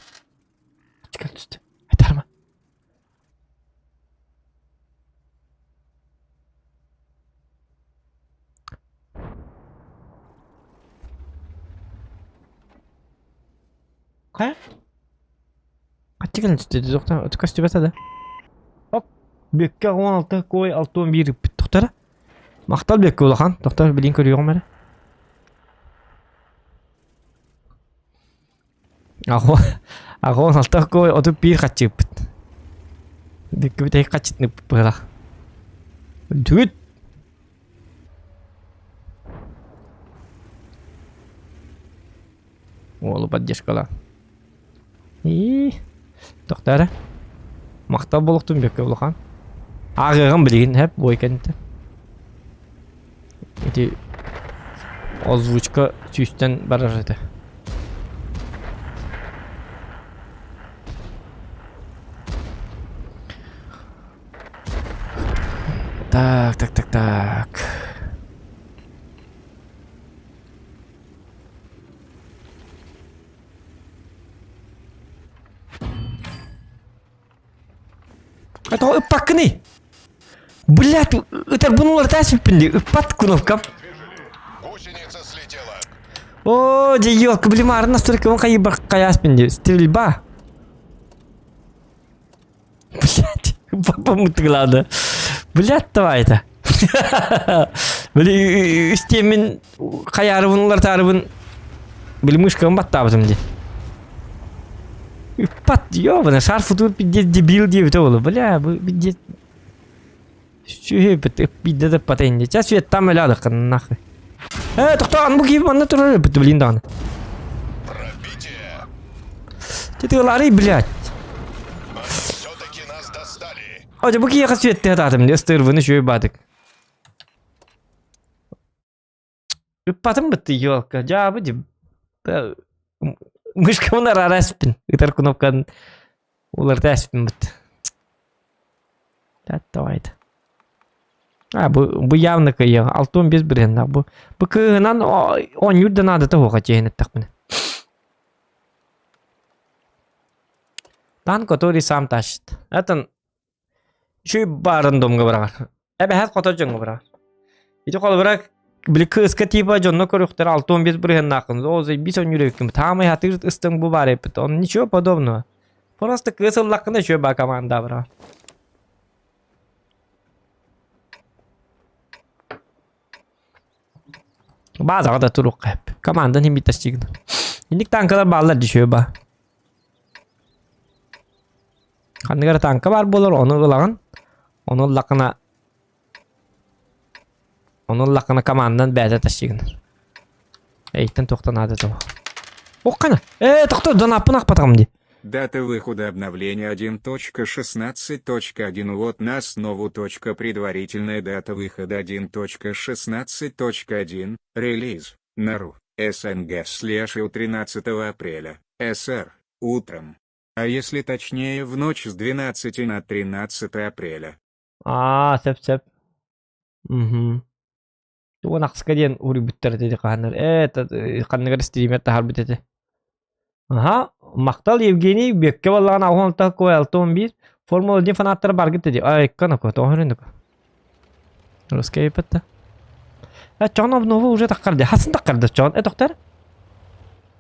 Кэл түстэ. Айтарма. Хайа? Хаччы кэлэн түстэ тохтоо көстүбэтэ да. Оп, бүккэ 16 кой 61 ыппыт тохтора. Махтал бүккэ улахан. Тохтор билин көрүөҕүм эрэ. Аҕа 16 кой 31 хаччы ыппыт. Бүккэ бүтэһик хаччытын ыппыт быһыылаах. Дүгүт! Уолу поддержкалаан. Ии, тохтоо эрэ. Махтал буолуохтун бүөккэ улахан. Ааҕыаҕым билигин һэп бой кэнниттэн. Ити озвучка сүүстэн барар этэ. Так, так, так, так. Это ыппаккыный! Блядь, ытарбын уларытаа сүппүн дии. Ыппат кнопкам. Гусеница слетела. О, дьэ, елка, блин, марын настройкабын хайыбар хайааспын дии. Стрельба. Блядь, папа мытыглады. Блядь, давай это. Били үстемин хайаарыбын улартаарыбын били мышкабын баттаабытым дии. Ыппат, ёбана, шар футур пиздец дебил диэбитэ буолуо. Бля, бу пиздец. Сүһү пиздец да ыппата инди. Сейчас свет там өлө нахуй. Э, тохтоон, бу киһи манна турар эбит, блин даҕаны. Пробитие. Тетыгаларый, блядь. Все-таки нас достали. Ожа бу киһиэхэ сүөттэ сатаатым дии, ыстыырбыны үчүгэй баатык. Ыппатым бытты елка, дьаабы дии. Мышкабын араара эспин, ытар кнопканы уларыта эспин быт. Давай. А, бу, бу явно кыайыаҕа. 65 бырыһыаннаах бу. Бу кыыһынан оонньуур да наадата суоҕа чиэһин эттэхпинэ. Танк, который сам тащит. Это үчүгэй баарын домга быраҕар. Эбэһээт хотор дьоҥҥо быраҕар. Ити холобура били кыыска типа дьонно көрүөхтэрэ 65 бырыһыаннааххын. Оо, заебись оонньуур эбиккин. Таамай хатыыр ыстыҥ бу баар эппит. Он ничего подобного. Просто кыыс ыллаххына үчүгэй баа команда быраҕар. Баазаҕа да туруохха сөп. Командан иһин биттасчыгын. Инник танкалар бааллар дьүшүө ба. Ханнык эрэ танка баар буолар, ону ылаҕын. Ону ыллаххына ону ыллаххына командан бэйэтэ тасчыгын. Эйтэн туохтан наада того. Оххана! Ээ, тохтоо, донаппын ахпатаҕым дии. Дата выхода обновления 1.16.1 Вот на основу. Предварительная дата выхода 1.16.1 Релиз. На РУ. СНГ слэш 13 апреля. СР. Утром. А если точнее в ночь с 12 на 13 апреля. Аа, сөп сөп. Мгм. Тугун ахсыка диэн уруйбуттар этэ хаһаннар. Ээ, ханныгар стример таһаарбыт этэ. Аха, махтал Евгений Бүөккэ буоллаҕына 16 кой 6-11 Формула-1 фанаттара баргыт дии. Ай, канако, тоҕо Русская ипэтте. Э, чоҕун обнову уже таххар дии. Хасын таххар да чоҕун. Э, тохтор?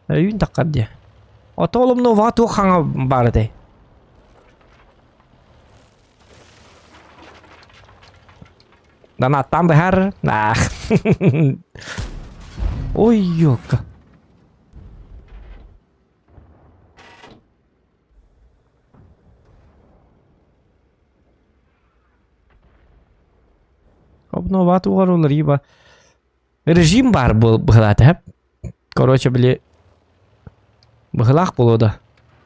Өйүн таххар дии. Ото ол обноваҕа туох хаҥа баар этэй? Донаттан быһар. Ах. Ой, ёлка. Обноват угарулар ибо режим бар был быһылаата Короче, били быһылаах буолуо да.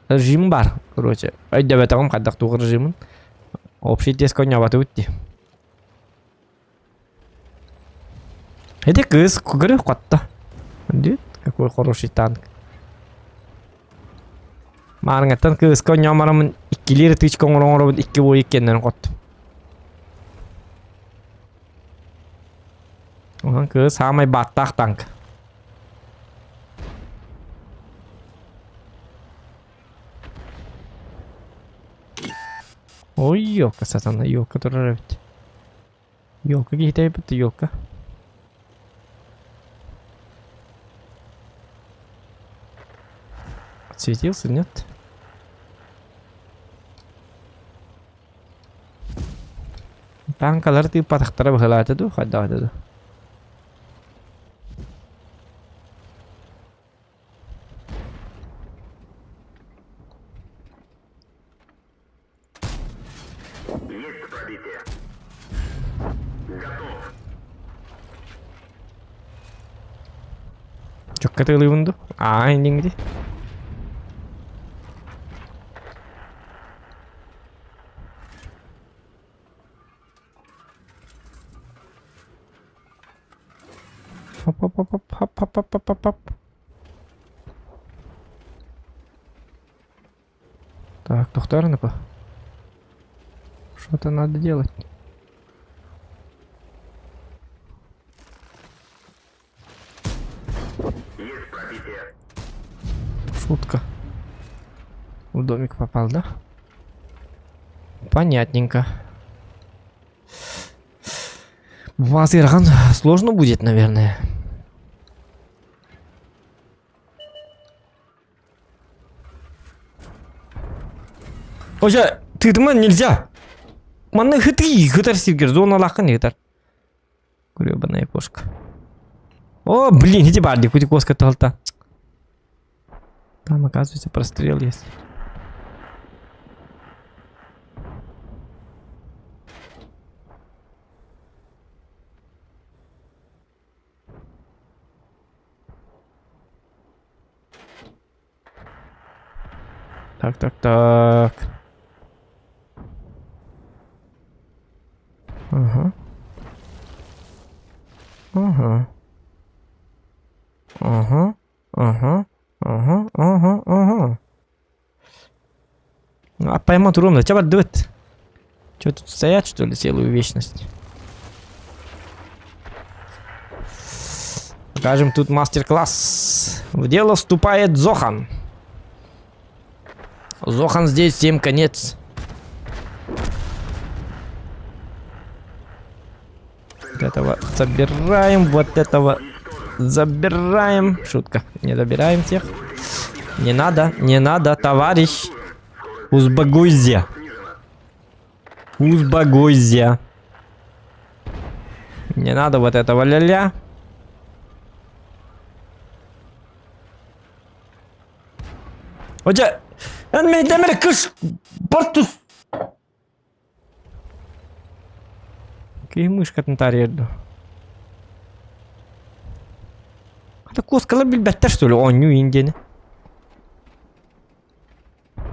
Режим бар, короче. Өйдөбөтөҕүм хайдах туох режимин. Общий тест конньообатыбыт дии. Эти кыыс көрүөх хотто. Дит, какой хороший танк. Маарыҥаттан кыыска онньоон бараммын иккилии ытыычка оҥоро оҥоробун икки буой иккиэннэрин хоттум. Онон кыыс саамай бааттаах танк. Ой, елка сатана, елка турар эбит. Елка киһитэ эбит, елка. Отсветился, нет? Танкалар тыыппатахтара быһылаата дуу, хайдаҕа дуу? Есть пробитие. Готов. Чокка тыылыыбын дуу? Аа, инниҥ Хоп хоп хоп хоп хоп хоп хоп хоп хоп. Так, тохтоор по. Что-то надо делать. Шутка. В домик попал, да? Понятненько. Мазырхан сложно будет, наверное. Ожа, тыытыма нельзя. Манна хытый, хытар сиргер, зоналааххын хытар. Гребаная кошка. О, блин, иди барды, кути коска толта. Там, оказывается, прострел есть. Так, так, так. Ага. Ага. Ага. Ага. Ага. Ага. Ага. А поймут ровно. Тебя дует. Что тут стоят, что ли, целую вечность? Покажем тут мастер-класс. В дело вступает Зохан. Зохан здесь, всем конец. Вот этого забираем, вот этого забираем. Шутка, не забираем всех. Не надо, не надо, товарищ. Узбагуйся. Узбагуйся. Не надо вот этого ля-ля. Hoca, эн демир кыш бортус. Киһи мышкатын Это куоскалар билбэттэр что ли оонньуу индияны.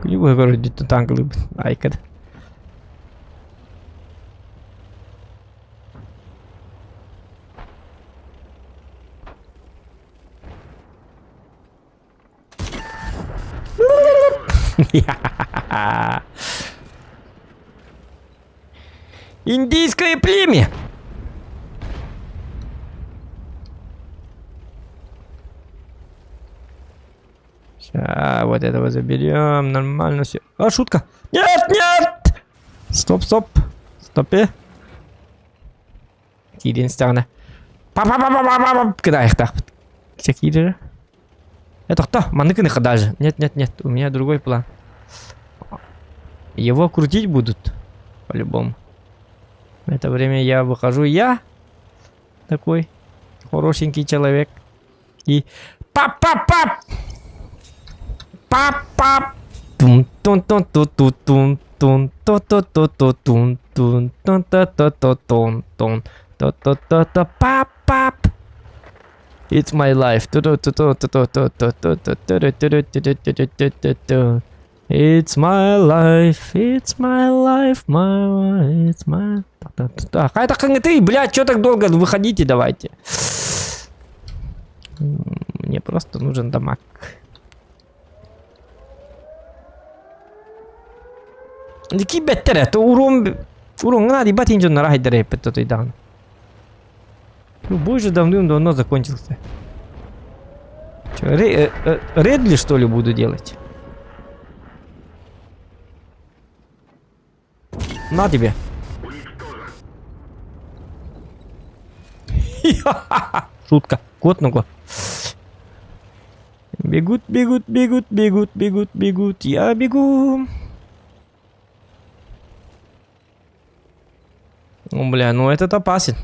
Күнү көрүдүттэн танкылыбын айкад. Индийское племя! Сейчас вот этого заберем. Нормально все. А, шутка. Нет, нет! Стоп, стоп. Стопе. Киирин стороны. па па па па па па Кидаехтаахпыт. Киирер. Это кто? Маныкыныха даже. Нет, нет, нет. У меня другой план. Его крутить будут. По-любому. В это время я выхожу. Я такой хорошенький человек. И пап-пап-пап! Пап-пап! тун тун тун ту ту тун тун ту ту ту ту тун тун тун ту ту ту тун тун ту ту ту ту пап пап. It's my life. Ту ту ту ту ту ту ту ту ту ту ту ту ту ту ту ту ту ту. It's my life, it's my life, my, it's my... Так, так, так, ты, блядь, что так долго? Выходите давайте. Мне просто нужен дамаг. Кибеттер, это урон... Урон надо, ебать, ничего на райдере, дан. Ну, бой же давным-давно закончился. Чё, Редли, что ли, буду делать? На тебе. Шутка. Кот ну Бегут, бегут, бегут, бегут, бегут, бегут. Я бегу. Ну, бля, ну этот опасен.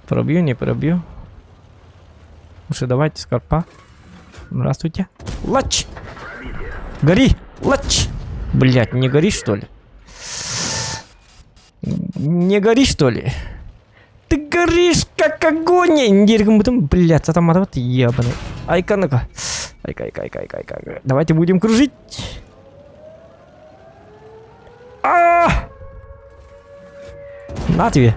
Пробью, не пробью. Слушай, давайте скорпа. Здравствуйте. Лач! Гори! Лач! Блять, не гори, что ли? Не гори, что ли? Ты горишь, как огонь! Блядь, там вот ебаный. Айка, ну-ка. Айка, айка, айка, айка, айка. Давайте будем кружить. А! На тебе.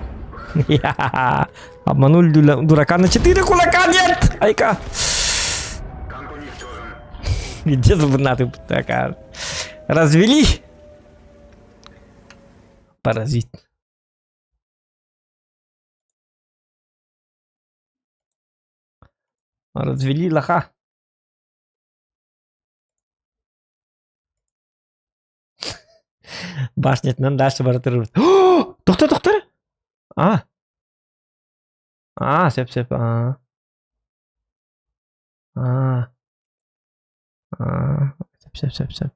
Обманули дурака на 4 кулака. Нет! Айка. Где на ты такая? Развели. Паразит. Развели лоха. Башнятынан дальше бара турбут. Тохто, тохто! А. А, сөп, сөп. А. А. А. Сөп, сөп, сөп, сөп.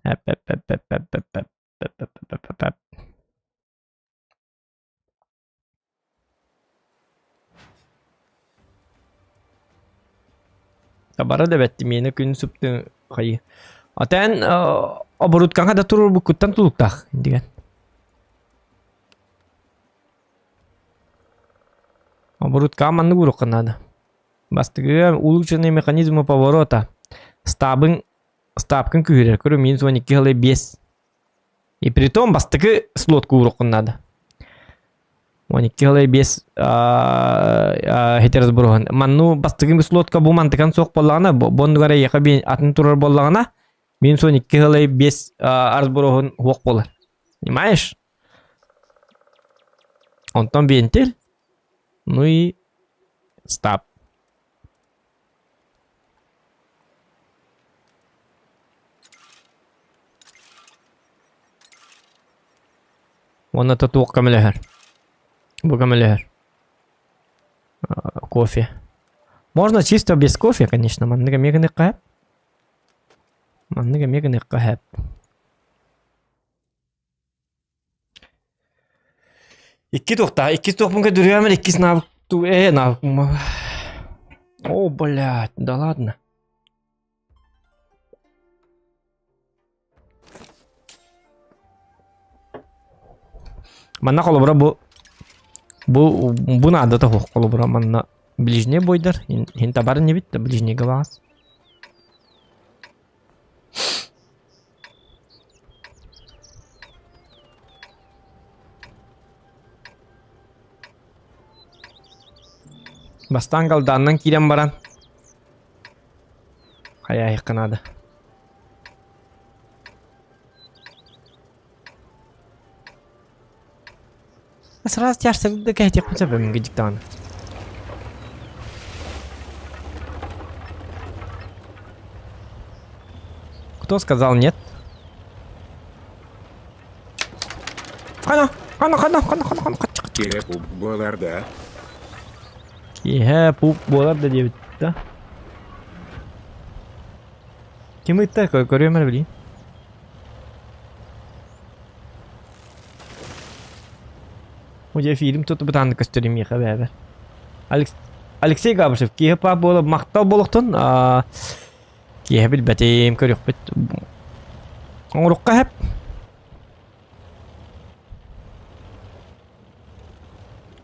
Эп, эп, эп, эп, эп, эп, эп, эп, эп, эп, эп, эп. Бары да бэтти миэнэ күн супту хайы. Атан оборуткаҥа да туруорбуккуттан тулуктаах диэн. Оборуткаҕа маннык уруохха наада. Бастакыга улучшенные механизмы поворота. Стабын стапкын күүһүрэр. Көрү минус 12 хылы 5. И притом бастакы слотку уруоххун наада. 12 хылы 5 хетеросброһун. Манну бастакы слотка бу мантыкан суох буоллаҕына, боннугар эйиэхэ би атын турар буоллаҕына, минус 12 хылы 5 разброһун хуох буолар. Понимаешь? Онтон вентиль, ну и стаб. Уонна туох көмөлөһөр? Бу көмөлөһөр. Кофе. Можно чисто без кофе, конечно. Маннык эмиэ гыныахха сөп. Маннык эмиэ гыныахха сөп. Икки туохтаах, иккис туохпун көрдөрүөм иккис навык э навык О, блядь, да ладно. Манна холобура бу бу бу наадата суох холобура манна ближний бойдар иһин табар инибит да ближнийга баҕас. Бастаан галдаанынан киирэн баран хайаайыхха наада. Сразу тяжко кэһэтиэхпин сөп эбин дьиктаҕына. Кто сказал нет? Хана, хана, хана, хана, хана, хана, хана. Киэһэ пуп буолар да? Киэһэ пуп буолар да диэбит да. Ким ыытта көрүөм эрэ билиим. Дьэ фильм тут бытааннык көстөр миэхэ бэйэбэр. Алексей Габышев киэһэ паа буола махтал буолуохтун киэһэ билбэтим көрүөхпүт оҥорукка хэп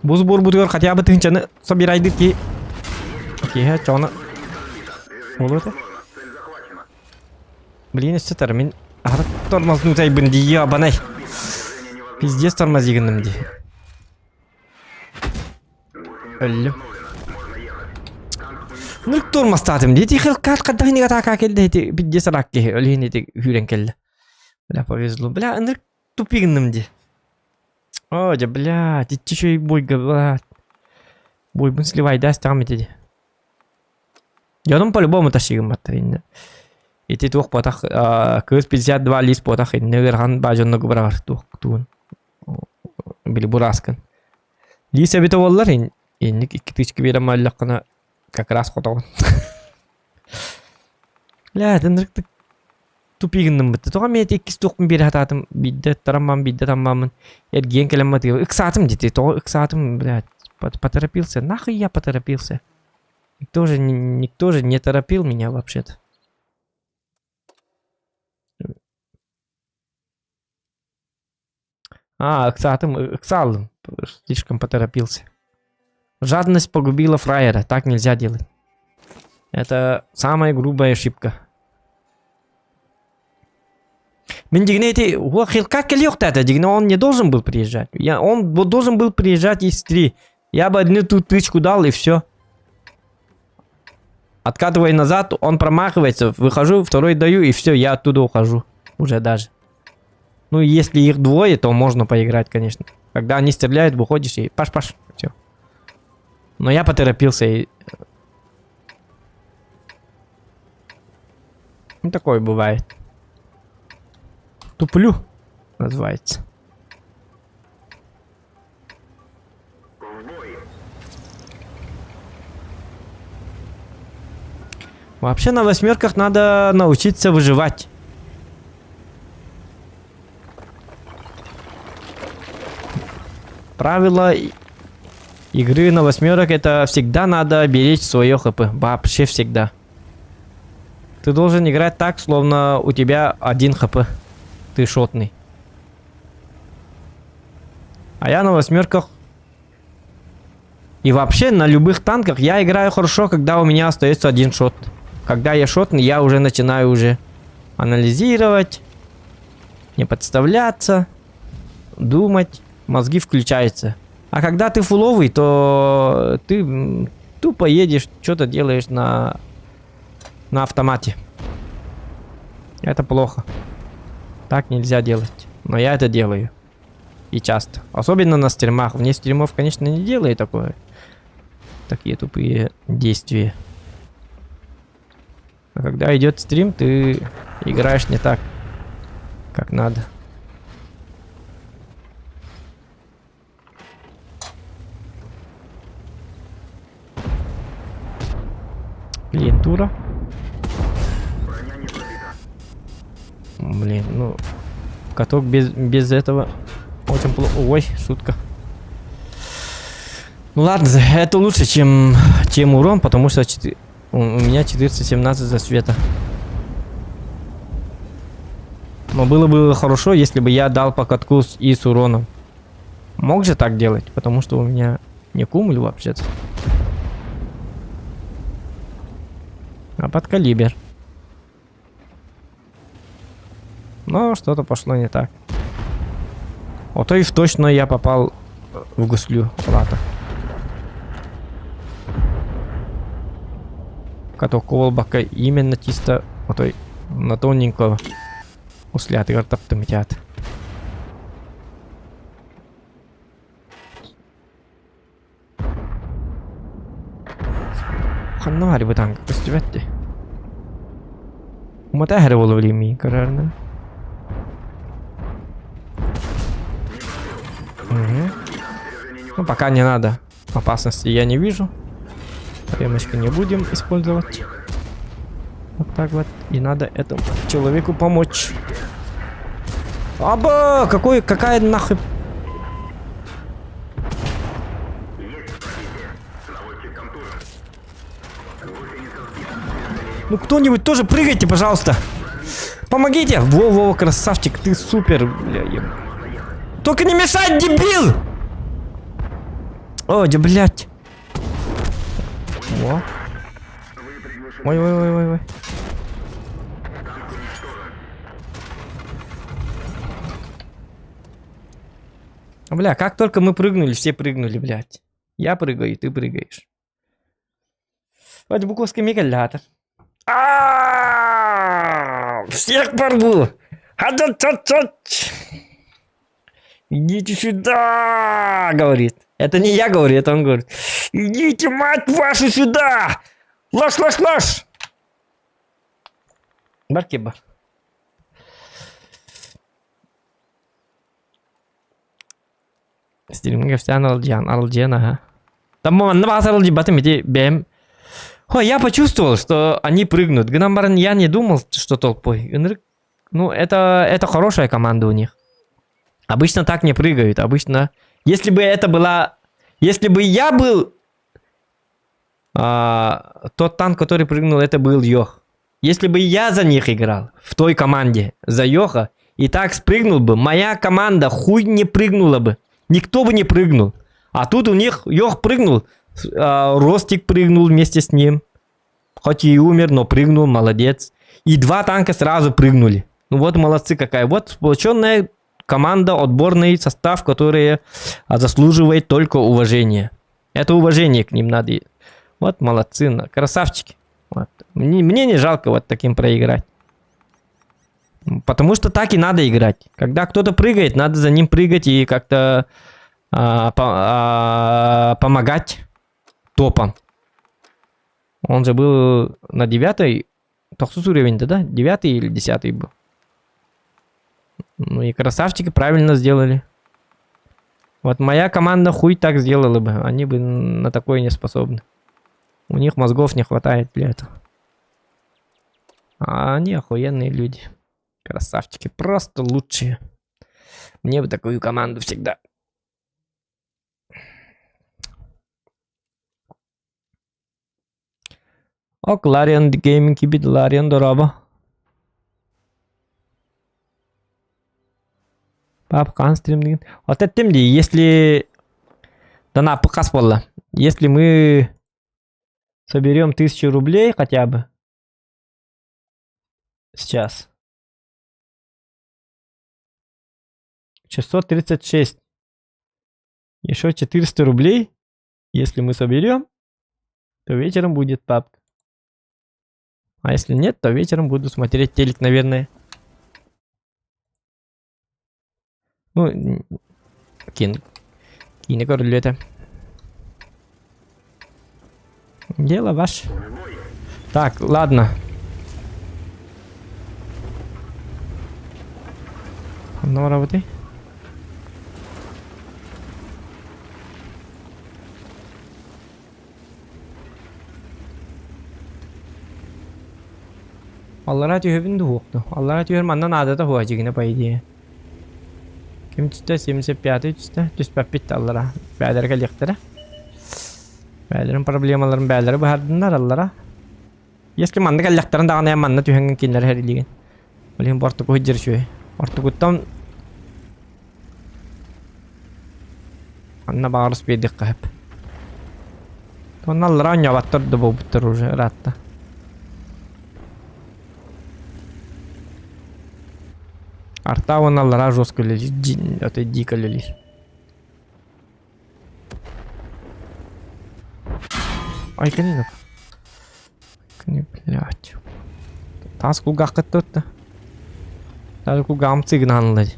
Бу сборбутугар хотя бы тыһынчаны собирайдык киһи киэһэ чоҕуна буолуо Блин, өссө мин аһара тормознутайбын дии ебаный. Пиздец тормозигынным дии. Өллүм. Нырк тормозтаатым дии. Тихил кат қаддахини атака келді ити пиздец арак киһи өлүһүн ити хүүрен келді. Бля, повезло. Бля, ынырк тупигынным дии. О, дьэ, блядь, иччи үчүгэй бойга, блядь. Бойбун сливайдаас даҕам ити дии. Дьонум по-любому тащигымматтар иннэ. Ити туох буотах кыыс 52 лист буотах иннэ ыарахан баа дьонно быраҕар туох тугун били бураскын. Лиис эбитэ буоллар инник икки тысяча биэрэн мааллаххына как раз хотоҕун. Бля, ынырыктык тупигынныммыт. Тоҕо эмиэ иккис туохпун биэрэ сатаатым биирдэ тараммам биирдэ таммаммын эргийэн кэлэн матыга ыксаатым дии тоҕо ыксаатым блядь поторопился нахуй я поторопился никто же никто же не торопил меня вообще-то а ыксаатым ыксаалым слишком поторопился жадность погубила фраера так нельзя делать это самая грубая ошибка Мин дьиҥинэ ити как кэлиэхтээтэ дьиҥинэ он не должен был приезжать. Я, он должен был приезжать из три. Я бы одну ту тычку дал и все. Откатывай назад, он промахивается, выхожу, второй даю и все, я оттуда ухожу. Уже даже. Ну, если их двое, то можно поиграть, конечно. Когда они стреляют, выходишь и паш-паш, все. Но я поторопился и... Ну, такое бывает. Туплю, называется. Вообще на восьмерках надо научиться выживать. Правило игры на восьмерок это всегда надо беречь свое хп. Вообще всегда. Ты должен играть так, словно у тебя один хп. Ты шотный. А я на восьмерках и вообще на любых танках я играю хорошо, когда у меня остается один шот. Когда я шотный, я уже начинаю уже анализировать, не подставляться, думать, мозги включаются. А когда ты фуловый, то ты тупо едешь, что-то делаешь на, на автомате. Это плохо. Так нельзя делать. Но я это делаю. И часто. Особенно на стримах. Вне стримов, конечно, не делаю такое. Такие тупые действия. А когда идет стрим, ты играешь не так, как надо. Клиентура. Блин, ну... Каток без, без этого очень плохо. Ой, шутка. Ну ладно, это лучше, чем, чем урон, потому что у меня 417 засвета. Но было бы хорошо, если бы я дал по катку с, и с уроном. Мог же так делать, потому что у меня не кумуль вообще-то. А под калибр. Но что-то пошло не так. Вот то и в точно я попал в гуслю. Ладно. Каток колбака именно чисто отой на тоненького услятыгар таптымытят. Ханна баар бу танка көстүбэт дии. Умата эһэрэ буолла билигин миигин көрөрүнэн. Мгм. Ну, пока не надо. Опасности я не вижу. Ремочку не будем использовать. Вот так вот. И надо этому человеку помочь. Аба! Какой, какая нахуй... Ну кто-нибудь тоже прыгайте, пожалуйста. Помогите! Во-во, красавчик, ты супер, бля, еб... Только не мешай, дебил! О, да, блядь. Во. Ой-ой-ой-ой-ой. Бля, как только мы прыгнули, все прыгнули, блядь. Я прыгаю, ты прыгаешь. Вадя Буковский мегалятор. Всех порву! Идите сюда, говорит. Это не я говорю, это он говорит. Идите, мать вашу, сюда! Ложь, ложь, ложь! Баркиба. Стримҥэ кэпсээн аралдьыйан аралдьыйан аһа. Там манна баҕас аралдьыйбатым ити бэйэм Ой, я почувствовал, что они прыгнут. Гынан баран я не думал, что толпой. Ынырык, ну, это, это хорошая команда у них. Обычно так не прыгают. Обычно, если бы это была... Если бы я был... А, тот танк, который прыгнул, это был Йох. Если бы я за них играл, в той команде, за Йоха, и так спрыгнул бы, моя команда хуй не прыгнула бы. Никто бы не прыгнул. А тут у них Йох прыгнул, а, Ростик прыгнул вместе с ним. Хоть и умер, но прыгнул, молодец. И два танка сразу прыгнули. Ну вот молодцы какая. Вот сплоченная команда, отборный состав, который заслуживает только уважения. Это уважение к ним надо. Вот молодцы, красавчики. Вот. Мне, мне не жалко вот таким проиграть. Потому что так и надо играть. Когда кто-то прыгает, надо за ним прыгать и как-то а, по, а, помогать топам. Он же был на девятой, тохсус уровень да? Девятый или десятый был. Ну и красавчики правильно сделали. Вот моя команда хуй так сделала бы. Они бы на такое не способны. У них мозгов не хватает для этого. А они охуенные люди. Красавчики. Просто лучшие. Мне бы такую команду всегда. Ок, Larian Gaming кибит, Larian дорообо. Пап, хаан стримнигин. Вот эттим дии, если... Донаппы хас буолла. Если мы соберем 1000 рублей хотя бы сейчас. 636. Еще 400 рублей, если мы соберем, то вечером будет папка. А если нет, то вечером буду смотреть телек, наверное. Ну, кин, киинэ көрүллүө Дело ваше. Так, ладно. Ханна барабытый? Аллараа түһэбин дуһуохту. Аллараа түһэр манна наадата суох дьигинэ по идее. Ким түстэ? 75 түстэ. Түспэппит да аллараа. Бээлэрэ кэлиэхтэрэ. Бээлэрин проблемаларын бээлэрэ быһардыннар аллара. Если манна кэллэхтэрин даҕаны манна түһэҥҥин кинилэр хэрилиигин. Ол иһин бу ортоку сылдьар үчүгэй. Ортокуттан Анна баҕарыс биэрдиэххэ сөп. Уонна аллараа оонньообаттар да буолбуттар уже ыраатта. Арта уонна аллараа жестко үлэлиир, это дико үлэлиир. Ай, кэлин блядь. Таас кулгааххыт тутта. Таас кулгааҕым цыгынаан ылла дии.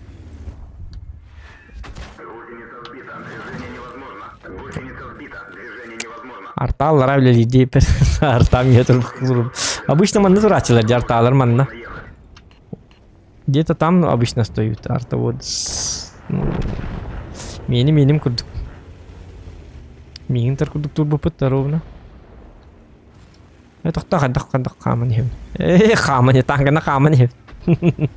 Гусеница сбита. Движение невозможно. Гусеница сбита. Движение невозможно. Артааллара үлэлиир диэппэр артаам ийэ турбут. Обычно манна турааччылар дии артаалар манна. Где-то там обычно стоят арта вот. Ну, миэним миэним курдук. Миигин курдук турбуппут ровно. Э, тохтоо хайдах хайдах хааман иһэбин. Э, хааман иһэ, тааҥканы хааман иһэбин.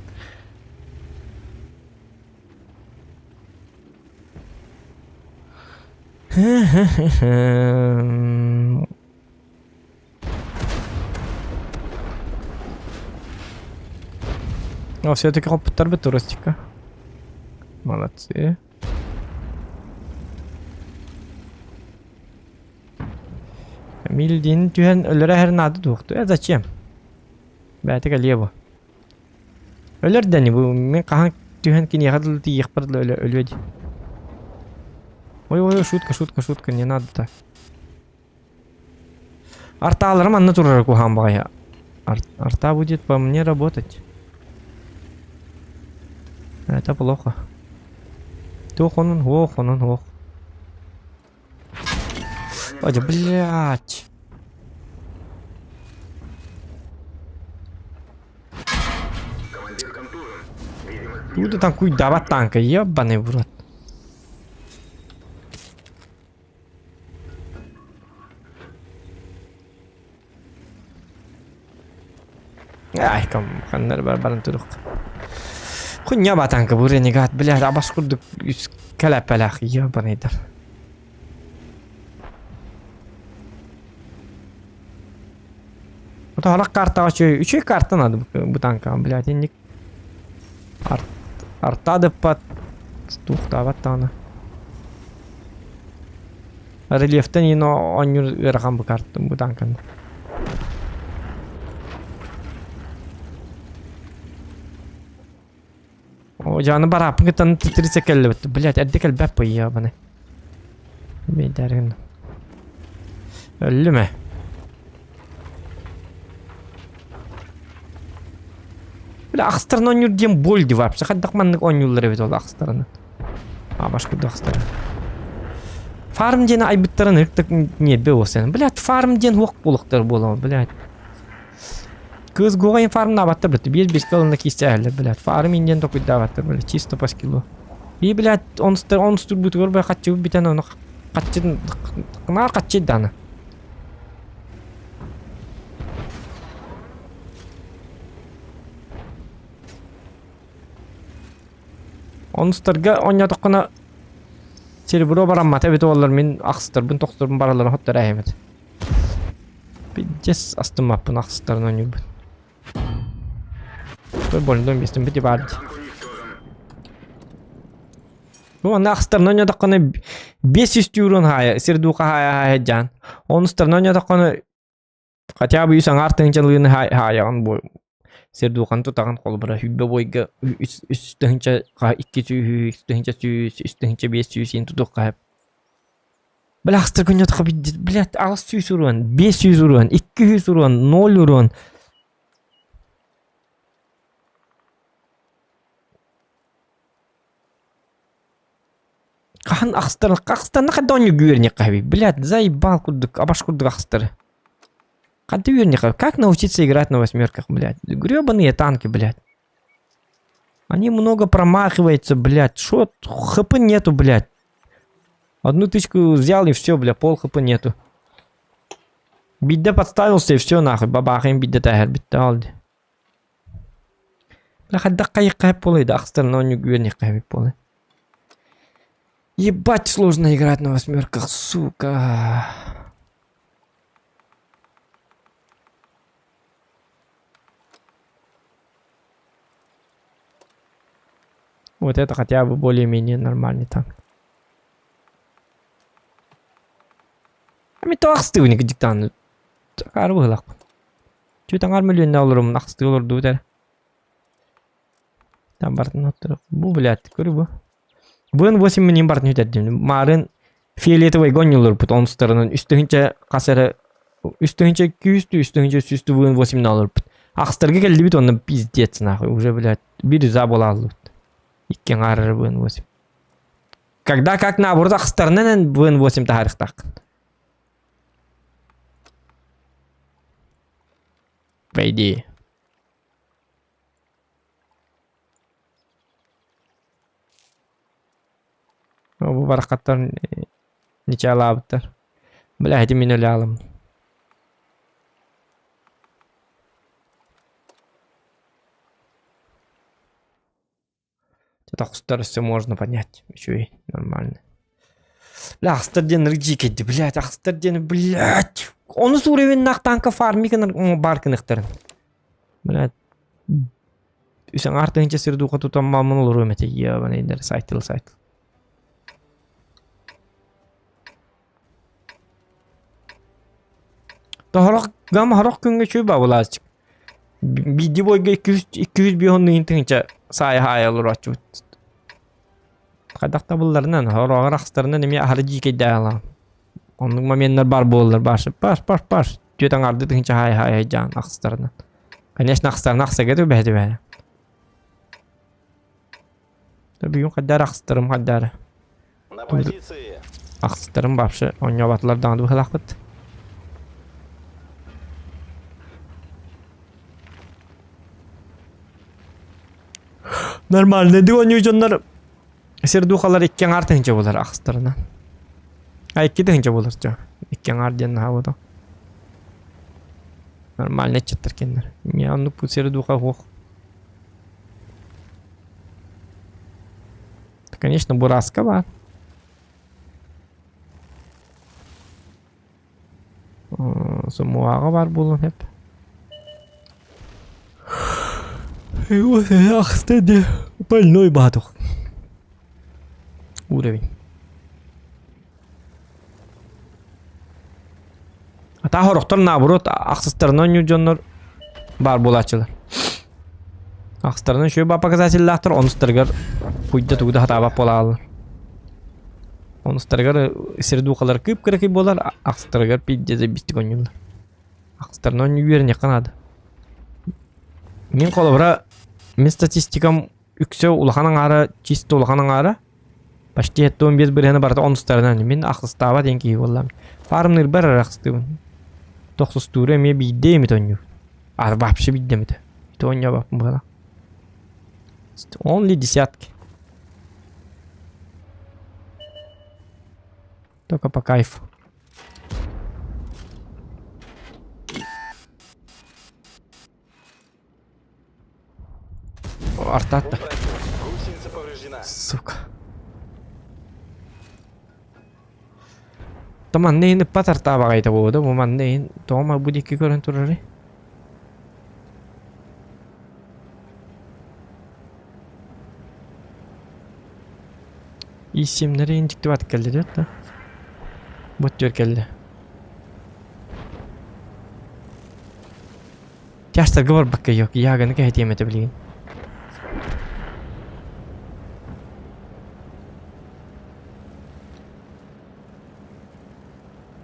О, все-таки хоппуттарбыт Ростика. Молодцы. Милдин түһэн өлөрө иһэр наада дуохту. Э, зачем? Бэйэтэ кэлиэ бу. Өлөр да бу мин хаһан түһэн киниэхэ дылы тиийиэхпэр дылы өлө өлүө дии. Ой, ой, шутка, шутка, шутка, не надо так. Артааларым анна турар куһаан баҕайы. Арта будет по мне работать. Это плохо. Туох онун, ох, онун, ох. Ой, блядь. Командир контужен. Видимость Тугу да куйдаабат танка, ебаный в рот. Ай, кам, ханнар бар баран турук. Хуйня ба танка бу ренегат, блядь, абас курдук кэлэппэлээх, ебаныйдар. Вот харах картаҕа үчүгэй, үчүгэй карта надо бу танкаҕа, блядь, инник арта дыппат, туохтаабат даҕаны. Рельефтэн иин оонньуур ыарахан бу карта бу танканы. О, дьэ барааппын кытта 30 кэллибит. Блядь, эрдэ кэлбэт бу ебаный. Бэйдэрин. Өллүм ээ. Бля, ахстарын оонньуур диэн боль дии вообще. Хайдах маннык оонньууллар эбит ол ахстарынан. А, башкурду ахстара. Фарм диэн айбыттарын ырыктык ньиэрбэ уосайан. Блядь, фарм диэн хуох буолуохтар буолуо, блядь. Кыыс гуоҕайын фармнаабаттар, блядь, биир биэскэ ылына киистэһэллэр, блядь. Фарм индиан токуйдаабаттар, блядь, чисто по скиллу. И, блядь, он он стурбутугар бля хаччыбыт бүтэн ону хаччы наар хаччы дааны. Онустарга оонньоотоххуна серебро бараммата эбит уоллар мин ахсытарбын тохторбун бараларын хоттор эһэбит. Пиздец астыммаппын ахсытарын оонньуурбун. Той больной местом бити баар дии. Бу манна ахсытарын оонньоотоххуна 500 урон хаайа сирдууха хаайа хаайа дьаан. Онустарын оонньоотоххуна Хотя бы үс аҥаар тыһыынчалыыны хаайаҕын бу сирдууханы тутаҕын холобура сүүрбэ буойга үс үс тыһыынча икки сүүһү үс тыһыынча сүүс үс тыһыынча биэс сүүс иһин тутуохха сөп. Бля ахстар күннэтхэ блядь 800 урон 500 урон 200 урон 0 урон Хаһан ахстар ахстанна хайда оонньуу үөрэнньэххэ Блядь, заебал курдук, абаш курдук ахстар. Ханта үөрэнньэххэ Как научиться играть на восьмерках, блядь? Гребаные танки, блядь. Они много промахиваются, блядь. Шо? ХП нету, блядь. Одну тычку взял и все, бля, пол хп нету. Бидде подставился и все нахуй. Бабахаем бидде тахер битте алды. Бля, хайдах хайыхха буолуой да ахстарына оонньуу үөрэнньэххэ эбит буолуой. Ебать сложно играть на восьмерках, сука. Вот это хотя бы более-менее нормальный танк. Ами то ахстыбын диктан. Акаары быһылаахпын. Түөрт аҥаар мөлүйүөннээх олороммун ахсытыы олордубут эрэ. Там бартын оттор. Бу, блядь, көрү бу. Быын 8 минин бартын үтэрдим. Маарын фиолетовый гонньулурбут онустарынан үс тыһыынча хас эрэ үс тыһыынча күүстүү, үс тыһыынча сүүстүү быын 8 олорбут. Ахстарга кэллибит онно пиздец нахуй. Уже, блядь, бир за буола хааллыбыт. Икки аҥаар эрэ быын 8. Когда как наоборот ахстарынан быын 8 таһаарыахтааххын. По идее. Бу барахаттар ничаалаабыттар. Бля, ити мин өлө аалым. Тохстар все можно понять. Үчүгэй, нормально. Бля, ахстар диэн рыдьи блядь, ахстар диэн, блядь. Онус уровеннаах танка фарми гынар бар гыныхтарын. Блядь. Үс аҥаар тыһыынча сир дууха тутан маамын олоруом этэ ебаный сайтыл сайтыл. Тоһорох гам хорох күҥҥэ үчүгэй баабылааччык. Биирдии буойга 200 250 тыһыынча саайа хаайа олорооччубут. Хайдах табылларынан, хороҕор ахстарынан эмиэ аһары дьиикэйдээх ылаҕын. Оннук моменнар баар буолаллар бааш паш паш паш түөрт аҥаардыы тыһыынча хаайа хаайа дьаан ахстарынан. Конечно, ахстарына ахсарга түбэһэ түбэһэ. Бүгүн хайдаар ахстарым хайдаары. На позиции. Ахстарым вообще оонньообатылар даҕаны быһалаахпыт. Нормально ди оонньуу дьоннор сердухалар икки аҥаар тыһыынча буолар ахстарынан. А икки тыһыынча буолар чё. Икки аҥаар диэн наһаа буолуо. Нормально ыччаттар кинилэр. Миэхэ оннук сердуха суох. Конечно, бураска баар. Сомуаҕа баар буолуон сөп. Ахста больной баатох. Уровень. Атаа хорохтор наоборот ахсыстарынан оонньуур дьоннор баар буолааччылар. Ахсыстарынан үчүгэй баа показателлаахтар, онустарыгар хуйда тугу да сатаабат буолааллар. Онустарыгар сирдуухалар кып-кыракый буолар, ахсыстарыгар пиздец бистик оонньууллар. Ахсыстарынан оонньуу үөрэниэххэ наада. Мин холобура, мин статистикам үксэ улахан аҥаара, чисто улахан аҥаара Почти 75 бырыһыана барыта онустарынан мин ахсыстаабат диэн киһи буоллам. Фармныырбар эрэ ахсыстыыбын. Тохсустууру эмиэ биирдэ эмит оонньуур. А вообще биирдэ эмитэ. Ити оонньообоппун быһалаах. Only десятки. Только по кайфу. Артатта. Гусеница повреждена. Сука. То манна иһин ыппат артаабаҕайта буолуо бу манна иһин тоҕо бу диэки көрөн турарый? Иисимнэри иһин дьиктибат кэллэ диэт да. Бу өттүгэр кэллэ. Тяжтарга барбакка yok. Яганы кэһэтиэм этэ билигин.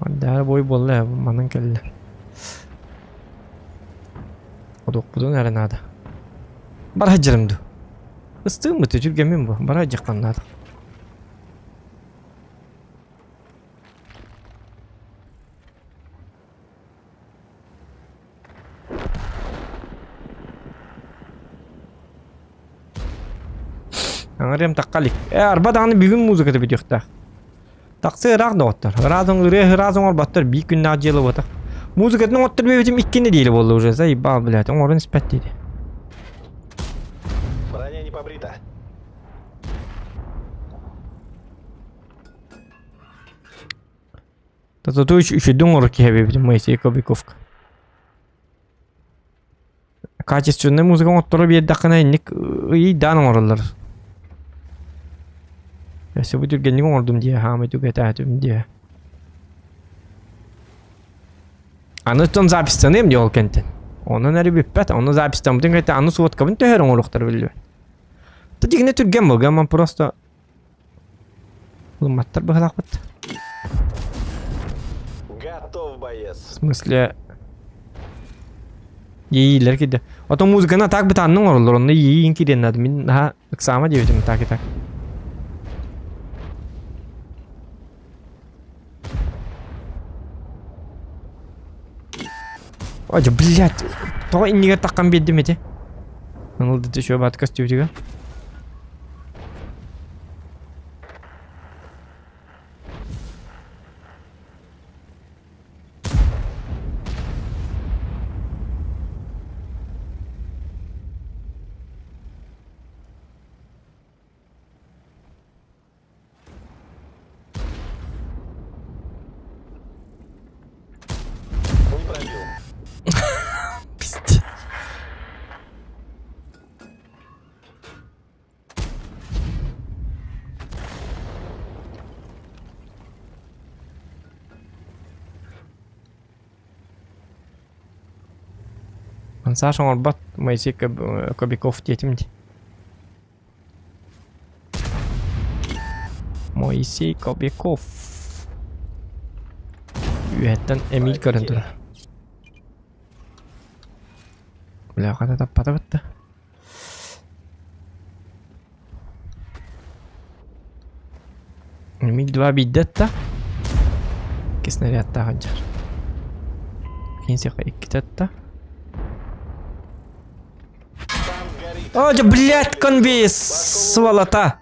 Мандаары бой буолла ээ, манан кэллэ. Одуохпутун эрэ наада. Бара сылдьарым дуу? Ыстыыммыт үтүргэммин бу, бара сылдьыахпын наада. Аҥарыам тахха илик. Ээ, арба даҕаны бүгүн музыката бүтүөхтээх. Тахсыы ыраах доҕоттор. Ыраазын ырыа ыраас оҥорботтор биир күннээх дьыала буолбатах. Музыкатын оҥоттор бэйэбитим икки нэдиэлэ буолла уже. Заебал, блядь, оҥорон испэт диэри. Броня не побрита. Зато үчүгэй оҥорор киһи эбиппин Моисей Кобяковка. Качественнай музыка оҥотторо биэрдэххинэ инник ыйдаан оҥороллор. Өссө бу түргэнник оҥордум дии, хаамай түгэтээтим дии. Аны оттон записьтаныам дии ол кэнтэн. Онон эрэ бүппэт. Ону записьтаммытын кэнтэн аны сводкабын төһөр оҥоруохтара биллибэт. Та дьиҥинэ түргэн буолга, ман просто Ылымматтар быһалаахпыт. Готов, боец. В смысле иэйиилэр киирдэ. Ото музыканы так бытааннык оҥороллор, онно иэйиин киириэн наада. Мин наһаа ыксаама диэбитим так и так. Ой, блядь, тоҕо иннигэр таххан биэрдим ити? Ылдыт еще бат костюмчига. Не пробил. Пиздец. Саша оҥорбот Моисей Кобяков диэтим дии. Моисей Кобяков. Үөһэттэн Эмиль көрөн турар. Бля, хата таппата бытта. Эмиль 2 биирдэ атта. Икки снарядтаах сылдьар. Кинсиэхэ иккитэ атта. О, да, блядь, конвей, сволота!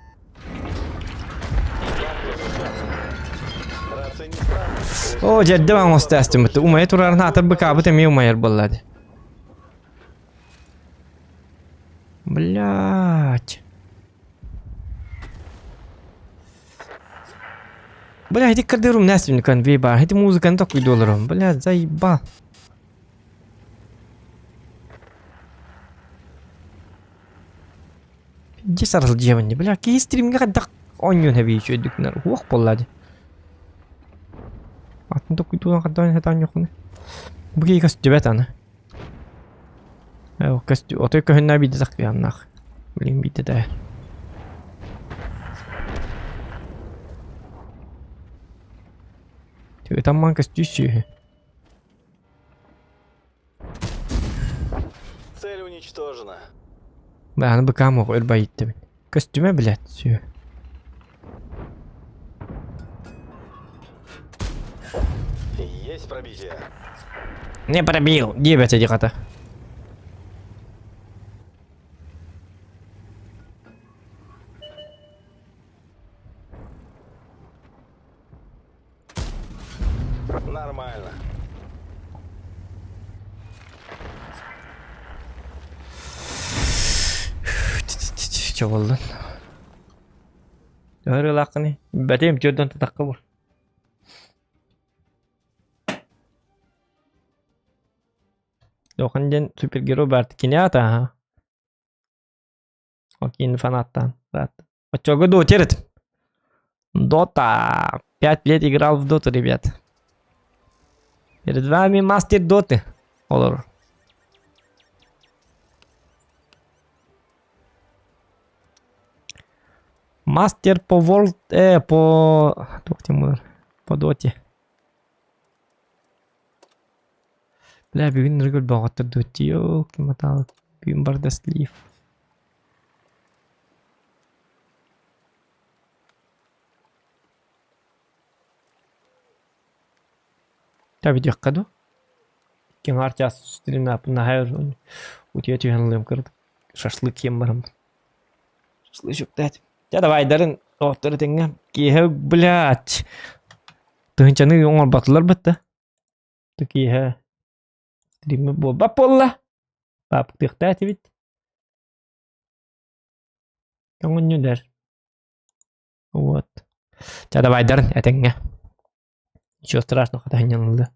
О, дьэрдэ оҥостаастыммыт. Умайа турарын аатар быкаабыт эмиэ умайар буолла дии. Блядь. Бля, ити кардырум нэстим конвей бар. Ити музыканы токуйдуоларым. Бля, заебал. Дьэ сарылдьыабын дии, бля, киһи стримҥэ хайдах оонньуон эбии үчүгэйдик гынар уох буолла дии. Атын токуйдуунан хайдах сатаан оонньуоххунуй. Бу киһи көстүбэт аны. Ээ, көстү, отой көһүннэ биирдэ такыйаннаах. Билигин биирдэ да. Ытамман көстүү сүөһү. Цель уничтожена. Бааны быкаам оҕо ырбайыттыбын. Көстүмэ блядь, сүө. Есть пробитие. Не пробил, диэбэтэ дии хата. Нормально. Чэ буоллун. Төһө ырыалааххыный? Бэтим түөрдэн тутахха бур. Дохун диэн супергерой баар кини аата аха. Ол киин фанаттаан. Оччого дотер этим. Дота. 5 лет играл в доту, ребят. Перед вами мастер доты. Олорор. Мастер по World... по... Туох диэн По доте. Бля, бүгүн ныргыл бөҕөттөр дуо ким Бүгүн барда слив. Та бүтүөххэ дуу? Киҥ час стримнааппын наһаа утуйа түһэн ылыам кырдык. Шашлык киэн бараммын. Шашлычок дать. Дьэ давайдарын доҕоттору тэҥҥэ киэһэ блядь тыһыынчаны оҥорботулар бытта. Киэһэ стриммит буолбат буолла. Паапыктыахтаа этибит. Көҥүннүлэр. Вот. Чэ давайдарын этэҥҥэ. Ничего страшного хата ылла.